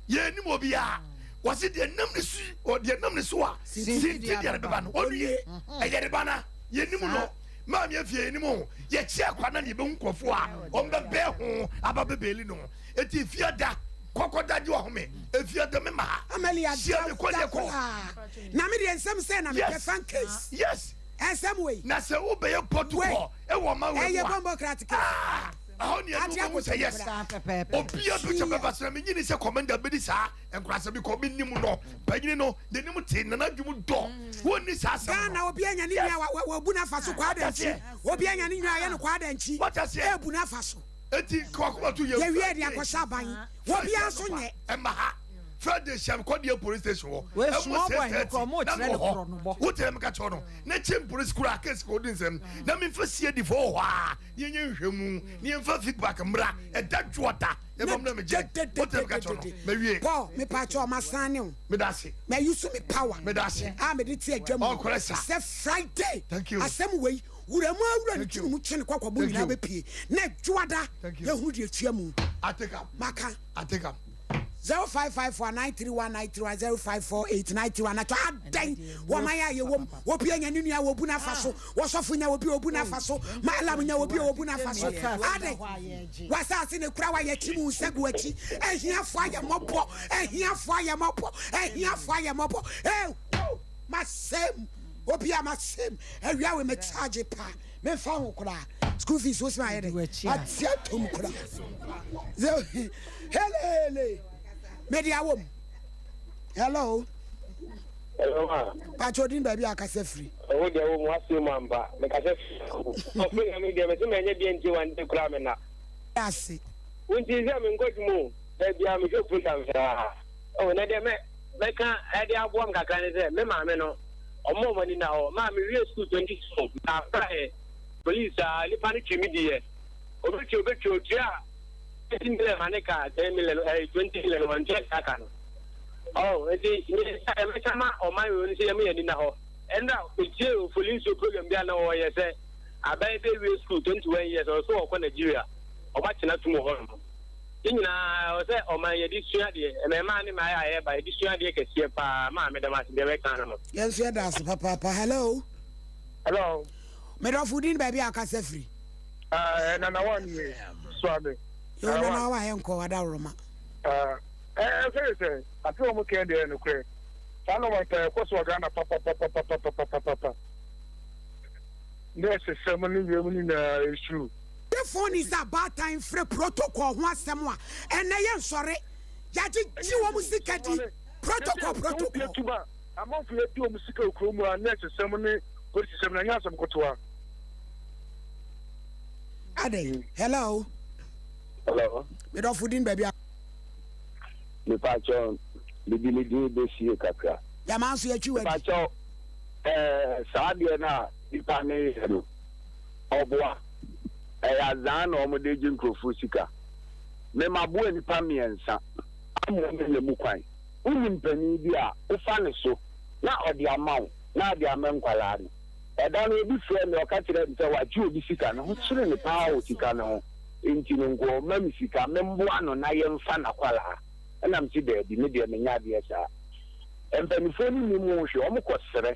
yɛnim obiara wɔsi deɛ nam ne so deɛ nam ne so a sinti deɛ ne bɛba no ɔnue ɛyɛ ne ba na yɛnim no maame afie yɛnim ho yɛkyi akwa na ne yɛbɛhu nkurɔfoɔ a wɔn bɛbɛn ho aba bɛbɛli no eti fie da kɔkɔ da gye ɔhome efie da me ma ha hyia me kɔ deɛ kɔ na me deɛ nsɛm sɛ na mepɛ fan case yes ɛnsɛm wei na sɛ wobɛyɛ protocol ɛwɔ ɔman wei ɛyɛ mu a bɔmbɔ krat case ah ɛhɔ ne ɛde wobɛhu sɛ yes obia picture bɛba sɛ menyini sɛ commander bɛdi saa nkurasɛ bi kɔ menim no panyini no n'anim te nana dwom dɔ wonni saa asɛm Ghana no obi anya ne nua wabu n'afa so kwaa dankyi obi anya ne nua ayɛ no kwaa dankyi ebu n'afa so eti kɔkɔma to yɛ yɛwie de akɔhyɛ aban obiara nso nyɛ ɛma ha Friday hyɛm kɔdeɛ police station hɔ Wei ɛmu small boy no 6:30 korɔ, ɔmo na kyerɛ no mewɔ hɔ korɔ no bɔ. wotere meka kyerɛ no na kyɛm police kura case kɔ odi nsɛm na memfa sie di fo wɔ hɔ a ne yɛnyɛ nhwɛmu ne yɛmfa feedback mmra ɛda dwoɔda yɛmfa mmra megye wotere meka kyerɛ no mawie Paul mepakyɛ ɔma san ne wo meda ase ma yi so me power meda ase a mede te adwa mu ɔkɔrɛ sa sɛ Friday Thank you. asɛm wei wura mu awura ne Thank you. tiri mu kye ne kɔkɔbo Thank nyinaa you. bɛpie na dwoada Thank you. yɛhunu deɛ tua mu I take up maka I take up 0554 931 931 0548 931 natɔ adɛn wɔman a yɛwɔ mu obi anya ne nua wɔbu no afa so wɔsɔfo nya obi a ɔbu no afa so maalam nya obi a ɔbu no afa so adɛn wasase ne kura wayɛ akyi mu nsa gu akyi ahiafo ayɛ mmɔbɔ ahiafo ayɛ mmɔbɔ ahiafo ayɛ mmɔbɔ ewo masɛm obi a masɛm awia wei mɛkyagye paa memfa ho koraa school fees wo sɛ ayɛ dɛ ate atom koraa helele mede awɔ mu hello Hello, ma. Pacho odin baabi a akasa firi. Ɛwo deɛ wo mu ase mu ampa. Mekasa firi. Ɔfiri na me deɛ mese manya bi nti wande koraa me na. Ase. Wo nti sɛ menkɔ adwuma o. Da biara mehwɛ program saa. Oh, na deɛ mɛ mɛka ɛde aboa me kakra ne sɛ me maame no ɔmo ɔmo ani na hɔ. Maa me wie school 2012 na apply police a nipa no twi me diiɛ. Obetwi obetwi otua 20 million ma ne ka 10 million ɛɛ 20 million wantua saa ka no. Oh, nti me sɛ mɛka ma ɔman wei no sɛ yɛma yɛn ani na hɔ. Ɛnna metie Ofoli nsuo program bi a na wɔyɛ sɛ aban bɛwie school 21 years ɔsɛ ɔkɔ Nigeria ɔmo akyena tum wɔ hɔ nom. Ne nyinaa ɛwɔ sɛ ɔman yɛde sua adeɛ, mmɛɛmaa ne mmaeɛ a yɛreba yɛde sua adeɛ kɛseɛ paa. Maa meda mo ase deɛ mɛka no no. Yɛn nso yɛda ase papaapa. Hello. Hello. Medɔfo wo din baabi a akasa firi. Ɛɛ nana wa nie suame. Yo nana wa yɛ nkɔ adaworoma. Ɛɛ ɛsɛ sɛ ase wɔn kɛn deɛ nokorɛ saa na wɔn pɛɛ kɔ so wɔ Ghana papapapapapapapa nurse sɛm ne wiem ne nyinaa ɛsuru. Yɛ phone yi sɛ abaatan frɛ protocol ho asɛm a, ɛnɛ yɛ nsɔre. Yɛagyegye wɔn sika di. Protocol, protocol. Amanfo yɛ di wɔn sika wɔ kurom a nurse sɛm ne polisi sɛm na ɛnyɛ asɛm kotoa. Adɛn? Hello. Hello. Me dɔfo din baabi a. Mepakyɛw, mede me din besie kakra. Yɛma nso yɛtwi wadi. Mepakyɛw, ɛɛ saa adeɛ no a nipa no yɛ no, ɔboa. Ɛyɛ azaa na wɔde gye nkurɔfoɔ sika. Me maboa nnipa mmiɛnsa ama wɔn anya mu kwan. Wonim panin bi a, wofa ne so na ɔde ama wo na ade ama nkwadaa no. Ɛda no obi frɛɛ me, ɔka kyerɛɛ me sɛ wagye obi sika, ne ho kyere no paa wɔ sika no ho nti no nka ɔmma me sika memboa no na yɛmfa n'akwadaa. Ɛna mese daabi, me deɛ menyɛ adeɛ saa. Mpanimfoɔ no nnim ho hwee, wɔkɔ srɛ,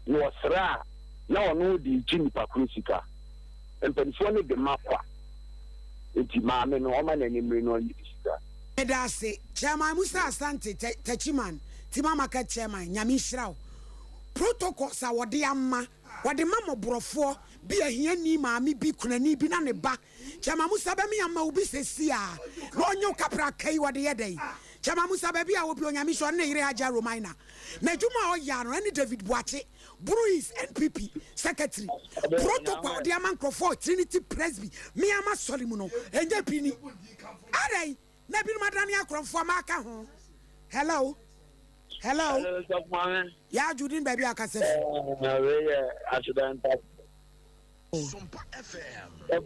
na wɔsrɛ a na ɔno de regye nipa koro sika. Mpanimfoɔ no de ma kwa. Nti maame no ɔma n'ani mmere na ɔnnye ne sika. Meda ase Chairman Musa Asante Techiman Tima Market Chairman Nyame nhyira wo. Protocols a wɔde ama, wɔde ma mmɔborɔfoɔ bi ahiani maame bi kunani bi na ne ba. Chairman Musa bɛme ama wo bi sɛsi a na ɔnye wo kapra ka yi wɔde yɛ dɛn? Chairman Musa baabi a wɔ bi Onyame nhyira ɔne ne yere Hajia Romaina n'adwuma a ɔyɛ ano ɛne David Boakye Bruins NPP secretary protocol a ɔde ama nkurɔfoɔ wɔ Trinity Presby me ara m'asɔre mu no ɛnyɛ bi ni. Adɛn na ebinom adane akorɔmfoɔ maka ho? Hello? Hello? Hello, Sɔfo Maame. Yaa Judy ne baabi a akasa fi. Eh, wei yɛ accidental. Sɔfo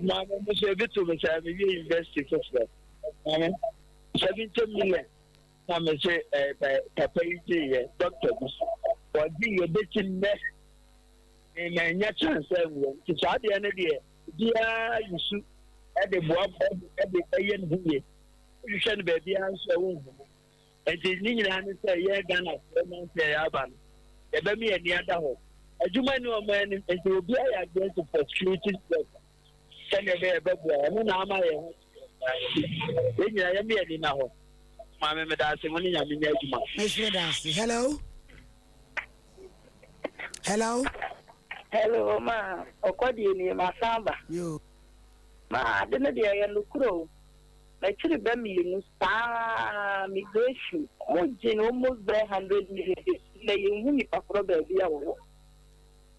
Maame, mo so ebi to me sɛ mewie university foforɔ. Maame, 70 million. Na me se eh, papa yi gyeeɛ, doctor bi. Ɔgyeeɛ bɛsi nnɛ, me manya chance anwura. Nti saa adeɛ no deɛ, obiara yusu de boa de ɛyɛ ne ho yie. Wohwehwɛ no baabiara nso a wonhu no. Nti ne nyinaa ne sɛ yɛn Ghanafoɔ manse a yɛaba no, yɛbɛma yɛn ani ada hɔ. Adwuma nni ɔman anim, nti obiara yɛ against for security work. Sɛdeɛ ɛbɛyɛ ɛbɛboa, ɛno na ama yɛn ho yɛn nyinaa yɛma yɛn ani na hɔ. Maame meda ase mo ne Nyame nyɛ adwuma. Me nso meda ase. Hello. Hello. Hello ma ɔkɔ deɛ nie masan ba. Yo. Ma ade no deɛ ɛyɛ nokorɛ o. M'akyiri bɛ mienu saa migration ɔmo gye no almost bɛyɛ hundred million besi nnɛ yɛnhu nipa korɔ baabi a wɔwɔ.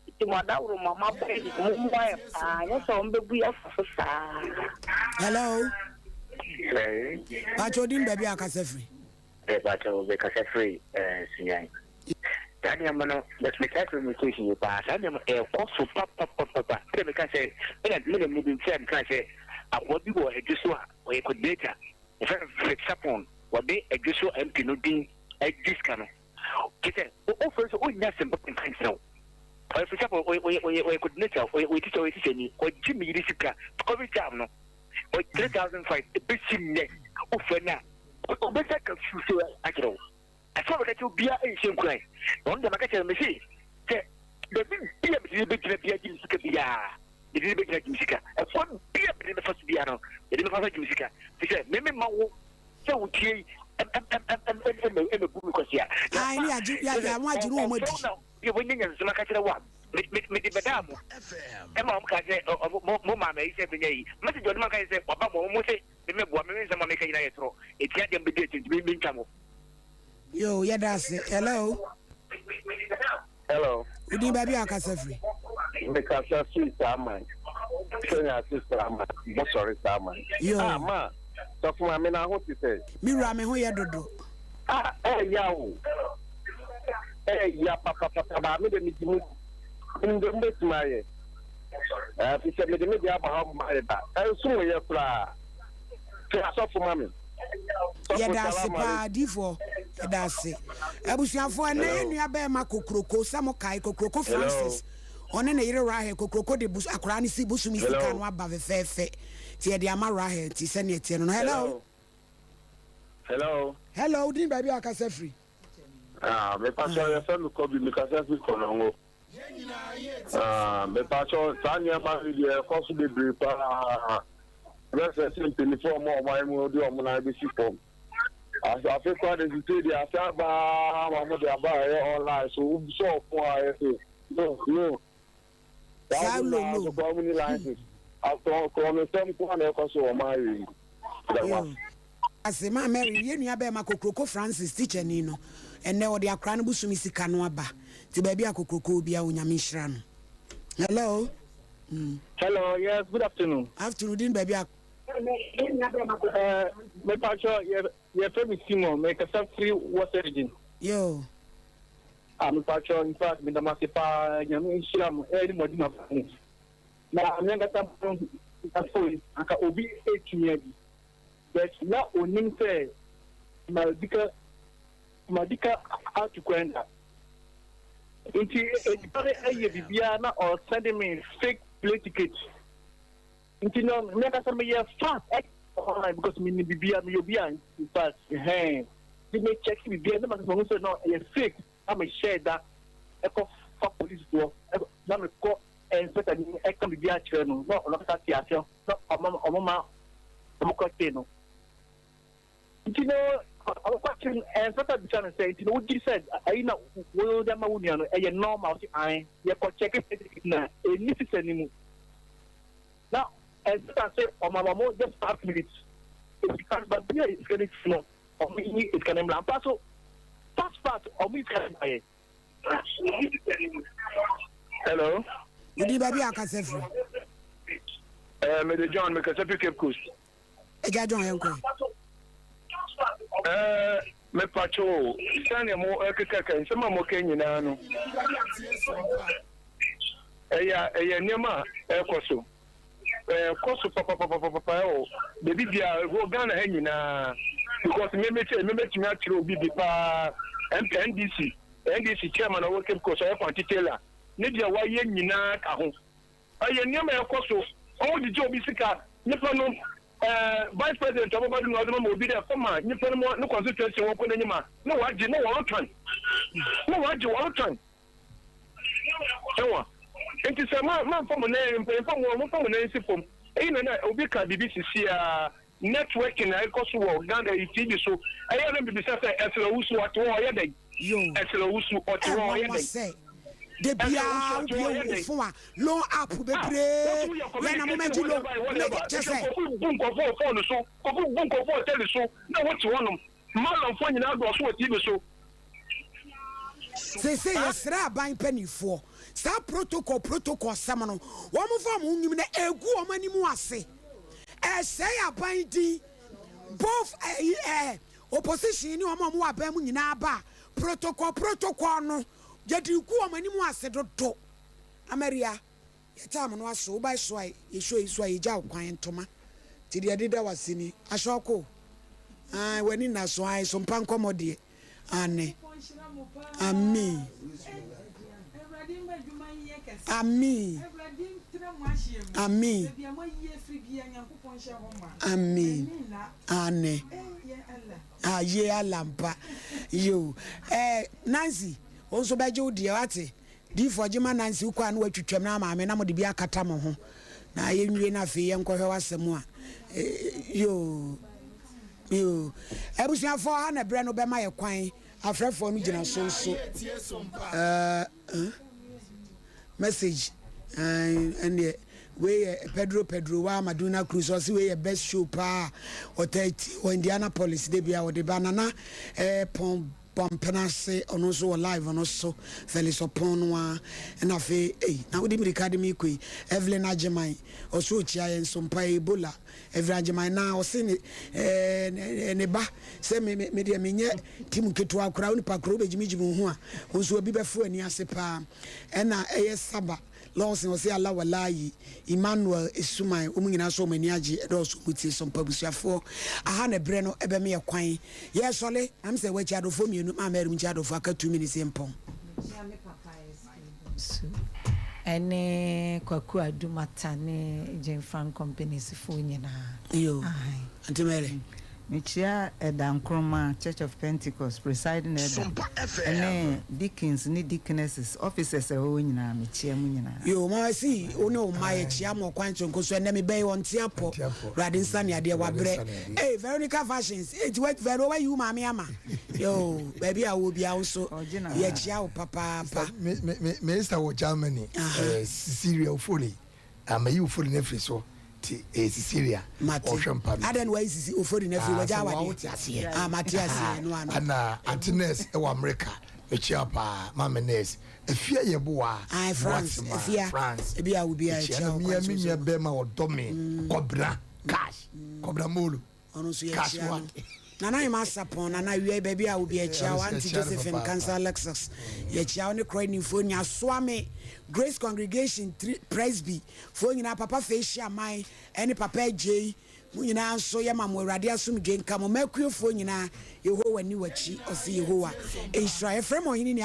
Nti mo adaworo mo a moabɔ yi deɛ mo mmoa yɛ paa anyɛ sɛ wɔn bɛbu yɛ afa so saa. Hello. Hello. Pacho din baabi a kasa firi. Eh, Pacho me kasa firi eh, Sunyan. Saa nneɛma no, metaa firi me station yi paa. Saa nneɛma ɛkɔ so papapapapa. Ɛna meka sɛ, ɛna me na mu bi nti a meka sɛ, akoa bi wɔ adwo so a ɔyɛ coordinator. Wɔfrɛ no Philip Sapon. Wɔde adwo so MP no din adi sika no. Kyerɛ sɛ, wofrɛ sɛ ɔnnya asɛm papa nka nkyerɛ wo. Ɔyɛ for example, ɔyɛ ɔyɛ ɔyɛ ɔyɛ coordinator, ɔyɛ ɔyɛ teacher, ɔyɛ teacher ni. Ɔgye me yere sika covid time no, ɔyɛ 3005 ebesi nnɛ. Wofrɛ no a, ɔbɛsa ka fiw sɛ akyerɛ wo. Asɛm a meka kyerɛ obiara nhyɛ nkuran. Na ɔno deɛ maka kyerɛ no, mese sɛ baabi bi a mede no bɛgyina biara gye me sika biara, mede no bɛgyina gye me sika. Ɛkwan bi a mede no bɛfa so biara no, mede bɛfa so agye me sika. Firi sɛ me memma wo sɛ wo tie yi ɛmɛbu me kwasia. Ayi ne yagye ya ya wɔn agye ne wɔn adi. Ɛfɛw na yɛ wɔn nyɛ nyansasɛm aka kyerɛ wo a mede bɛdaa mo ɛma wɔn kaa sɛ mo mo maa mɛ yi sɛ menya yi message ɔde ma ka sɛ waba mo mo se me mɛboa me nsɛm a meka nyinaa yɛ torɔ etia deɛ mbɛdi akyi nti me ntwa mo. Yo yɛda ase hello. Hello. Wodin baabi a akasa firi. Mekasa firi Saaman. Sɛnea ase Saaman. Bɔsɔre Saaman. Yo. Ah, ma, sɔfo maame na ho te sɛ. Me wura me ho yɛ dodo. Ah, ɛɛya o. Ɛɛya papapapa baa me de me di mu. Menim deɛ mobɛtumi ayɛ. Ɛɛ, fi sɛ mede me deɛ aba hɔ ma ayɛ da. Ɛnso mo yɛ koraa. Fi asɔfo ma me. Yɛda ase paa difoɔ yɛda ase abusuafoɔ ɛnɛ yɛ nua bɛɛma kokroko sɛ mo kae kokroko Francis ɔne ne yere Rahel kokroko de bus akoraa ne si bosomi sika no aba fɛfɛɛfɛ ti yɛde ama Rahel ti sɛnea ɛteɛ no no hello. Hello. Hello, wo din baabi a wakasa firi? Ah, mepakyɛw yɛfrɛ me Kɔbi, mekasa firi Kɔnɔngo. Ah, mepakyɛw saa nneɛma no deɛ ɛkɔ so bebree paa. Bɛsɛ sɛ mpanimfoɔ a wɔn ɔman mu de wɔn nan bɛsi fam. Afe koraa de sisi deɛ ase aba ma wɔn de aba a ɛyɛ online so wobisɛ ɔfo a yɛsɛ no no. Saa loan no. Saa koraa wɔn ni license. Akɔ korɔnosɛm nko na ɛkɔ so wɔ ɔman yi mu. Yo. Ase maa Mary yɛ nua bɛɛma Kokroko Francis teacher ni no ɛnɛ ɔde akora no bosome sika no aba nti baabi a Kokroko wɔ biara Onyame nhyira no. Hello. Mm. Hello, yes, good afternoon. Afternoon, din baabi a. Eh, me pacho, ye ye fɛ mi Simon, me kasa firi Western region. Yo. Ah, me pacho, in fact, me damase pa, nyame nhyira mo, eh, ni mo adwuma pa mu. Na me ankasa mpo no, yi, anka obi retumi adi. But na onim sɛ madika madika atu kwan da. Nti nipa no yɛ biribiara na ɔsɛnde me fake plane ticket. Nti no me ankasa meyɛ fast online because menim biribiara, meyɛ obi a in fact hɛn. Nti me check biribiara na mahu sɛ no ɛyɛ fake. na me hyɛɛ da kɔ fa polisifoɔ na me kɔ inspector ni ɛka biribi akyerɛ no na ɔno kasa te aseɛ na ɔma ɔmo ma ɔmo kɔ kyee no nti no ɔmo kɔ kyee no inspector bisa no sɛ nti no wogye sɛ ayi na wɔde ama wo nua no ɛyɛ normal ɔsi an yɛkɔ kyɛke na ɛni sisa ne mu na inspector sɛ ɔma ɔmo just 5 minutes esika no baabi a esika no fi no. Ɔmo yi sika no mmra ampa so fast fast ɔmo yi sika no ba yɛ. Hello. Wodi baabi a akasa firi. Ɛɛ eh, mede John mekasa fi Cape Coast. Agya John yɛn kɔ. Ɛɛ eh, mepatwo o sɛnea mo ɛkekaka nsɛm a moka nyinaa no ɛyɛ ɛyɛ nneɛma a ɛkɔ so. Ɛkɔ so papapapapa ɛwɔ baabi biara wɔ Ghana ha nyinaa because me me sɛ me mɛtumi akyerɛ obi bi paa MP NDC NDC chairman ɔwɔ Cape Coast ɔyɛ Kwante Taylor ne deɛ wayɛ nyinaa ka ho ɛyɛ nneɛma ɛkɔ so wɔn gyegye obi sika nipa no ɛɛ vice president ɔbɛba do na ɔde ma obi dɛ fama nipa no mu ne constituency wɔn kɔ n'anim a na wagye na wɔretɔn na wagye wɔretɔn. Ewa. Nti sɛ ma mamfa mo nan mpanyinfoɔ mo momfa mo nan nsi fam. Eyi na na obi ka biribi sisi a networking a ɛkɔ so wɔ Ghana yi TV so. Ɛyɛ na mibisa sɛ Ɛsrɛ Owusu ɔte hɔ ɔyɛ dɛn? Ɛsrɛ Owusu ɔte hɔ ɔyɛ Ɛnwanwa dɛn? sɛ da Ɛsrɛ biara Owusu ɔte hɔ wobue ɔyɛ wo dɛn? fon a loan app Ah, bebree wotu yɛ yɛ na communication momɛgye loan whatever momɛgye whatever. kyɛ Nti sɛ nkurɔfo bu nkurɔfo wɔ phone so, nkurɔfo bu nkurɔfo wɔ tele so na wote hɔnom. Malamfoɔ nyinaa dɔɔso wɔ TV so. Seesei yɛsrɛ aban mpaninfoɔ, saa protocol protocol sɛm no, wɔn mfa wɔn ho nnim na ɛgu wɔn anim ase, ɛresɛe aban din, both ɛyi ɛɛ opposition ne wɔn a wɔwɔ aban mu nyinaa ba a, protocol protocol no yɛde regu wɔn anim ase dodo. Amaria. Yɛ time no aso, wobae so a yɛ show yi so a yɛgya wo kwan ntoma nti deɛ yɛde da wo ase ni, ahyɛ ɔko ae w'ani nna so ae so mpa nkɔmmɔ deɛ aane Ameen Ameen Ameen Ameen aane Aye Allah mpa yoo eh Nancy wo nso bɛgye wo deɛ wate. Diifoɔ Gyima Nancy wokɔ a na watwitwam na maame na mode bi akata mo ho na yɛnwie na afei yɛnkɔhwɛ w'asɛm a yoo yoo abusuafoɔ ha na berɛ no bɛma yɛ kwan afrɛfoɔ no gyina so nso uh, message ɛndeɛ wei yɛ Pedro Pedro wa Madonna Cruz ɔse wei yɛ best show paa ɔtaa ti wɔ Indianapolis de bia ɔde ba nana eh, pɔn Bɔmpene ase ɔno nso wɔ live no so Felix Ɔpɔn no ara ɛna afei ei na wode mirika de me kɔ yi Evelyn Agyeman ɔso ɔkyia yɛn nso mpa Ebola Evelyn Agyeman na ɔse ne ɛɛ ne ba sɛ me me me deɛ menyɛ team nketewa koraa wo nipa koraa wobɛgyimigyimi wo ho a wo nso obi bɛfo ani ase paa ɛna ɛyɛ Saba Lawson ɔse Allah walayi, Emmanuel Esuman wɔn nyinaa nso wɔn ani agye ɛdɔɔso wɔn tie so mpa abusuafoɔ aha na ɛbrɛ no ɛbɛme yɛ kwan yɛ sɔle am sɛ wakyi adɔfoɔ mmienu maa mɛri mu nkyi adɔfoɔ aka 2 minutes yɛ mpɔn. Mekyia me papa SK Bonsu ɛne Kwaku Adumata ne Gyenfran companies foɔ nyinaa. Yoo Ahan. Auntie Mary. Mekyia Elder Nkrumah, Church of Pentecost presiding elder, ɛne deacons ne deaconesses, officers a ɛwɔ hɔ nyinaa, mekyia mo nyinaa. Yoo mama si wo ne wo mma yɛkyia mo ɔkwan soronko so ɛnɛ mebɛyi wɔn te apɔ awurade nsa ne adeɛ wabrɛ ee Veronica Fashions ee ti wɛ Vero wayi wo maame ama yoo baabi a wɔ bia wo nso yɛkyia wo papaapa. Me me me me sister wɔ Germany, eh, Cecilia Ofoli. Na mayi Ofori no afiri so te ɛyɛ Cecilia Mate. ɔhwɛ mpa no. Adɛn na wayi Sisi Ofori no afiri Ah, wagya sɛ awadeɛ? wote aseɛ. Ah, mate aseɛ, ɛno ano. Ana Auntie Nurse ɛwɔ America, mekyia wo paa, Maame Nurse, Afia Yeboah, Ae, France, Boatema, Afia, France, ebi a wo biara mekyia kyia no, wo mea kwan me so nua so. bɛrima ɔdɔ me, Kɔbena Cash, Kɔbena Molo. Ɔno nso yɛkyia no. Nana Ahima Sapon, Nana awia yi baabi a wo bi yɛkyia wo. Auntie Josephine Nkansah Alexis, yɛkyia wo ne Korɔ Animfoɔ nyinaa. Soame Grace Congregation Tri Presby foɔ nyinaa, Papa Fei Hyiaman ɛne Papa Agyei, mo nyinaa nso yɛma mo Awurade asomdwoe nka mo. Makuofoɔ nyinaa, Yehowa nni w'akyi, ɔse Yehowa nhyira. Yɛfrɛ mo Ɔhene ni.